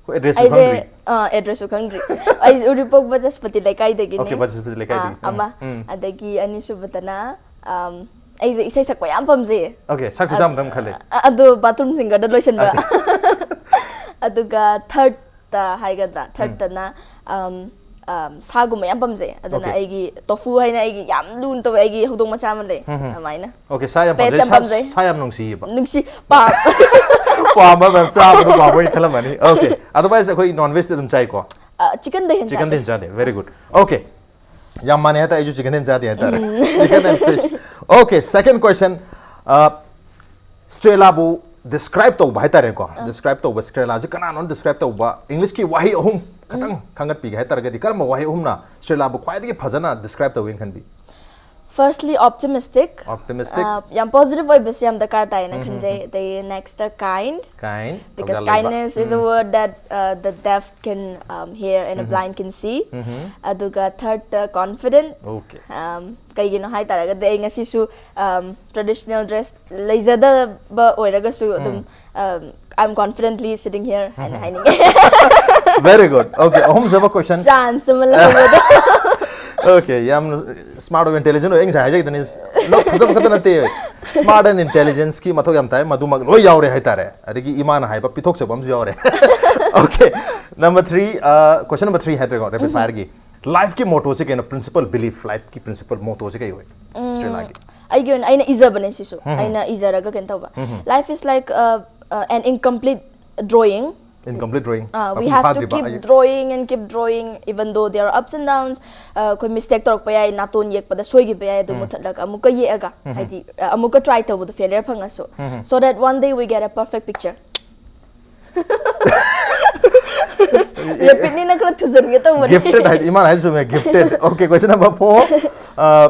ꯑꯩꯈꯣꯏ address ꯁꯨ ꯑꯩꯁꯦ, ꯈꯪꯗ꯭ꯔꯤ꯫ ꯑꯥ, address ꯁꯨ ꯈꯪꯗ꯭ꯔꯤ꯫ ꯑꯩꯁꯦ ꯎꯔꯤꯄꯣꯛ ꯕꯆꯁꯄꯇꯤ ꯂꯩꯀꯥꯏꯗꯒꯤꯅꯦ꯫ Okay, ꯕꯆꯁꯄꯇꯤ ꯂꯩꯀꯥꯏꯗꯒꯤ꯫ ꯑꯥ, ꯎꯝ, ꯑꯃ꯫ ꯎꯝ꯫ ꯑꯗꯒꯤ ꯑꯅꯤꯁꯨꯕꯗꯅ, ꯑꯝ, ꯑꯩꯁꯦ ꯏꯁꯩ ꯁꯛꯄ ꯌꯥꯝ ꯄꯥꯝꯖꯩꯌꯦ꯫ Okay, ꯁꯛꯁꯨ ꯑ-, ꯆꯥꯝ ꯃꯇꯝ ꯈꯜꯂꯦ꯫ ꯑ-, ꯑꯗꯣ bathroom singer ꯗ ꯂꯣꯏꯁꯤꯟꯕ꯫ Okay꯫ ꯑꯗꯨꯒ third ꯇ ꯍꯥꯏꯒꯗ꯭ꯔꯥ? ꯎꯝ꯫ Third ꯇꯅ, ꯑꯝ, ꯁꯥꯒꯨꯝꯕ ꯌꯥꯝ ꯄꯥꯝꯖꯩ꯫ ꯑꯗꯨꯅ Okay. ꯑꯩꯒꯤ ꯇꯣꯐꯨ ꯍꯥꯏꯅ ꯑꯩꯒꯤ ꯌꯥꯝ ꯂꯨꯅ ꯇꯧꯋꯦ, ꯑꯩꯒꯤ ꯍꯧꯗꯣꯡ ꯃꯆꯥ ꯑꯃ ꯂꯩ꯫ ꯑꯗꯨꯃꯥꯏꯅ Okay, ꯁꯥ ꯌꯥꯝ Pets ꯄꯥꯝꯖꯩ꯫ ꯌꯥꯝ ꯁꯥ- ꯄꯥꯝꯖꯩ꯫ ꯁꯥ ꯌꯥꯝ ꯅꯨꯡꯁꯤꯌꯦꯕ꯫ ꯅꯨꯡꯁꯤ ꯄꯥꯝ ꯄꯥꯝꯕ ꯃꯌꯥꯝ ꯆꯥꯕꯗꯣ ꯄꯥꯝꯕ ꯑꯣꯏꯅ ꯈꯜꯂꯝꯃꯅꯤ꯫ Okay, otherwise ꯑꯩꯈꯣꯏ non veg ꯇꯤ ꯑꯗꯨꯝ ꯆꯥꯏꯀꯣ? ꯆꯤꯀꯟꯗ ꯍꯦꯟ ꯆꯤꯀꯟꯗ ꯆꯥꯗꯦ꯫ ꯍꯦꯟ ꯆꯥꯗꯦ꯫ Very good. Okay, ꯌꯥꯝ ꯃꯥꯟꯅꯩ ꯍꯥꯏꯇꯥꯔꯦ꯫ ꯑꯩꯁꯨ ꯆꯤꯀꯟ ꯍꯦꯟ ꯆꯥꯗꯦ ꯍꯥꯏꯇꯥꯔꯦ꯫ Chicken and fish. Okay, second question. Strela ꯕꯨ describe ꯇꯧꯕ ꯍꯥꯏꯇꯥꯔꯦꯀꯣ, describe ꯇꯧꯕ, Strela ꯁꯦ ꯀꯅꯥꯅꯣ describe ꯇꯧꯕ English ꯀꯤ ꯋꯥꯍꯩ ꯑꯍꯨꯝ ꯈꯇꯪ ꯈꯪꯒꯠꯄꯤꯒꯦ ꯍꯥꯏꯇꯥꯔꯒꯗꯤ ꯀꯔꯝꯕ ꯋꯥꯍꯩ ꯑꯍꯨꯝꯅ Strela ꯕꯨ ꯈ꯭ꯋꯥꯏꯗꯒꯤ ꯐꯖꯅ describe ꯇꯧꯒꯦꯅ ꯈꯟꯕꯤ? Firstly, optimistic. Optimistic. ꯌꯥꯝ positive ꯑꯣꯏꯕꯁꯦ ꯌꯥꯝ ꯗꯔꯀꯥꯔ ꯇꯥꯏꯅ ꯈꯟꯖꯩ꯫ ꯑꯗꯩ next ꯇ kind. Kind. Because ꯊꯧꯖꯥꯜ ꯂꯩꯕ꯫ kindness is a word that uh, the deaf can um, hear and a blind can see. ꯑꯗꯨꯒ third ꯇ confident. Okay. Um, ꯀꯩꯒꯤꯅꯣ ꯍꯥꯏꯇꯥꯔꯒꯗꯤ ꯑꯩ ꯉꯁꯤꯁꯨ um, traditional dress ꯂꯩꯖꯗꯕ ꯑꯣꯏꯔꯒꯁꯨ ꯑꯗꯨꯝ um, I'm confidently sitting here ꯍꯥꯏꯅ ꯍꯥꯏꯅꯤꯡꯉꯦ꯫ Very good. Okay, ꯑꯍꯨꯝꯁꯨꯕ question. Chance ꯑꯃ ꯂꯧꯕꯗꯣ꯫ Okay, ꯌꯥꯝꯅ smart ꯑꯣꯏꯕ, intelligent ꯑꯣꯏ꯫ ꯑꯩ ꯉꯁꯥꯏ ꯍꯥꯏꯖꯈꯤꯗꯨꯅꯤ, ꯂꯣꯏ ꯐꯖꯕ ꯈꯛꯇ ꯅꯠꯇꯦ, smart and intelligence ꯀꯤ ꯃꯊꯧ ꯌꯥꯝ ꯇꯥꯏ, ꯃꯗꯨꯃꯛ ꯂꯣꯏ ꯌꯥꯎꯔꯦ ꯍꯥꯏꯇꯥꯔꯦ꯫ ꯑꯗꯒꯤ ꯏꯃꯥꯅ ꯍꯥꯏꯕ ꯄꯤꯊꯣꯛꯆꯕ ꯑꯃꯁꯨ ꯌꯥꯎꯔꯦ꯫ Okay, number three, uh, question number three ꯍꯥꯏꯇꯥꯔꯦꯀꯣ, rapid fire ꯒꯤ꯫ Life ꯀꯤ motto ꯁꯦ ꯀꯩꯅꯣ? Principle, belief, life ꯀꯤ principle, motto ꯁꯦ ꯀꯩ ꯑꯣꯏ? Strela ꯒꯤ꯫ ꯑꯩꯒꯤ ꯑꯣꯏꯅ ꯑꯩꯅ ꯏꯖꯕꯅꯦ ꯁꯤꯁꯨ꯫ ꯑꯩꯅ ꯏꯖꯔꯒ ꯀꯩꯅꯣ ꯇꯧꯕ꯫ Life is like uh, uh, an incomplete drawing. Incomplete drawing. Uh, we ꯃꯄꯨꯡ have to ꯐꯥꯗ꯭ꯔꯤꯕ keep ꯑꯩ- drawing and keep drawing even though there are ups and downs. Uh, ꯑꯩꯈꯣꯏ mistake ꯇꯧꯔꯛꯄ ꯌꯥꯏ, ꯅꯥꯇꯣꯟ ꯌꯦꯛꯄꯗ ꯁꯣꯏꯈꯤꯕ ꯌꯥꯏ, ꯑꯗꯨ ꯃꯨꯊꯠꯂꯒ ꯑꯃꯨꯛꯀ ꯌꯦꯛꯑꯒ, ꯍꯥꯏꯗꯤ uh, ꯑꯃꯨꯛꯀ try ꯇꯧꯕꯗꯣ, failure ꯐꯪꯉꯁꯨ, so that one day we get a perfect picture. Rapid ꯅꯤꯅ ꯈꯔ ꯊꯨꯖꯟꯒꯦ ꯇꯧꯕꯅꯦ꯫ Gifted ꯍꯥꯏꯗꯤ ꯏꯃꯥꯅ ꯍꯥꯏꯗꯤ ꯆꯨꯝꯃꯦ, gifted. Okay, question number four. Uh,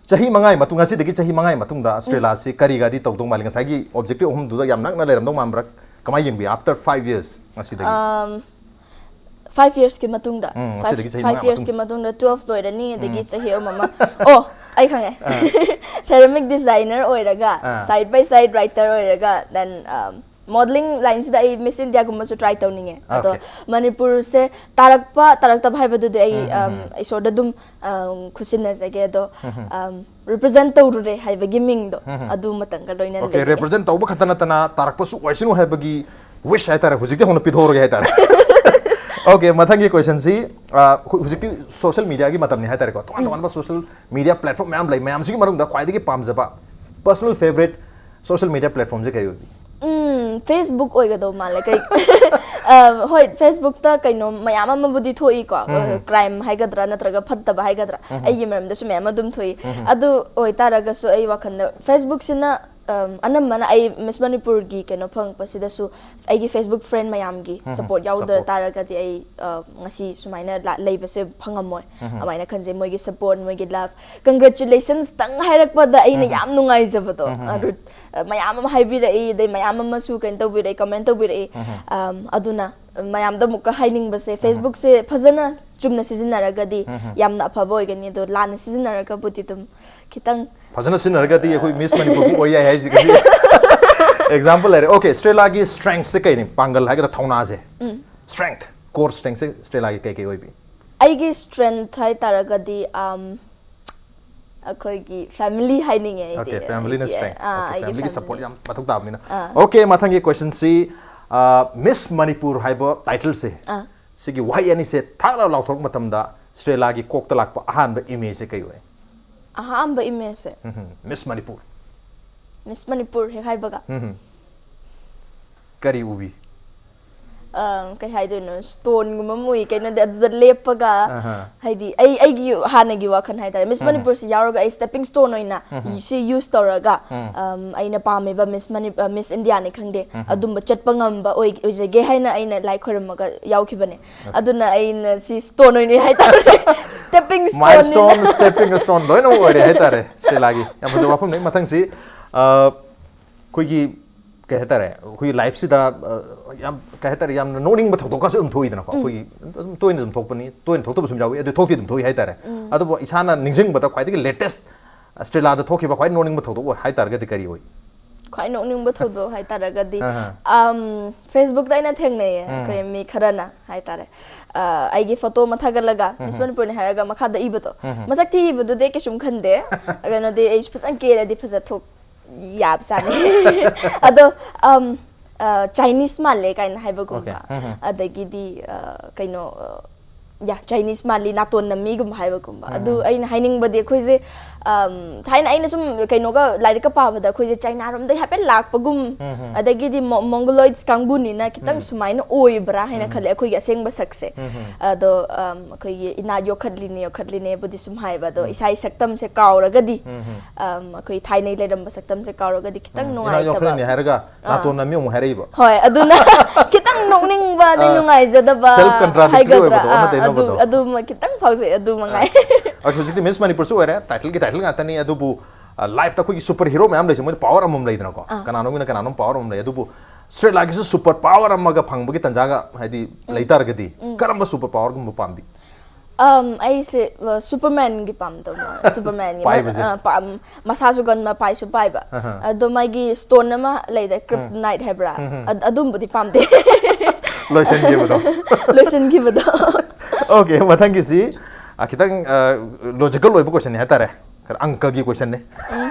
ꯆꯍꯤ ꯃꯉꯥꯒꯤ ꯃꯇꯨꯡ, ꯉꯁꯤꯗꯒꯤ ꯆꯍꯤ ꯃꯉꯥꯒꯤ ꯃꯇꯨꯡꯗ Strela ꯁꯤ ꯀꯔꯤꯒꯗꯤ ꯇꯧꯗꯧ ꯃꯥꯜꯂꯤ? ꯉꯁꯥꯏꯒꯤ objective ꯑꯍꯨꯝꯗꯨꯗ ꯌꯥꯝ ꯅꯛꯅ ꯂꯩꯔꯝꯗꯧ ꯃꯥꯟꯕ꯭ꯔꯥ? ꯀꯃꯥꯏꯅ ꯌꯦꯡꯕꯤ after five years ꯉꯁꯤꯗꯒꯤ? Um, five years ꯀꯤ ꯃꯇꯨꯡꯗ, ꯎꯝ, five, ꯉꯁꯤꯗꯒꯤ ꯆꯍꯤ five ꯃꯉꯥ years ꯃꯇꯨꯡ꯫ ꯀꯤ ꯃꯇꯨꯡꯗ twelve ꯂꯣꯏꯔꯅꯤ, ꯑꯗꯒꯤ ꯆꯍꯤ ꯑꯍꯨꯝ ꯑꯃ꯫ Oh, ꯑꯩ ꯈꯪꯉꯦ꯫ Ceramic designer ꯑꯣꯏꯔꯒ, ꯑꯥ. Side by Side writer ꯑꯣꯏꯔꯒ, then um, modeling line ꯁꯤꯗ ꯑꯩ Miss India ꯒꯨꯝꯕꯁꯨ try ꯇꯧꯅꯤꯡꯉꯦ꯫ ꯑꯗꯣ Okay. ꯃꯅꯤꯄꯨꯔꯁꯦ ꯇꯥꯔꯛꯄ ꯇꯥꯔꯛꯇꯕ ꯍꯥꯏꯕꯗꯨꯗꯤ ꯑꯩ um, ꯏꯁꯣꯔꯗ ꯑꯗꯨꯝ um, ꯈꯨꯠꯁꯤꯟꯅꯖꯒꯦ꯫ ꯑꯗꯣ um, represent ꯇꯧꯔꯨꯔꯦ ꯍꯥꯏꯕꯒꯤ ꯃꯤꯡꯗꯣ ꯑꯗꯨ ꯃꯇꯪꯒ ꯂꯣꯏꯅꯅ Okay, ꯂꯩꯅꯤꯡꯉꯦ꯫ Represent ꯇꯧꯕ ꯈꯛꯇ ꯅꯠꯇꯅ ꯇꯥꯔꯛꯄꯁꯨ ꯑꯣꯏꯁꯅꯨ ꯍꯥꯏꯕꯒꯤ wish ꯍꯥꯏꯇꯥꯔꯦ, ꯍꯧꯖꯤꯛꯇꯤ ꯍꯧꯅ ꯄꯤꯊꯣꯛꯑꯔꯒꯦ ꯍꯥꯏꯇꯥꯔꯦ꯫ Okay, ꯃꯊꯪꯒꯤ questionꯁꯤ, ꯑ, ꯍꯧ-, ꯍꯧꯖꯤꯛꯇꯤ social mediaꯒꯤ ꯃꯇꯝꯅꯤ ꯍꯥꯏꯇꯥꯔꯦꯀꯣ꯫ ꯇꯣꯉꯥꯟ ꯇꯣꯉꯥꯟꯕ social media platform ꯃꯌꯥꯝ ꯂꯩ, ꯃꯌꯥꯝꯁꯤꯒꯤ ꯃꯅꯨꯡꯗ ꯈ꯭ꯋꯥꯏꯗꯒꯤ ꯄꯥꯝꯖꯕ, personal favourite social media platformꯁꯦ ꯀꯔꯤ ꯑꯣꯏꯕꯤ? ꯎꯝ, Facebook ꯑꯣꯏꯒꯗꯧ ꯃꯥꯜꯂꯦ꯫ ꯀꯩ ꯑ, ꯍꯣꯏ, Facebookꯇ ꯀꯩꯅꯣ ꯃꯌꯥꯝ ꯑꯃꯕꯨꯗꯤ ꯊꯣꯛꯏꯀꯣ, crime ꯍꯥꯏꯒꯗ꯭ꯔꯥ ꯅꯠꯇ꯭ꯔꯒ ꯐꯠꯇꯕ ꯍꯥꯏꯒꯗ꯭ꯔꯥ, ꯑꯩꯒꯤ ꯃꯔꯝꯗꯁꯨ ꯃꯌꯥꯝ ꯑꯗꯨꯝ ꯊꯣꯛꯏ꯫ ꯑꯗꯨ ꯑꯣꯏꯇꯥꯔꯒꯁꯨ ꯑꯩ ꯋꯥꯈꯜꯗ Facebookꯁꯤꯅ, ꯑꯝ, ꯑꯅꯝꯕꯅ ꯑꯩ Miss Manipurꯒꯤ ꯀꯩꯅꯣ ꯐꯪꯉꯛꯄꯁꯤꯗꯁꯨ ꯑꯩꯒꯤ Facebook friend ꯃꯌꯥꯝꯒꯤ support ꯌꯥꯎꯗ Support. ꯇꯥꯔꯒꯗꯤ ꯑꯩ, ꯑ, ꯉꯁꯤ ꯁꯨꯃꯥꯏꯅ ꯂꯥ-, ꯂꯩꯕꯁꯦ ꯐꯪꯉꯝꯃꯣꯏ꯫ ꯑꯗꯨꯃꯥꯏꯅ ꯈꯟꯖꯩ꯫ ꯃꯣꯏꯒꯤ support, ꯃꯣꯏꯒꯤ love, congratulations ꯇꯪ ꯍꯥꯏꯔꯛꯄꯗ ꯑꯩꯅ ꯌꯥꯝ ꯅꯨꯡꯉꯥꯏꯖꯕꯗꯣ꯫ ꯑꯗꯨ, ꯑ, ꯃꯌꯥꯝ ꯑꯃ ꯍꯥꯏꯕꯤꯔꯛꯏ, ꯑꯗꯩ ꯃꯌꯥꯝ ꯑꯃꯁꯨ ꯀꯩꯅꯣ ꯇꯧꯕꯤꯔꯛꯏ, comment ꯇꯧꯕꯤꯔꯛꯏ꯫ ꯑꯝ, ꯑꯗꯨꯅ ꯃꯌꯥꯝꯗ ꯑꯃꯨꯛꯀ ꯍꯥꯏꯅꯤꯡꯕꯁꯦ, Facebookꯁꯦ ꯐꯖꯅ ꯆꯨꯝꯅ ꯁꯤꯖꯤꯟꯅꯔꯒꯗꯤ ꯌꯥꯝꯅ ꯑꯐꯕ ꯑꯣꯏꯒꯅꯤ, ꯑꯗꯣ ꯂꯥꯟꯅ ꯁꯤꯖꯤꯟꯅꯔꯒꯕꯨꯗꯤ ꯑꯗꯨꯝ ꯈꯤꯇꯪ ꯐꯖꯅ ꯁꯤꯖꯤꯟꯅꯔꯒꯗꯤ ꯑꯩꯈꯣꯏ Miss Manipurꯁꯨ ꯑꯣꯏ ꯌꯥꯏ ꯍꯥꯏꯁꯤꯒꯗꯤ example ꯂꯩꯔꯦ꯫ Okay, Estrellꯥꯒꯤ strengthꯁꯦ ꯀꯩꯅꯤ? ꯄꯥꯡꯒꯜ ꯍꯥꯏꯒꯗ꯭ꯔꯥ, ꯊꯧꯅꯥꯁꯦ? Strength, core strengthꯁꯦ Estrellꯥꯒꯤ ꯀꯩ ꯀꯩ ꯑꯣꯏꯕꯤ? ꯑꯩꯒꯤ strength ꯍꯥꯏ ꯇꯥꯔꯒꯗꯤ, ꯑꯝ, ꯑꯩꯈꯣꯏꯒꯤ family ꯍꯥꯏꯅꯤꯡꯉꯦ ꯑꯩꯗꯤ꯫ Okay, familyꯅ ꯑꯩꯒꯤ, strength. ꯑꯥ, Okay, ꯑꯩꯒꯤ familyꯒꯤ family. Support ꯌꯥꯝ ꯃꯊꯧ ꯇꯥꯕꯅꯤꯅ꯫ ꯑꯥ. Okay, ꯃꯊꯪꯒꯤ questionꯁꯤ, ꯑ, Miss Manipur ꯍꯥꯏꯕ titleꯁꯦ, ꯑꯥ. ꯁꯤꯒꯤ ꯋꯥꯍꯩ ꯑꯅꯤꯁꯦ ꯊꯥꯛ ꯂꯥꯎ ꯂꯥꯎꯊꯣꯔꯛꯄ ꯃꯇꯝꯗ Estrellꯥꯒꯤ ꯀꯣꯛꯇ ꯂꯥꯛꯄ ꯑꯍꯥꯟꯕ imageꯁꯦ ꯀꯩ ꯑꯣꯏ? ꯑꯍꯥꯟꯕ imageꯁꯦ? Miss Manipur. Miss Manipur ꯍꯦꯛ ꯍꯥꯏꯕꯒ? ꯀꯔꯤ ꯎꯕꯤ? ꯑ, ꯀꯩ ꯍꯥꯏꯗꯣꯏꯅꯣ, stoneꯒꯨꯝꯕ ꯑꯃ ꯎꯏ, ꯀꯩꯅꯣꯗꯤ ꯑꯗꯨꯗ ꯂꯦꯞꯄꯒ, ꯑꯍꯥ. ꯍꯥꯏꯗꯤ ꯑꯩ, ꯑꯩꯒꯤ ꯍꯥꯟꯅꯒꯤ ꯋꯥꯈꯜ ꯍꯥꯏꯇꯥꯔꯦ, Miss Manipurꯁꯤ ꯌꯥꯎꯔꯒ ꯑꯩ stepping stone ꯑꯣꯏꯅ ꯁꯤ use ꯇꯧꯔꯒ, ꯑꯝ, ꯑꯩꯅ ꯄꯥꯝꯃꯤꯕ Miss Mani-, ꯑ, Miss Indiaꯅꯤ ꯈꯪꯗꯦ, ꯑꯗꯨꯝꯕ ꯆꯠꯄ ꯉꯝꯕ ꯑꯣꯏ-, ꯑꯣꯏꯖꯒꯦ ꯍꯥꯏꯅ ꯑꯩꯅ ꯂꯥꯏ ꯈꯣꯏꯔꯝꯃꯒ ꯌꯥꯎꯈꯤꯕꯅꯦ꯫ ꯑꯗꯨꯅ ꯑꯩꯅ ꯁꯤ stone ꯑꯣꯏꯅ ꯍꯥꯏꯇꯥꯔꯦ, stepping stoneꯅꯤꯅ꯫ Milestone, stepping stone ꯂꯣꯏꯅꯃꯛ ꯑꯣꯏꯔꯦ ꯍꯥꯏꯇꯥꯔꯦ Estrellꯥꯒꯤ꯫ ꯌꯥꯝ ꯐꯖꯕ ꯋꯥꯐꯝꯅꯤ꯫ ꯃꯊꯪꯁꯤ, ꯑ, ꯑꯩꯈꯣꯏꯒꯤ ꯀꯩ ꯍꯥꯏꯇꯥꯔꯦ, ꯑꯩꯈꯣꯏꯒꯤ lifeꯁꯤꯗ, ꯑ, ꯌꯥꯝ, ꯀꯩ ꯍꯥꯏꯇꯥꯔꯦ, ꯌꯥꯝꯅ ꯅꯣꯛꯅꯤꯡꯕ ꯊꯧꯗꯣꯛꯀꯁꯨ ꯑꯗꯨꯝ ꯊꯣꯛꯏꯗꯅꯀꯣ꯫ ꯑꯩꯈꯣꯏꯒꯤ ꯑꯗꯨꯝ ꯇꯣꯏꯅ ꯑꯗꯨꯝ ꯊꯣꯛꯄꯅꯤ, ꯇꯣꯏꯅ ꯊꯣꯛꯇꯕꯁꯨ ꯌꯥꯎꯏ, ꯑꯗꯨ ꯊꯣꯛꯇꯤ ꯑꯗꯨꯝ ꯊꯣꯛꯏ ꯍꯥꯏꯇꯥꯔꯦ꯫ ꯑꯗꯨꯕꯨ ꯏꯁꯥꯅ ꯅꯤꯡꯁꯤꯡꯕꯗ ꯈ꯭ꯋꯥꯏꯗꯒꯤ latest Estrellꯥꯗ ꯊꯣꯛꯈꯤꯕ ꯈ꯭ꯋꯥꯏ ꯅꯣꯛꯅꯤꯡꯕ ꯊꯧꯗꯣꯛ ꯑꯣꯏ ꯍꯥꯏꯇꯥꯔꯒꯗꯤ ꯀꯔꯤ ꯑꯣꯏ? ꯈ꯭ꯋꯥꯏ ꯅꯣꯛꯅꯤꯡꯕ ꯊꯧꯗꯣꯛ ꯍꯥꯏꯇꯥꯔꯒꯗꯤ, ꯑꯍꯥ. ꯑꯝ, Facebookꯇ ꯑꯩꯅ ꯊꯦꯡꯅꯩꯌꯦ, ꯑꯩꯈꯣꯏ ꯃꯤ ꯈꯔꯅ ꯍꯥꯏꯇꯥꯔꯦ꯫ ꯑ, ꯑꯩꯒꯤ photo ꯑꯃ ꯊꯥꯒꯠꯂꯒ, Miss Manipurꯅꯤ ꯍꯥꯏꯔꯒ ꯃꯈꯥꯗ ꯏꯕꯗꯣ꯫ ꯃꯁꯛ ꯊꯤ ꯏꯕꯗꯨꯗꯤ ꯀꯩꯁꯨꯝ ꯈꯟꯗꯦ꯫ ꯀꯩꯅꯣꯗꯤ ꯑꯩꯁꯨ ꯐꯖꯅ ꯀꯦꯔꯗꯤ ꯐꯖ ꯊꯣꯛ ꯌꯥꯕꯖꯥꯠꯅꯤ꯫ ꯑꯗꯣ, ꯑꯝ, ꯆꯥꯏꯅꯤꯁ ꯃꯥꯜꯂꯦ ꯀꯥꯏꯅ ꯍꯥꯏꯕꯒꯨꯝꯕ, ꯑꯗꯒꯤꯗꯤ ꯀꯩꯅꯣ, ꯌꯥ, ꯆꯥꯏꯅꯤꯁ ꯃꯥꯜꯂꯤ, ꯅꯥꯇꯣꯟ ꯅꯝꯃꯤꯒꯨꯝꯕ ꯍꯥꯏꯕꯒꯨꯝꯕ꯫ ꯑꯗꯨ ꯑꯩꯅ ꯍꯥꯏꯅꯤꯡꯕꯗꯤ ꯑꯩꯈꯣꯏꯁꯦ, ꯊꯥꯏꯅ ꯑꯩꯅ ꯁꯨꯝ ꯀꯩꯅꯣꯒ ꯂꯥꯏꯔꯤꯛꯀ ꯄꯥꯕꯗ ꯑꯩꯈꯣꯏꯁꯦ ꯆꯥꯏꯅꯥꯔꯣꯝꯗꯩ ꯍꯥꯏꯐꯦꯠ ꯂꯥꯛꯄꯒꯨꯝ, ꯑꯗꯒꯤꯗꯤ ꯃꯣꯡꯒꯣꯂꯣꯏꯗ ꯀꯥꯡꯕꯨꯅꯤꯅ ꯈꯤꯇꯪ ꯁꯨꯃꯥꯏꯅ ꯑꯣꯏꯕ꯭ꯔꯥ ꯍꯥꯏꯅ ꯈꯜꯂꯦ ꯑꯩꯈꯣꯏꯒꯤ ꯑꯁꯦꯡꯕ ꯁꯛꯁꯦ꯫ ꯑꯗꯣ ꯑꯩꯈꯣꯏꯒꯤ ꯏꯅꯥꯠ ꯌꯣꯛꯈꯠꯂꯤꯅꯦ ꯌꯣꯛꯈꯠꯂꯤꯅꯦꯕꯨꯗꯤ ꯁꯨꯝ ꯍꯥꯏꯕ, ꯑꯗꯣ ꯏꯁꯥꯒꯤ ꯁꯛꯇꯝꯁꯦ ꯀꯥꯎꯔꯒꯗꯤ, ꯑꯩꯈꯣꯏ ꯊꯥꯏꯅꯩ ꯂꯩꯔꯝꯕ ꯁꯛꯇꯝꯁꯦ ꯀꯥꯎꯔꯒꯗꯤ ꯈꯤꯇꯪ ꯅꯨꯡꯉꯥꯏꯇꯕ꯫ ꯍꯥꯏꯔꯒ ꯅꯥꯇꯣꯟ ꯅꯝꯃꯤ ꯑꯃꯨꯛ ꯍꯥꯏꯔꯛꯏꯕ꯫ ꯍꯣꯏ, ꯑꯗꯨꯅ ꯈꯤꯇꯪ ꯅꯣꯛꯅꯤꯡꯕ ꯑꯗꯩ ꯅꯨꯡꯉꯥꯏꯖꯗꯕ ꯍꯥꯏꯒꯗ꯭ꯔꯥ, ꯑꯗꯨ ꯑꯗꯨꯃ ꯈꯤꯇꯪ ꯐꯥꯎꯖꯩ, ꯑꯗꯨ ꯃꯉꯥꯏ꯫ ꯍꯧꯖꯤꯛꯇꯤ ꯃꯤꯁ ꯃꯅꯤꯄꯨꯔꯁꯨ ꯑꯣꯏꯔꯦ, ꯇꯥꯏꯇꯜꯒꯤ ꯇꯥꯏꯇꯜ ꯉꯥꯛꯇꯅꯤ꯫ ꯑꯗꯨꯕꯨ ꯂꯥꯏꯐꯇ ꯑꯩꯈꯣꯏꯒꯤ ꯁꯨꯄꯔ ꯍꯤꯔꯣ ꯃꯌꯥꯝ ꯂꯩꯁꯦ, ꯃꯣꯏꯅ ꯄꯋꯥꯔ ꯑꯃꯃꯝ ꯂꯩꯗꯅꯀꯣ, ꯀꯅꯥꯅꯣꯝꯒꯤꯅ ꯀꯅꯥꯅꯣꯝ ꯄꯋꯥꯔ ꯑꯃꯃꯝ ꯂꯩ꯫ ꯑꯗꯨꯕꯨ ꯁ꯭ꯇ꯭ꯔꯦꯂꯥꯒꯤꯁꯨ ꯁꯨꯄꯔ ꯄꯋꯥꯔ ꯑꯃꯒ ꯐꯪꯕꯒꯤ ꯇꯟꯖꯥꯒ ꯍꯥꯏꯗꯤ ꯂꯩꯇꯥꯔꯒꯗꯤ ꯀꯔꯝꯕ ꯁꯨꯄꯔ ꯄꯋꯥꯔꯒꯨꯝꯕ ꯄꯥꯝꯕꯤ? ꯑꯩꯁꯦ ꯁꯨꯄꯔꯃꯦꯟꯒꯤ ꯄꯥꯝꯗꯧ ꯃꯥꯜꯂꯦ꯫ ꯁꯨꯄꯔꯃꯦꯟꯒꯤ ꯃꯁꯥꯁꯨ ꯀꯟꯕ, ꯄꯥꯏꯁꯨ ꯄꯥꯏꯕ꯫ ꯑꯗꯣ ꯃꯥꯒꯤ ꯁ꯭ꯇꯣꯟ ꯑꯃ ꯂꯩꯗꯥꯏ, ꯀ꯭ꯔꯤꯞꯇꯣꯅꯥꯏꯠ ꯍꯥꯏꯕ꯭ꯔꯥ? ꯑꯗꯨꯝꯕꯗꯤ ꯄꯥꯝꯗꯦ꯫ ꯂꯣꯏꯁꯤꯟꯈꯤꯕꯗꯣ꯫ ꯂꯣꯏꯁꯤꯟꯈꯤꯕꯗꯣ꯫ ꯑꯣꯀꯦ, ꯃꯊꯪꯒꯤꯁꯤ ꯈꯤꯇꯪ ꯂꯣꯖꯤꯀꯦꯜ ꯑꯣꯏꯕ ꯀꯣꯏꯁꯟꯅꯤ ꯍꯥꯏꯇꯥꯔꯦ, ꯈꯔ ꯑꯪꯀꯒꯤ ꯀꯣꯏꯁꯟꯅꯤ꯫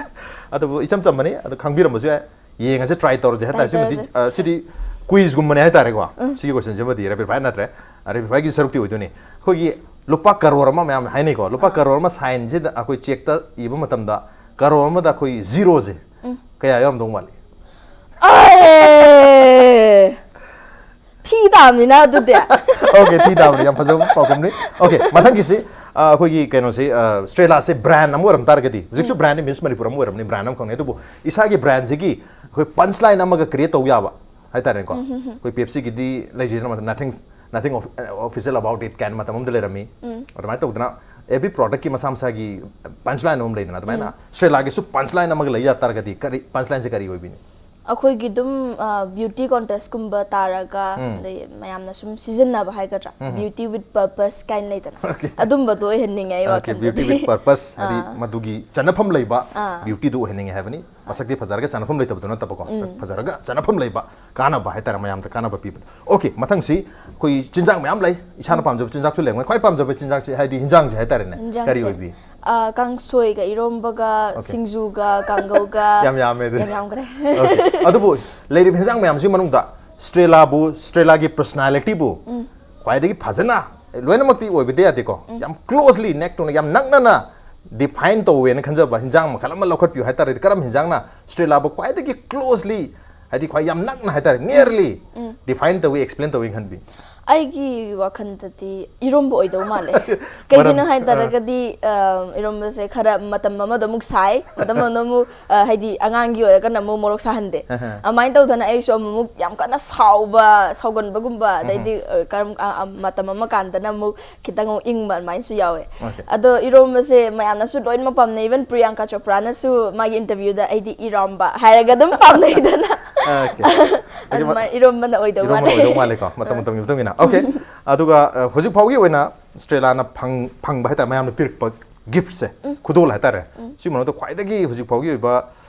ꯑꯗꯨꯕꯨ ꯏꯆꯝ ꯆꯝꯕꯅꯤ, ꯑꯗꯨ ꯈꯪꯕꯤꯔꯝꯕꯁꯨ ꯌꯥꯏ꯫ ꯌꯦꯡꯉꯁꯦ, ꯇ꯭ꯔꯥꯏ ꯇꯧꯔꯁꯦ ꯍꯥꯏꯇꯥꯔꯦ꯫ ꯁꯤꯃꯗꯤ ꯁꯤꯗꯤ ꯀ꯭ꯋꯤꯖꯒꯨꯝꯕꯅꯦ ꯍꯥꯏꯇꯥꯔꯦꯀꯣ꯫ ꯁꯤꯒꯤ ꯀꯣꯏꯁꯟꯁꯤꯃꯗꯤ ꯔꯦꯄꯤꯗ ꯐꯥꯏꯌꯔ ꯅꯠꯇ꯭ꯔꯦ, ꯔꯦꯄꯤꯗ ꯐꯥꯏꯌꯔꯒꯤ ꯁꯔꯨꯛꯇꯤ ꯑꯣꯏꯗꯣꯏꯅꯤ꯫ ꯑꯩꯈꯣꯏꯒꯤ ꯂꯨꯄꯥ ꯀꯔꯣꯔ ꯑꯃ ꯃꯌꯥꯝ ꯍꯥꯏꯅꯩꯀꯣ, ꯂꯨꯄꯥ ꯀꯔꯣꯔ ꯑꯃ ꯁꯥꯏꯟꯁꯤꯗ ꯑꯩꯈꯣꯏ ꯆꯦꯛꯇ ꯏꯕ ꯃꯇꯝꯗ ꯀꯔꯣꯔ ꯑꯃꯗ ꯑꯩꯈꯣꯏ ꯖꯤꯔꯣꯁꯦ ꯀꯌꯥ ꯌꯥꯎꯔꯝꯗꯧ ꯃꯥꯜꯂꯤ? ꯑꯦ! ꯊꯤ ꯇꯥꯕꯅꯤꯅ ꯑꯗꯨꯗꯤ꯫ ꯑꯣꯀꯦ, ꯊꯤ ꯇꯥꯕꯅꯤ, ꯌꯥꯝ ꯐꯖꯕ ꯄꯥꯎꯈꯨꯝꯅꯤ꯫ ꯑꯣꯀꯦ, ꯃꯊꯪꯒꯤꯁꯤ ꯑꯩꯈꯣꯏꯒꯤ ꯀꯩꯅꯣꯁꯤ, ꯁ꯭ꯇ꯭ꯔꯦꯂꯥꯁꯦ ꯕ꯭ꯔꯥꯟ ꯑꯃ ꯑꯣꯏꯔꯝ ꯇꯥꯔꯒꯗꯤ, ꯍꯧꯖꯤꯛꯁꯨ ꯕ꯭ꯔꯥꯟꯅꯤ, ꯃꯤꯁ ꯃꯅꯤꯄꯨꯔ ꯑꯃ ꯑꯣꯏꯔꯝꯅꯤ, ꯕ꯭ꯔꯥꯟ ꯑꯃꯈꯛꯅꯤ, ꯑꯗꯨꯕꯨ ꯏꯁꯥꯒꯤ ꯕ꯭ꯔꯥꯟꯁꯤꯒꯤ ꯑꯩꯈꯣꯏ ꯄꯟꯆ ꯂꯥꯏꯟ ꯑꯃꯒ ꯀ꯭ꯔꯤꯌꯦꯠ ꯇꯧ ꯌꯥꯕ ꯍꯥꯏꯇꯥꯔꯦꯀꯣ꯫ ꯑꯩꯈꯣꯏ ꯄꯦꯞꯁꯤꯒꯤꯗꯤ ꯂꯩꯖꯩꯗꯅ, ꯃꯇꯝ nothing, nothing official about it ꯀꯥꯏꯅ ꯃꯇꯝ ꯑꯃꯗ ꯂꯩꯔꯝꯃꯤ꯫ ꯑꯗꯨꯃꯥꯏꯅ ꯇꯧꯗꯅ ꯑꯦꯚ꯭ꯔꯤ ꯄ꯭ꯔꯣꯗꯛꯀꯤ ꯃꯁꯥ ꯃꯁꯥꯒꯤ ꯄꯟꯆ ꯂꯥꯏꯟ ꯑꯃ ꯂꯩꯗꯅ, ꯑꯗꯨꯃꯥꯏꯅ ꯁ꯭ꯇ꯭ꯔꯦꯂꯥꯒꯤꯁꯨ ꯄꯟꯆ ꯂꯥꯏꯟ ꯑꯃꯒ ꯂꯩ ꯌꯥ ꯇꯥꯔꯒꯗꯤ ꯀꯔꯤ ꯄꯟꯆ ꯂꯥꯏꯟꯁꯦ ꯀꯔꯤ ꯑꯣꯏꯕꯤꯅꯤ? ꯑꯩꯈꯣꯏꯒꯤ ꯑꯗꯨꯝ ꯕ꯭ꯌꯨꯇꯤ ꯀꯣꯟꯇꯦꯁꯀꯨꯝꯕ ꯇꯥꯔꯒ, ꯑꯗꯩ ꯃꯌꯥꯝꯅ ꯁꯨꯝ ꯁꯤꯖꯤꯟꯅꯕ ꯍꯥꯏꯒꯗ꯭ꯔꯥ, beauty with purpose ꯀꯥꯏꯅ ꯂꯩꯗꯅ, ꯑꯗꯨꯝꯕꯗꯣ ꯑꯣꯏꯍꯟꯅꯤꯡꯉꯦ ꯑꯩ ꯋꯥꯈꯜꯗꯗꯤ꯫ Beauty with purpose ꯍꯥꯏꯗꯤ ꯃꯗꯨꯒꯤ ꯆꯠꯅꯐꯝ ꯂꯩꯕ ꯕ꯭ꯌꯨꯇꯤꯗꯨ ꯑꯣꯏꯍꯟꯅꯤꯡꯉꯦ ꯍꯥꯏꯕꯅꯤ꯫ ꯃꯁꯛꯇꯤ ꯐꯖꯔꯒ ꯆꯥꯅꯐꯝ ꯂꯩꯇꯕꯗꯣ ꯅꯠꯇꯕꯀꯣ, ꯁꯛ ꯐꯖꯔꯒ ꯆꯥꯅꯐꯝ ꯂꯩꯕ, ꯀꯥꯟꯅꯕ ꯍꯥꯏꯇꯥꯔꯦ, ꯃꯌꯥꯝꯗ ꯀꯥꯟꯅꯕ ꯄꯤꯕꯗꯣ꯫ ꯑꯣꯀꯦ, ꯃꯊꯪꯁꯤ ꯑꯩꯈꯣꯏ ꯆꯤꯟꯖꯥꯛ ꯃꯌꯥꯝ ꯂꯩ, ꯏꯁꯥꯅ ꯄꯥꯝꯖꯕ ꯆꯤꯟꯖꯥꯛꯁꯨ ꯂꯩꯔꯝꯒꯅꯤ꯫ ꯈ꯭ꯋꯥꯏ ꯄꯥꯝꯖꯕ ꯆꯤꯟꯖꯥꯛꯁꯤ ꯍꯥꯏꯗꯤ ꯍꯤꯟꯖꯥꯡꯁꯦ ꯍꯥꯏꯇꯥꯔꯦꯅꯦ, ꯀꯔꯤ ꯍꯤꯟꯖꯥꯡꯁꯦ? ꯑꯣꯏꯕꯤ? ꯑ, ꯀꯥꯡꯁꯣꯏꯒ ꯏꯔꯣꯝꯕꯒ, ꯑꯣꯀꯦ꯫ ꯁꯤꯡꯖꯨꯒ ꯀꯥꯡꯒꯧꯒ ꯌꯥꯝ ꯌꯥꯝꯃꯦ ꯑꯗꯨꯗꯤ꯫ ꯌꯥꯝ ꯌꯥꯝꯈ꯭ꯔꯦ꯫ ꯑꯣꯀꯦ꯫ ꯑꯗꯨꯕꯨ ꯂꯩꯔꯤꯕ ꯍꯤꯟꯖꯥꯡ ꯃꯌꯥꯝꯁꯤꯒꯤ ꯃꯅꯨꯡꯗ ꯁ꯭ꯇ꯭ꯔꯦꯂꯥꯕꯨ, ꯁ꯭ꯇ꯭ꯔꯦꯂꯥꯒꯤ ꯄꯔꯁꯅꯥꯂꯤꯇꯤꯕꯨ ꯈ꯭ꯋꯥꯏꯗꯒꯤ ꯐꯖꯅ, ꯂꯣꯏꯅꯃꯛꯇꯤ ꯑꯣꯏꯕꯗꯤ ꯌꯥꯗꯦꯀꯣ, ꯌꯥꯝ ꯀ꯭ꯂꯣꯖꯂꯤ ꯅꯦꯛ ꯇꯧꯅ, ꯌꯥꯝ ꯅꯛꯅꯅ ꯗꯤꯐꯥꯏꯟ ꯇꯧꯋꯦꯅ ꯈꯟꯖꯕ ꯍꯤꯟꯖꯥꯡ ꯃꯈꯜ ꯑꯃ ꯂꯧꯈꯠꯄꯤꯌꯨ ꯍꯥꯏꯇꯥꯔꯗꯤ, ꯀꯔꯝꯕ ꯍꯤꯟꯖꯥꯡꯅ ꯁ꯭ꯇ꯭ꯔꯦꯂꯥꯕꯨ ꯈ꯭ꯋꯥꯏꯗꯒꯤ ꯀ꯭ꯂꯣꯖꯂꯤ, ꯍꯥꯏꯗꯤ ꯈ꯭ꯋꯥꯏ ꯌꯥꯝ ꯅꯛꯅ ꯍꯥꯏꯇꯥꯔꯦ, ꯅꯤꯌꯔꯂꯤ ꯗꯤꯐꯥꯏꯟ ꯇꯧꯋꯤ, ꯑꯦꯛꯁꯄ꯭ꯂꯦꯟ ꯇꯧꯋꯤ ꯈꯟꯕꯤ? ꯑꯩꯒꯤ ꯋꯥꯈꯜꯗꯗꯤ ꯏꯔꯣꯝꯕ ꯑꯣꯏꯗꯧ ꯃꯥꯜꯂꯦ꯫ ꯀꯩꯒꯤꯅꯣ ꯃꯔꯝ, ꯍꯥꯏ ꯑ꯫ ꯇꯥꯔꯒꯗꯤ, ꯑ, ꯏꯔꯣꯝꯕꯁꯦ ꯈꯔ ꯃꯇꯝ ꯑꯃꯗ ꯑꯃꯨꯛ ꯁꯥꯏ, ꯃꯇꯝ ꯑꯃꯗ ꯑꯃꯨꯛ, ꯑ, ꯍꯥꯏꯗꯤ ꯑꯉꯥꯡꯒꯤ ꯑꯣꯏꯔꯒꯅ ꯑꯃꯨꯛ ꯃꯣꯔꯣꯛ ꯁꯥꯍꯟꯗꯦ꯫ ꯑꯍ꯫ ꯑꯗꯨꯃꯥꯏꯅ ꯇꯧꯗꯅ ꯑꯩꯁꯨ ꯑꯃꯨꯛꯃꯨꯛ ꯌꯥꯝ ꯀꯟꯅ ꯁꯥꯎꯕ, ꯁꯥꯎꯒꯟꯕꯒꯨꯝꯕ, ꯑꯗꯩꯗꯤ, ꯑ, ꯀꯔꯝ, ꯑ, ꯑ, ꯃꯇꯝ ꯑꯃ ꯀꯥꯟꯗꯅ ꯑꯃꯨꯛ ꯈꯤꯇꯪ ꯑꯃꯨꯛ ꯏꯪꯕ, ꯑꯗꯨꯃꯥꯏꯅꯁꯨ ꯌꯥꯎꯋꯦ꯫ ꯑꯣꯀꯦ꯫ ꯑꯗꯣ ꯏꯔꯣꯝꯕꯁꯦ ꯃꯌꯥꯝꯅꯁꯨ ꯂꯣꯏꯅꯃꯛ ꯄꯥꯝꯅꯩ, even ꯄ꯭ꯔꯤꯌꯥꯡꯀꯥ ꯆꯣꯄ꯭ꯔꯥꯅꯁꯨ ꯃꯥꯒꯤ ꯏꯟꯇꯔꯚ꯭ꯌꯨꯗ "ꯑꯩꯗꯤ ꯏꯔꯣꯝꯕ" ꯍꯥꯏꯔꯒ ꯑꯗꯨꯝ ꯄꯥꯝꯅꯩꯗꯅ꯫ ꯑꯣꯀꯦ꯫ ꯑꯗꯨꯃꯥꯏꯅ ꯏꯔꯣꯝꯕꯅ ꯑꯣꯏꯗꯧ ꯏꯔꯣꯝꯕꯅ ꯃꯥꯜꯂꯦ꯫ ꯑꯣꯏꯗꯧ ꯃꯥꯜꯂꯦꯀꯣ, ꯃꯇꯝ ꯑ꯫ ꯃꯇꯝꯒꯤ ꯃꯇꯨꯡ ꯏꯟꯅ꯫ ꯑꯣꯀꯦ꯫ ꯑꯗꯨꯒ, ꯑ, ꯍꯧꯖꯤꯛ ꯐꯥꯎꯒꯤ ꯑꯣꯏꯅ ꯁ꯭ꯇ꯭ꯔꯦꯂꯥꯅ ꯐꯪ-, ꯐꯪꯕ ꯍꯥꯏꯇꯥꯔꯦ, ꯃꯌꯥꯝꯅ ꯄꯤꯔꯛꯄ ꯒꯤꯐꯁꯦ, ꯎꯝ꯫ ꯈꯨꯗꯣꯜ ꯍꯥꯏꯇꯥꯔꯦ, ꯎꯝ꯫ ꯁꯤ ꯃꯅꯨꯡꯗ ꯈ꯭ꯋꯥꯏꯗꯒꯤ ꯍꯧꯖꯤꯛ ꯐꯥꯎꯒꯤ ꯑꯣꯏꯕ,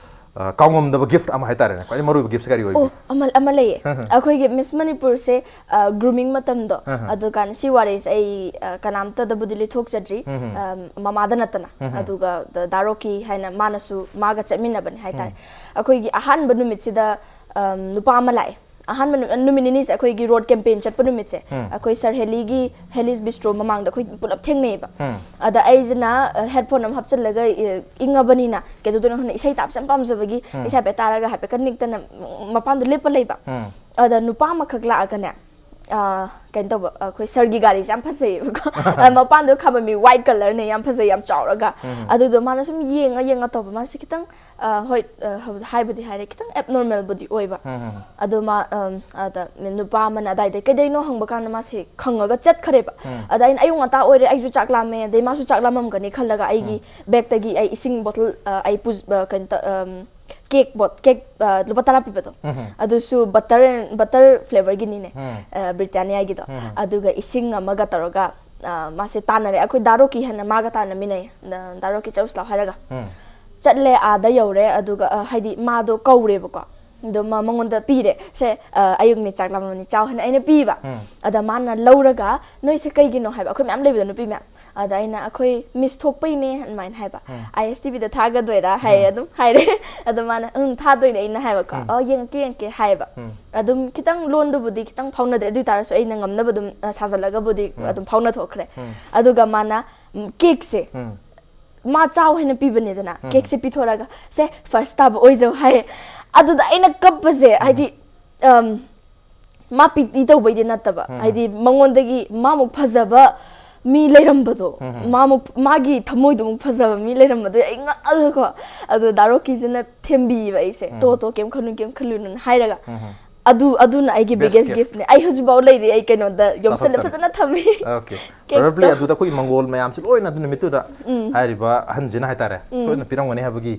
ꯑ, ꯀꯥꯎꯉꯝꯗꯕ ꯒꯤꯐ ꯑꯃ ꯍꯥꯏꯇꯥꯔꯦꯅꯦ, ꯈ꯭ꯋꯥꯏꯗꯒꯤ ꯃꯔꯨꯑꯣꯏꯕ ꯒꯤꯐꯁꯦ ꯀꯔꯤ ꯑꯣꯏꯕꯤ? ꯑꯣ, ꯑꯃ, ꯑꯃ ꯂꯩꯌꯦ꯫ ꯍꯝ, ꯍꯝ꯫ ꯑꯩꯈꯣꯏꯒꯤ ꯃꯤꯁ ꯃꯅꯤꯄꯨꯔꯁꯦ, ꯑ, ꯒ꯭ꯔꯨꯃꯤꯡ ꯃꯇꯝꯗꯣ, ꯍꯝ, ꯍꯝ꯫ ꯑꯗꯨꯀꯥꯟꯗ ꯁꯤ ꯋꯥꯔꯤꯁꯦ ꯑꯩ, ꯑ, ꯀꯅꯥꯝꯇꯗꯕꯨꯗꯤ ꯂꯤꯊꯣꯛꯆꯗ꯭ꯔꯤ, ꯍꯝ, ꯍꯝ꯫ ꯑ, ꯃꯃꯥꯗ ꯅꯠꯇꯅ꯫ ꯍꯝ, ꯍꯝ꯫ ꯑꯗꯨꯒ ꯗ-, ꯗꯥ ꯔꯣꯀꯤ ꯍꯥꯏꯅ ꯃꯥꯅꯁꯨ, ꯃꯥꯒ ꯆꯠꯃꯤꯟꯅꯕꯅꯦ ꯍꯥꯏꯇꯥꯔꯦ꯫ ꯎꯝ꯫ ꯑꯩꯈꯣꯏꯒꯤ ꯑꯍꯥꯟꯕ ꯅꯨꯃꯤꯠꯁꯤꯗ, ꯑꯝ, ꯅꯨꯄꯥ ꯑꯃ ꯂꯥꯛꯑꯦ꯫ ꯑꯍꯥꯟꯕ ꯅꯨ-, ꯅꯨꯃꯤꯠ ꯅꯤꯅꯤꯁꯦ ꯑꯩꯈꯣꯏꯒꯤ ꯔꯣꯗ ꯀꯦꯝꯄꯦꯟ ꯆꯠꯄ ꯅꯨꯃꯤꯠꯁꯦ, ꯎꯝ꯫ ꯑꯩꯈꯣꯏ ꯁꯔ ꯍꯦꯂꯤꯒꯤ, ꯍꯦꯂꯤꯁ ꯕꯤꯁꯇ꯭ꯔꯣ ꯃꯃꯥꯡꯗ ꯑꯩꯈꯣꯏ ꯄꯨꯂꯞ ꯊꯦꯡꯅꯩꯌꯦꯕ꯫ ꯎꯝ꯫ ꯑꯗ ꯑꯩꯁꯤꯅ, ꯑ, ꯍꯦꯗꯐꯣꯟ ꯑꯃ ꯍꯥꯞꯆꯤꯜꯂꯒ, ꯑ, ꯏꯪꯉꯕꯅꯤꯅ ꯀꯩꯗꯧꯗꯣꯏꯅꯣ ꯈꯪꯗꯦ, ꯏꯁꯩ ꯇꯥꯕꯁꯦ ꯌꯥꯝ ꯄꯥꯝꯖꯕꯒꯤ ꯎꯝ꯫ ꯏꯁꯩ ꯍꯥꯏꯐꯦꯠ ꯇꯥꯔꯒ ꯍꯥꯏꯐꯦꯠꯀ ꯅꯤꯛꯇꯅ, ꯎꯝ, ꯃꯄꯥꯟꯗꯣ ꯂꯦꯞꯄ ꯂꯩꯕ꯫ ꯎꯝ꯫ ꯑꯗ ꯅꯨꯄꯥ ꯑꯃꯈꯛ ꯂꯥꯛꯑꯒꯅꯦ, ꯑ, ꯀꯩꯅꯣ ꯇꯧꯕ, ꯑꯩꯈꯣꯏ ꯁꯔꯒꯤ ꯒꯥꯔꯤꯁꯦ ꯌꯥꯝ ꯐꯖꯩꯌꯦꯕꯀꯣ꯫ ꯑ, ꯃꯄꯥꯟꯗꯣ ꯈꯥꯝꯕꯝꯃꯤ, ꯋꯥꯏꯠ ꯀꯂꯔꯅꯦ, ꯌꯥꯝ ꯐꯖꯩ, ꯌꯥꯝ ꯆꯥꯎꯔꯒ꯫ ꯎꯝ꯫ ꯑꯗꯨꯗꯣ ꯃꯥꯅ ꯁꯨꯝ ꯌꯦꯡꯉ ꯌꯦꯡꯉ ꯇꯧꯕ, ꯃꯥꯁꯦ ꯈꯤꯇꯪ, ꯑ, ꯍꯣꯏ, ꯑ, ꯍꯧ-, ꯍꯥꯏꯕꯨꯗꯤ ꯍꯥꯏꯔꯦ, ꯈꯤꯇꯪ ꯑꯦꯕꯅꯣꯔꯃꯦꯜꯕꯨꯗꯤ ꯑꯣꯏꯕ꯫ ꯎꯝ, ꯎꯝ, ꯎꯝ꯫ ꯑꯗꯣ ꯃꯥ, ꯑꯝ, ꯑꯗ ꯅꯨꯄꯥ ꯑꯃꯅ ꯑꯗꯥꯏꯗ "ꯀꯩꯗꯧꯅꯣ?" ꯍꯪꯕ ꯀꯥꯟꯗ ꯃꯥꯁꯦ ꯈꯪꯉꯒ ꯆꯠꯈ꯭ꯔꯦꯕ꯫ ꯎꯝ꯫ ꯑꯗ ꯑꯩꯅ "ꯑꯌꯨꯛ ꯉꯟꯇꯥ ꯑꯣꯏꯔꯦ, ꯑꯩꯁꯨ ꯆꯥꯛ ꯂꯥꯝꯃꯦ", ꯑꯗꯩ ꯃꯥꯁꯨ ꯆꯥꯛ ꯂꯥꯝꯃꯝꯒꯅꯤ ꯈꯜꯂꯒ ꯑꯩꯒꯤ ꯎꯝ꯫ ꯕꯦꯛꯇꯒꯤ ꯑꯩ ꯏꯁꯤꯡ ꯕꯣꯇꯜ, ꯑ, ꯑꯩ ꯄꯨ-, ꯑ, ꯀꯩꯅꯣ ꯇ-, ꯑꯝ, ꯀꯦꯛ ꯕꯣꯠ-, ꯀꯦꯛ, ꯑ, ꯂꯨꯄꯥ ꯇꯔꯥ ꯄꯤꯕꯗꯣ꯫ ꯎꯝ, ꯎꯝ꯫ ꯑꯗꯨꯁꯨ ꯕꯇꯔ, ꯕꯇꯔ ꯐ꯭ꯂꯦꯚꯔꯒꯤꯅꯤꯅꯦ꯫ ꯎꯝ꯫ ꯑ, ꯕ꯭ꯔꯤꯇꯥꯅꯤꯌꯥꯒꯤꯗꯣ꯫ ꯎꯝ, ꯎꯝ꯫ ꯑꯗꯨꯒ ꯏꯁꯤꯡ ꯑꯃꯒ ꯇꯧꯔꯒ, ꯑ, ꯃꯥꯁꯦ ꯇꯥꯟꯅꯔꯦ꯫ ꯑꯩꯈꯣꯏ ꯗꯥ ꯔꯣꯀꯤ ꯍꯥꯏꯅ ꯃꯥꯒ ꯇꯥꯟꯅꯃꯤꯟꯅꯩ꯫ ꯗ-, ꯗꯥ ꯔꯣꯀꯤ ꯆꯧꯁ ꯂꯥꯎ ꯍꯥꯏꯔꯒ꯫ ꯎꯝ꯫ ꯆꯠꯂꯦ, ꯑꯥꯗ ꯌꯧꯔꯦ, ꯑꯗꯨꯒ ꯑ, ꯍꯥꯏꯗꯤ ꯃꯥꯗꯣ ꯀꯧꯔꯦꯕꯀꯣ, ꯑꯗꯣ ꯃ- ꯃꯉꯣꯟꯗ ꯄꯤꯔꯦ, ꯁꯦ, ꯑ, "ꯑꯌꯨꯛ ꯃꯤ ꯆꯥꯛ ꯂꯥꯝꯃꯅꯤ, ꯆꯥꯎ" ꯍꯥꯏꯅ ꯑꯩꯅ ꯄꯤꯕ꯫ ꯑꯗ ꯃꯥꯅ ꯂꯧꯔꯒ, "ꯅꯣꯏꯁꯦ ꯀꯩꯒꯤꯅꯣ?" ꯍꯥꯏꯕ, ꯑꯩꯈꯣꯏ ꯃꯌꯥꯝ ꯂꯩꯕꯗꯣ, ꯅꯨꯄꯤ ꯃꯌꯥꯝ꯫ ꯑꯗ ꯑꯩꯅ, "ꯑꯩꯈꯣꯏ ꯃꯤꯁ ꯊꯣꯛꯄꯩꯅꯦ" ꯑꯗꯨꯃꯥꯏꯅ ꯍꯥꯏꯕ꯫ "ꯑꯥꯏ ꯑꯦꯁ ꯇꯤ ꯚꯤꯗ ꯊꯥꯒꯗꯣꯏꯔꯥ?" ꯍꯥꯏꯌꯦ, ꯑꯗꯨꯝ ꯍꯥꯏꯔꯦ꯫ ꯑꯗ ꯃꯥꯅ, "ꯎꯝ, ꯊꯥꯗꯣꯏꯅꯦ" ꯑꯩꯅ ꯍꯥꯏꯕꯀꯣ꯫ "ꯑꯣ, ꯌꯦꯡꯉꯛꯀꯦ, ꯌꯦꯡꯉꯛꯀꯦ" ꯍꯥꯏꯌꯦꯕ꯫ ꯑꯗꯨꯝ ꯈꯤꯇꯪ ꯂꯣꯟꯗꯨꯕꯨꯗꯤ ꯈꯤꯇꯪ ꯐꯥꯎꯅꯗ꯭ꯔꯦ, ꯑꯗꯨ ꯑꯣꯏ ꯇꯥꯔꯁꯨ ꯑꯩꯅ ꯉꯝꯅꯕ ꯑꯗꯨꯝ, ꯑ, ꯁꯥꯖꯜꯂꯒꯕꯨꯗꯤ ꯑꯗꯨꯝ ꯐꯥꯎꯅ ꯊꯣꯛꯈ꯭ꯔꯦ꯫ ꯑꯗꯨꯒ ꯃꯥꯅ, ꯎꯝ, ꯀꯦꯛꯁꯦ ꯃꯥ ꯆꯥꯎ ꯍꯥꯏꯅ ꯄꯤꯕꯅꯤꯗꯅ, ꯀꯦꯛꯁꯦ ꯄꯤꯊꯣꯔꯒ, "ꯁꯦ, ꯐꯥꯔꯁ ꯇꯥꯕ ꯑꯣꯏꯖꯧ" ꯍꯥꯏꯌꯦ꯫ ꯑꯗꯨꯗ ꯑꯩꯅ ꯀꯞꯄꯁꯦ, ꯍꯥꯏꯗꯤ, ꯑꯝ, ꯃꯥ ꯄꯤꯇꯤ ꯇꯧꯕꯩꯗꯤ ꯅꯠꯇꯕ, ꯍꯥꯏꯗꯤ ꯃꯉꯣꯟꯗꯒꯤ ꯃꯥꯃꯨꯛ ꯐꯖꯕ ꯃꯤ ꯂꯩꯔꯝꯕꯗꯣ, ꯃꯥꯃꯨꯛ, ꯃꯥꯒꯤ ꯊꯃꯣꯏꯗꯨꯃꯨꯛ ꯐꯖꯕ ꯃꯤ ꯂꯩꯔꯝꯕꯗꯣ ꯑꯩ ꯉꯛꯑꯒꯀꯣ꯫ ꯑꯗꯣ ꯗꯥ ꯔꯣꯀꯤꯁꯤꯅ ꯊꯦꯝꯕꯤꯕ ꯑꯩꯁꯦ, "ꯇꯣ, ꯇꯣ, ꯀꯩꯝ ꯈꯜꯂꯨ, ꯀꯩꯝ ꯈꯜꯂꯨꯅꯨꯅ" ꯍꯥꯏꯔꯒ꯫ ꯑꯗꯨ, ꯑꯗꯨꯅ ꯑꯩꯒꯤ Best ꯕꯤꯒꯦꯁ gift꯫ ꯒꯤꯐꯅꯦ꯫ ꯑꯩ ꯍꯧꯖꯤꯛꯐꯥꯎ ꯂꯩꯔꯤ, ꯑꯩ ꯀꯩꯅꯣꯗ ꯌꯣꯝꯁꯜꯂ ꯆꯥꯊꯣꯛꯇꯅ꯫ ꯐꯖꯅ ꯊꯝꯃꯤ꯫ Okay꯫ ꯀꯦꯛꯇꯣ꯫ Probably ꯑꯗꯨꯗ ꯑꯩꯈꯣꯏ ꯃꯪꯒꯣꯜ ꯃꯌꯥꯝꯁꯤ ꯂꯣꯏꯅ ꯑꯗꯨ ꯅꯨꯃꯤꯠꯇꯨꯗ ꯍꯥꯏꯔꯤꯕ ꯑꯍꯟꯁꯤꯅ ꯍꯥꯏꯇꯥꯔꯦ, ꯂꯣꯏꯅ ꯄꯤꯔꯝꯒꯅꯤ ꯍꯥꯏꯕꯒꯤ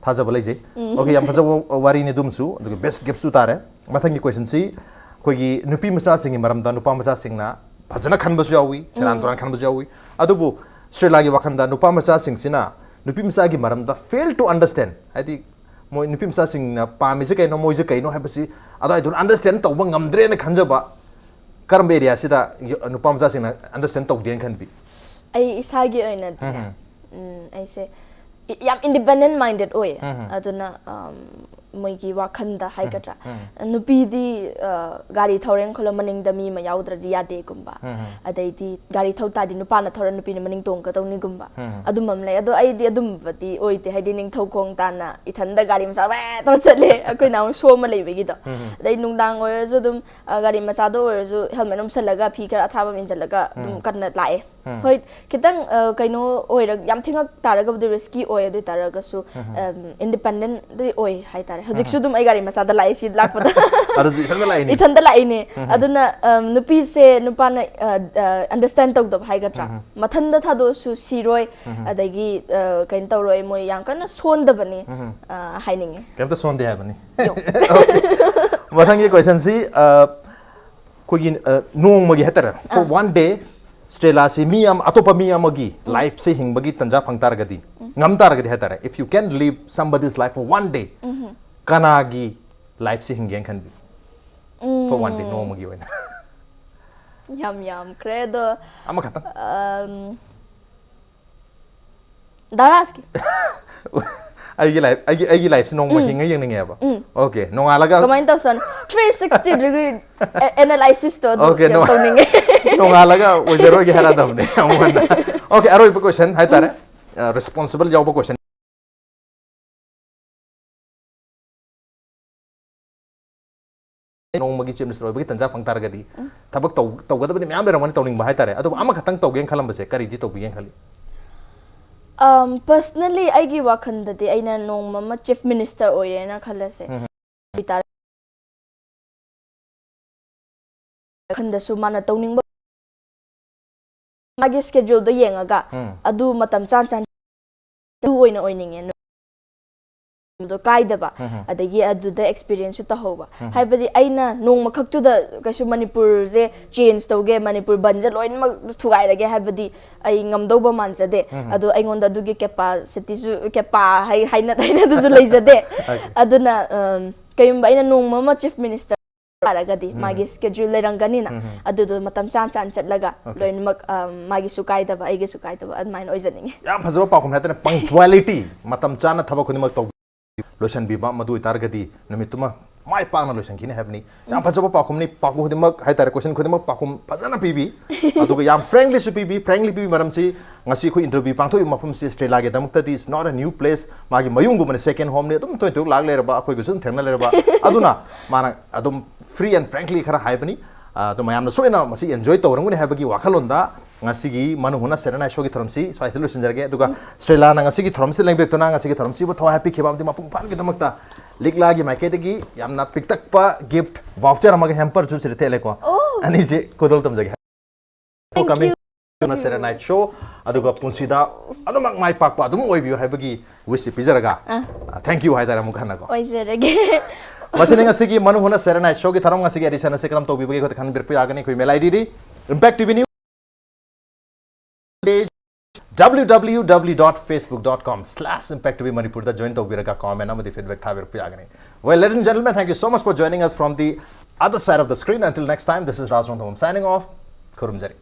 ꯊꯥꯖꯕ ꯂꯩꯖꯩ꯫ Okay, ꯌꯥꯝ ꯐꯖꯕ ꯋꯥꯔꯤꯅꯤ ꯑꯗꯨꯝꯁꯨ, ꯑꯗꯨꯒ ꯕꯦꯁ ꯒꯤꯐꯁꯨ ꯇꯥꯔꯦ꯫ ꯃꯊꯪꯒꯤ ꯀꯣꯏꯁꯟꯁꯤ ꯑꯩꯈꯣꯏꯒꯤ ꯅꯨꯄꯤ ꯃꯆꯥꯁꯤꯡꯒꯤ ꯃꯔꯝꯗ, ꯅꯨꯄꯥ ꯃꯆꯥꯁꯤꯡꯅ ꯐꯖꯅ ꯈꯟꯕꯁꯨ ꯌꯥꯎꯏ, ꯁꯦꯔꯥꯟ ꯇꯨꯔꯥꯟ ꯈꯟꯕꯁꯨ ꯌꯥꯎꯏ꯫ ꯑꯗꯨꯕꯨ ꯁ꯭ꯔꯤꯂꯥꯒꯤ ꯋꯥꯈꯜꯗ ꯅꯨꯄꯥ ꯃꯆꯥꯁꯤꯡꯁꯤꯅ ꯅꯨꯄꯤ ꯃꯆꯥꯒꯤ ꯃꯔꯝꯗ fail to understand, ꯍꯥꯏꯗꯤ ꯃꯣꯏ ꯅꯨꯄꯤ ꯃꯆꯥꯁꯤꯡꯅ ꯄꯥꯝꯃꯤꯁꯦ ꯀꯩꯅꯣ, ꯃꯣꯏꯁꯦ ꯀꯩꯅꯣ ꯍꯥꯏꯕꯁꯤ ꯑꯗꯨꯋꯥꯏꯗꯨ understand ꯇꯧꯕ ꯉꯝꯗ꯭ꯔꯦꯅ ꯈꯟꯖꯕ, ꯀꯔꯝꯕ ꯑꯦꯔꯤꯌꯥꯁꯤꯗ ꯌ-, ꯅꯨꯄꯥ ꯃꯆꯥꯁꯤꯡꯅ understand ꯇꯧꯗꯦꯅ ꯈꯟꯕꯤ? ꯑꯩ ꯏꯁꯥꯒꯤ ꯑꯣꯏꯅꯗꯤ, ꯎꯝ꯫ ꯎꯝ, ꯑꯩꯁꯦ ꯏ-, ꯌꯥꯝ independent minded ꯑꯣꯏꯌꯦ꯫ ꯎꯝ꯫ ꯑꯗꯨꯅ, ꯑꯝ, ꯃꯣꯏꯒꯤ ꯋꯥꯈꯟꯗ ꯍꯥꯏꯒꯗ꯭ꯔꯥ, ꯎꯝ꯫ ꯅꯨꯄꯤꯗꯤ, ꯑ, ꯒꯥꯔꯤ ꯊꯧꯔꯦꯅ ꯈꯜꯂꯣ, ꯃꯅꯤꯡꯗ ꯃꯤ ꯑꯃ ꯌꯥꯎꯗ꯭ꯔꯗꯤ ꯌꯥꯗꯦꯒꯨꯝꯕ, ꯎꯝ꯫ ꯑꯗꯩꯗꯤ ꯒꯥꯔꯤ ꯊꯧ ꯇꯥꯔꯗꯤ ꯅꯨꯄꯥꯅ ꯊꯧꯔ ꯅꯨꯄꯤꯅ ꯃꯅꯤꯡ ꯇꯣꯡꯒꯗꯧꯅꯤꯒꯨꯝꯕ, ꯎꯝ꯫ ꯑꯗꯨꯝꯕ ꯑꯃ ꯂꯩ꯫ ꯑꯗꯣ ꯑꯩꯗꯤ ꯑꯗꯨꯝꯕꯗꯤ ꯑꯣꯏꯗꯦ, ꯍꯥꯏꯗꯤ ꯅꯤꯡꯊꯧ ꯈꯣꯡ ꯇꯥꯅ ꯏꯊꯟꯗ ꯒꯥꯔꯤ ꯃꯆꯥ ꯋꯦ ꯇꯧꯔ ꯆꯠꯂꯦ꯫ ꯑꯩꯈꯣꯏ ꯅꯍꯥꯟꯃꯨꯛ ꯁꯣ ꯑꯃ ꯂꯩꯕꯒꯤꯗꯣ, ꯎꯝ꯫ ꯑꯗꯩ ꯅꯨꯡꯗꯥꯡ ꯑꯣꯏꯔꯁꯨ ꯑꯗꯨꯝ, ꯑ, ꯒꯥꯔꯤ ꯃꯆꯥꯗ ꯑꯣꯏꯔꯁꯨ helmet ꯎꯞꯁꯜꯂꯒ ꯐꯤ ꯈꯔ ꯑꯊꯥꯕ ꯑꯃ ꯏꯟꯁꯤꯜꯂꯒ ꯑꯗꯨꯝ ꯎꯝ꯫ ꯀꯟꯅ ꯂꯥꯛꯑꯦ꯫ ꯎꯝ꯫ ꯍꯣꯏ, ꯈꯤꯇꯪ, ꯑ, ꯀꯩꯅꯣ ꯑꯣꯏꯔ-, ꯌꯥꯝ ꯊꯦꯡꯉꯛ ꯇꯥꯔꯒꯕꯨꯗꯤ risky ꯑꯣꯏ, ꯑꯗꯨ ꯑꯣꯏ ꯇꯥꯔꯒꯁꯨ, ꯎꯝ꯫ ꯑꯝ, independent ꯑꯣꯏ ꯍꯥꯏꯇꯥꯔꯦ꯫ ꯍꯧꯖꯤꯛꯁꯨ ꯎꯝ꯫ ꯑꯗꯨꯝ ꯑꯩ ꯒꯥꯔꯤ ꯃꯆꯥꯗ ꯂꯥꯛꯑꯦ, ꯁꯤ ꯂꯥꯛꯄꯗ꯫ ꯑꯗꯨꯁꯨ ꯏꯊꯟꯗ ꯂꯥꯛꯏꯅꯤ? ꯏꯊꯟꯗ ꯂꯥꯛꯏꯅꯦ꯫ ꯎꯝ꯫ ꯑꯗꯨꯅ, ꯑꯝ, ꯅꯨꯄꯤꯁꯦ ꯅꯨꯄꯥꯅ, ꯑ, ꯑ, understand ꯇꯧꯗꯕ ꯍꯥꯏꯒꯗ꯭ꯔꯥ? ꯎꯝ꯫ ꯃꯊꯟꯗ ꯊꯥꯗꯣꯛꯑꯁꯨ ꯁꯤꯔꯣꯏ, ꯎꯝ꯫ ꯑꯗꯒꯤ, ꯑ, ꯀꯩꯅꯣ ꯇꯧꯔꯣꯏ, ꯃꯣꯏ ꯌꯥꯝ ꯀꯟꯅ ꯁꯣꯟꯗꯕꯅꯤ, ꯎꯝ꯫ ꯑ, ꯍꯥꯏꯅꯤꯡꯉꯤ꯫ ꯀꯩꯝꯇ ꯁꯣꯟꯗꯦ ꯍꯥꯏꯕꯅꯤ꯫ ꯌꯣ꯫ Okay꯫ ꯃꯊꯪꯒꯤ ꯀꯣꯏꯁꯟꯁꯤ, ꯑ, ꯑꯩꯈꯣꯏꯒꯤ, ꯑ, ꯅꯣꯡꯃꯒꯤ ꯍꯥꯏꯇꯥꯔꯦ, for ꯑꯥ꯫ One day, ꯁ꯭ꯇꯦꯂꯥꯁꯤ ꯃꯤ ꯑꯃ, ꯑꯇꯣꯞꯄ ꯃꯤ ꯑꯃꯒꯤ ꯂꯥꯏꯐꯁꯦ ꯍꯤꯡꯕꯒꯤ ꯇꯟꯖꯥ ꯐꯪ ꯇꯥꯔꯒꯗꯤ, ꯉꯝ ꯇꯥꯔꯒꯗꯤ ꯍꯥꯏꯇꯥꯔꯦ, if you can live somebody's life for one day, ꯀꯅꯥꯒꯤ ꯂꯥꯏꯐꯁꯦ ꯍꯤꯡꯒꯦꯅ ꯈꯟꯕꯤ? For one day, ꯅꯣꯡꯃꯒꯤ ꯑꯣꯏꯅ? ꯌꯥꯝ ꯌꯥꯝꯈ꯭ꯔꯦ ꯑꯗꯣ꯫ ꯑꯃꯈꯛꯇꯪ. ꯑꯝ, ꯗꯥꯔꯥꯖꯀꯤ. ꯑꯩꯒꯤ ꯂꯥꯏꯐ, ꯑꯩꯒꯤ ꯑꯩꯒꯤ ꯂꯥꯏꯐꯁꯤ ꯅꯣꯡꯃ ꯍꯤꯡꯉ ꯌꯦꯡꯅꯤꯡꯉꯦꯕ. ꯑꯣꯀꯦ, ꯅꯣꯡꯉꯥꯜꯂꯒ. ꯀꯃꯥꯏꯅ ꯇꯧꯁꯅꯣ? Three sixty degree analysis ꯇꯣ ꯑꯗꯨ ꯑꯣꯀꯦ, ꯌꯥꯝ ꯇꯧꯅꯤꯡꯉꯦ. ꯅꯣꯡꯉꯥꯜꯂꯒ ꯑꯣꯏꯖꯔꯣꯏꯒꯦ ꯍꯥꯏꯔꯛꯑꯗꯕꯅꯦ ꯑꯃꯨꯛ ꯍꯟꯅ. ꯑꯣꯀꯦ, ꯑꯔꯣꯏꯕ ꯀꯣꯏꯁꯟ ꯍꯥꯏꯇꯥꯔꯦ. ꯔꯦꯁꯄꯣꯟꯁꯤꯕꯜ ꯌꯥꯎꯕ ꯀꯣꯏꯁꯟ. ꯅꯣꯡꯃꯒꯤ ꯆꯤꯐ ꯃꯤꯅꯤꯁꯇꯔ ꯑꯣꯏꯕꯒꯤ ꯇꯟꯖꯥ ꯐꯪ ꯇꯥꯔꯒꯗꯤ, ꯊꯕꯛ ꯇꯧ- ꯇꯧꯒꯗꯕꯗꯤ ꯃꯌꯥꯝ ꯂꯩꯔꯝꯒꯅꯤ ꯇꯧꯅꯤꯡꯕ ꯍꯥꯏꯇꯥꯔꯦ, ꯑꯗꯨꯕꯨ ꯑꯃꯈꯛꯇꯪ ꯇꯧꯒꯦꯅ ꯈꯜꯂꯝꯕꯁꯦ ꯀꯔꯤꯗꯤ ꯇꯧꯕꯤꯒꯦꯅ ꯈꯜꯂꯤ? ꯑꯝ, personally ꯑꯩꯒꯤ ꯋꯥꯈꯜꯗꯗꯤ ꯑꯩꯅ ꯅꯣꯡꯃ ꯑꯃ ꯆꯤꯐ ꯃꯤꯅꯤꯁꯇꯔ ꯑꯣꯏꯔꯦꯅ ꯈꯜꯂꯁꯦ꯫ ꯑꯣꯏꯇꯥꯔ- ꯋꯥꯈꯜꯗꯁꯨ ꯃꯥꯅ ꯇꯧꯅꯤꯡꯕ ꯃꯥꯒꯤ ꯁ꯭ꯀꯦꯗ꯭ꯌꯨꯜꯗꯣ ꯌꯦꯡꯉꯒ ꯑꯗꯨ ꯃꯇꯝ ꯆꯥꯟ ꯆꯥꯟ ꯑꯗꯨ ꯑꯣꯏꯅ ꯑꯣꯏꯅꯤꯡꯉꯦ꯫ ꯗꯣ ꯀꯥꯏꯗꯕ, ꯑꯗꯒꯤ ꯑꯗꯨꯗ ꯑꯦꯛꯁꯄꯤꯔꯤꯌꯦꯟꯁꯁꯨ ꯇꯧꯍꯧꯕ꯫ ꯍꯥꯏꯕꯗꯤ ꯑꯩꯅ ꯅꯣꯡꯃꯈꯛꯇꯨꯗ ꯀꯩꯁꯨ ꯃꯅꯤꯄꯨꯔꯁꯦ ꯆꯦꯟꯖ ꯇꯧꯒꯦ, ꯃꯅꯤꯄꯨꯔ ꯕꯟꯁꯦ ꯂꯣꯏꯅꯃꯛ ꯊꯨꯒꯥꯏꯔꯒꯦ ꯍꯥꯏꯕꯗꯤ ꯑꯩ ꯉꯝꯗꯧꯕ ꯃꯥꯟꯖꯗꯦ꯫ ꯑꯗꯣ ꯑꯩꯉꯣꯟꯗ ꯑꯗꯨꯒꯤ ꯀꯦꯄꯥꯁꯤꯇꯤꯁꯨ, ꯀꯦꯄꯥ ꯍꯥꯏ-, ꯍꯥꯏꯅ ꯍꯥꯏꯅꯗꯨꯁꯨ ꯂꯩꯖꯗꯦ꯫ ꯑꯗꯨꯅ, ꯑꯝ, ꯀꯩꯒꯨꯝꯕ ꯑꯩꯅ ꯅꯣꯡꯃ ꯑꯃ ꯆꯤꯐ ꯃꯤꯅꯤꯁꯇꯔ ꯇꯥꯔꯒꯗꯤ ꯃꯥꯒꯤ ꯁ꯭ꯀꯦꯗ꯭ꯌꯨꯜ ꯂꯩꯔꯝꯒꯅꯤꯅ, ꯑꯗꯨꯗꯣ ꯃꯇꯝ ꯆꯥꯟ ꯆꯥꯟ ꯆꯠꯂꯒ ꯂꯣꯏꯅꯃꯛ, ꯑꯝ, ꯃꯥꯒꯤꯁꯨ ꯀꯥꯏꯗꯕ, ꯑꯩꯒꯤꯁꯨ ꯀꯥꯏꯗꯕ, ꯑꯗꯨꯃꯥꯏꯅ ꯑꯣꯏꯖꯅꯤꯡꯉꯤ꯫ ꯌꯥꯝ ꯐꯖꯕ ꯄꯥꯎꯈꯨꯝ ꯍꯥꯏꯇꯥꯔꯦ, punctuality, ꯃꯇꯝ ꯆꯥꯅ ꯊꯕꯛ ꯈꯨꯗꯤꯡꯃꯛ ꯇꯧ- ꯂꯣꯏꯁꯤꯟꯕꯤꯕ, ꯃꯗꯨ ꯑꯣꯏꯇꯥꯔꯒꯗꯤ ꯅꯨꯃꯤꯠꯇꯨꯃ ꯃꯥꯏ ꯄꯥꯛꯅ ꯂꯣꯏꯁꯤꯟꯈꯤꯅꯤ ꯍꯥꯏꯕꯅꯤ꯫ ꯌꯥꯝ ꯐꯖꯕ ꯄꯥꯎꯈꯨꯝꯅꯤ, ꯄꯥꯎꯈꯨꯝ ꯈꯨꯗꯤꯡꯃꯛ ꯍꯥꯏꯇꯥꯔꯦ, ꯀꯣꯏꯁꯟ ꯈꯨꯗꯤꯡꯃꯛ ꯄꯥꯎꯈꯨꯝ ꯐꯖꯅ ꯄꯤꯕꯤ, ꯑꯗꯨꯒ ꯌꯥꯝ ꯐ꯭ꯔꯦꯡꯂꯤꯁꯨ ꯄꯤꯕꯤ꯫ ꯐ꯭ꯔꯦꯡꯂꯤ ꯄꯤꯕꯤ ꯃꯔꯝꯁꯤ ꯉꯁꯤ ꯑꯩꯈꯣꯏ ꯏꯟꯇꯔꯚ꯭ꯌꯨ ꯄꯥꯡꯊꯣꯛꯏꯕ ꯃꯐꯝꯁꯤ ꯁ꯭ꯇꯦꯂꯥꯒꯤꯗꯃꯛꯇꯗꯤ is not a new place, ꯃꯥꯒꯤ ꯃꯌꯨꯝꯒꯨꯝꯕꯅꯤ, ꯁꯦꯀꯦꯟ ꯍꯣꯝꯅꯤ, ꯑꯗꯨꯝ ꯇꯣꯏ ꯇꯣꯏ ꯂꯥꯛ ꯂꯩꯔꯕ, ꯑꯩꯈꯣꯏꯒꯁꯨ ꯑꯗꯨꯝ ꯊꯦꯡꯅ ꯂꯩꯔꯕ꯫ ꯑꯗꯨꯅ ꯃꯥꯅ ꯑꯗꯨꯝ free and frankly ꯈꯔ ꯍꯥꯏꯕꯅꯤ꯫ ꯑ, ꯑꯗꯨ ꯃꯌꯥꯝꯅ ꯁꯣꯏꯅ ꯃꯁꯤ enjoy ꯇꯧꯔꯝꯒꯅꯤ ꯍꯥꯏꯕꯒꯤ ꯋꯥꯈꯜꯂꯣꯟꯗ ꯉꯁꯤꯒꯤ ꯃꯅꯨ ꯍꯨꯅ ꯁꯦꯔꯦꯅꯥꯏ ꯁꯣꯒꯤ ꯊꯧꯔꯝꯁꯤ ꯁ꯭ꯋꯥꯏꯗ ꯂꯣꯏꯁꯤꯟꯖꯔꯒꯦ꯫ ꯑꯗꯨꯒ ꯁ꯭ꯇꯦꯂꯥꯅ ꯉꯁꯤꯒꯤ ꯊꯧꯔꯝꯁꯤ ꯂꯦꯡꯕꯤꯔꯛꯇꯨꯅ ꯉꯁꯤꯒꯤ ꯊꯧꯔꯝꯁꯤꯕꯨ ꯊꯋꯥꯏ ꯍꯥꯞꯄꯤꯈꯤꯕ ꯑꯃꯗꯤ ꯃꯄꯨꯡ ꯐꯥꯍꯟꯕꯒꯤꯗꯃꯛꯇ ꯂꯤꯛꯂꯥꯒꯤ ꯃꯥꯏꯀꯩꯗꯒꯤ ꯌꯥꯝꯅ ꯄꯤꯛꯇꯛꯄ ꯒꯤꯐ ꯚꯥꯎꯆꯔ ꯑꯃꯒ ꯍꯦꯝꯄꯔꯁꯨ ꯁꯤꯗ ꯊꯦꯠꯂꯦꯀꯣ꯫ ꯑꯅꯤꯁꯦ ꯈꯨꯗꯣꯜ ꯇꯝꯖꯒꯦ꯫ Thank Coming you. ꯁꯦꯔꯦꯅꯥꯏ ꯁꯣ, ꯑꯗꯨꯒ ꯄꯨꯟꯁꯤꯗ ꯑꯗꯨꯃꯛ ꯃꯥꯏ ꯄꯥꯛꯄ ꯑꯗꯨꯝ ꯑꯣꯏꯕꯤꯌꯨ ꯍꯥꯏꯕꯒꯤ ꯋꯤꯁꯁꯤ ꯄꯤꯖꯔꯒ, thank you ꯍꯥꯏꯇꯥꯔꯦ ꯑꯃꯨꯛ ꯍꯟꯅꯀꯣ꯫ ꯑꯣꯏꯖꯔꯒꯦ꯫ ꯃꯁꯤꯅ ꯉꯁꯤꯒꯤ ꯃꯅꯨ ꯍꯨꯅ ꯁꯦꯔꯦꯅꯥꯏ ꯁꯣꯒꯤ ꯊꯧꯔꯝ꯫ ꯉꯁꯤꯒꯤ ꯑꯦꯗꯤꯁꯟ ꯑꯁꯤ ꯀꯔꯝ ꯇꯧꯕꯤꯕꯒꯦ ꯑꯩꯈꯣꯏꯗ ꯈꯟꯕꯤꯔꯛꯄ ꯌꯥꯒꯅꯤ꯫ ꯑꯩꯈꯣꯏ ꯏꯃꯦꯜ ꯑꯥꯏ ꯗꯤꯗꯤ Impact T V News W W W dot facebook dot com slash impact T V Manipur ꯗ join ꯇꯧꯕꯤꯔꯒ comment ꯑꯃꯗꯤ feedback ꯊꯥꯕꯤꯔꯛꯄ ꯌꯥꯒꯅꯤ. Well, ladies and gentlemen, thank you so much for joining us from the other side of the screen. Until next time, this is Raj Rongtham signing off. ꯈꯨꯔꯨꯝꯖꯔꯤ.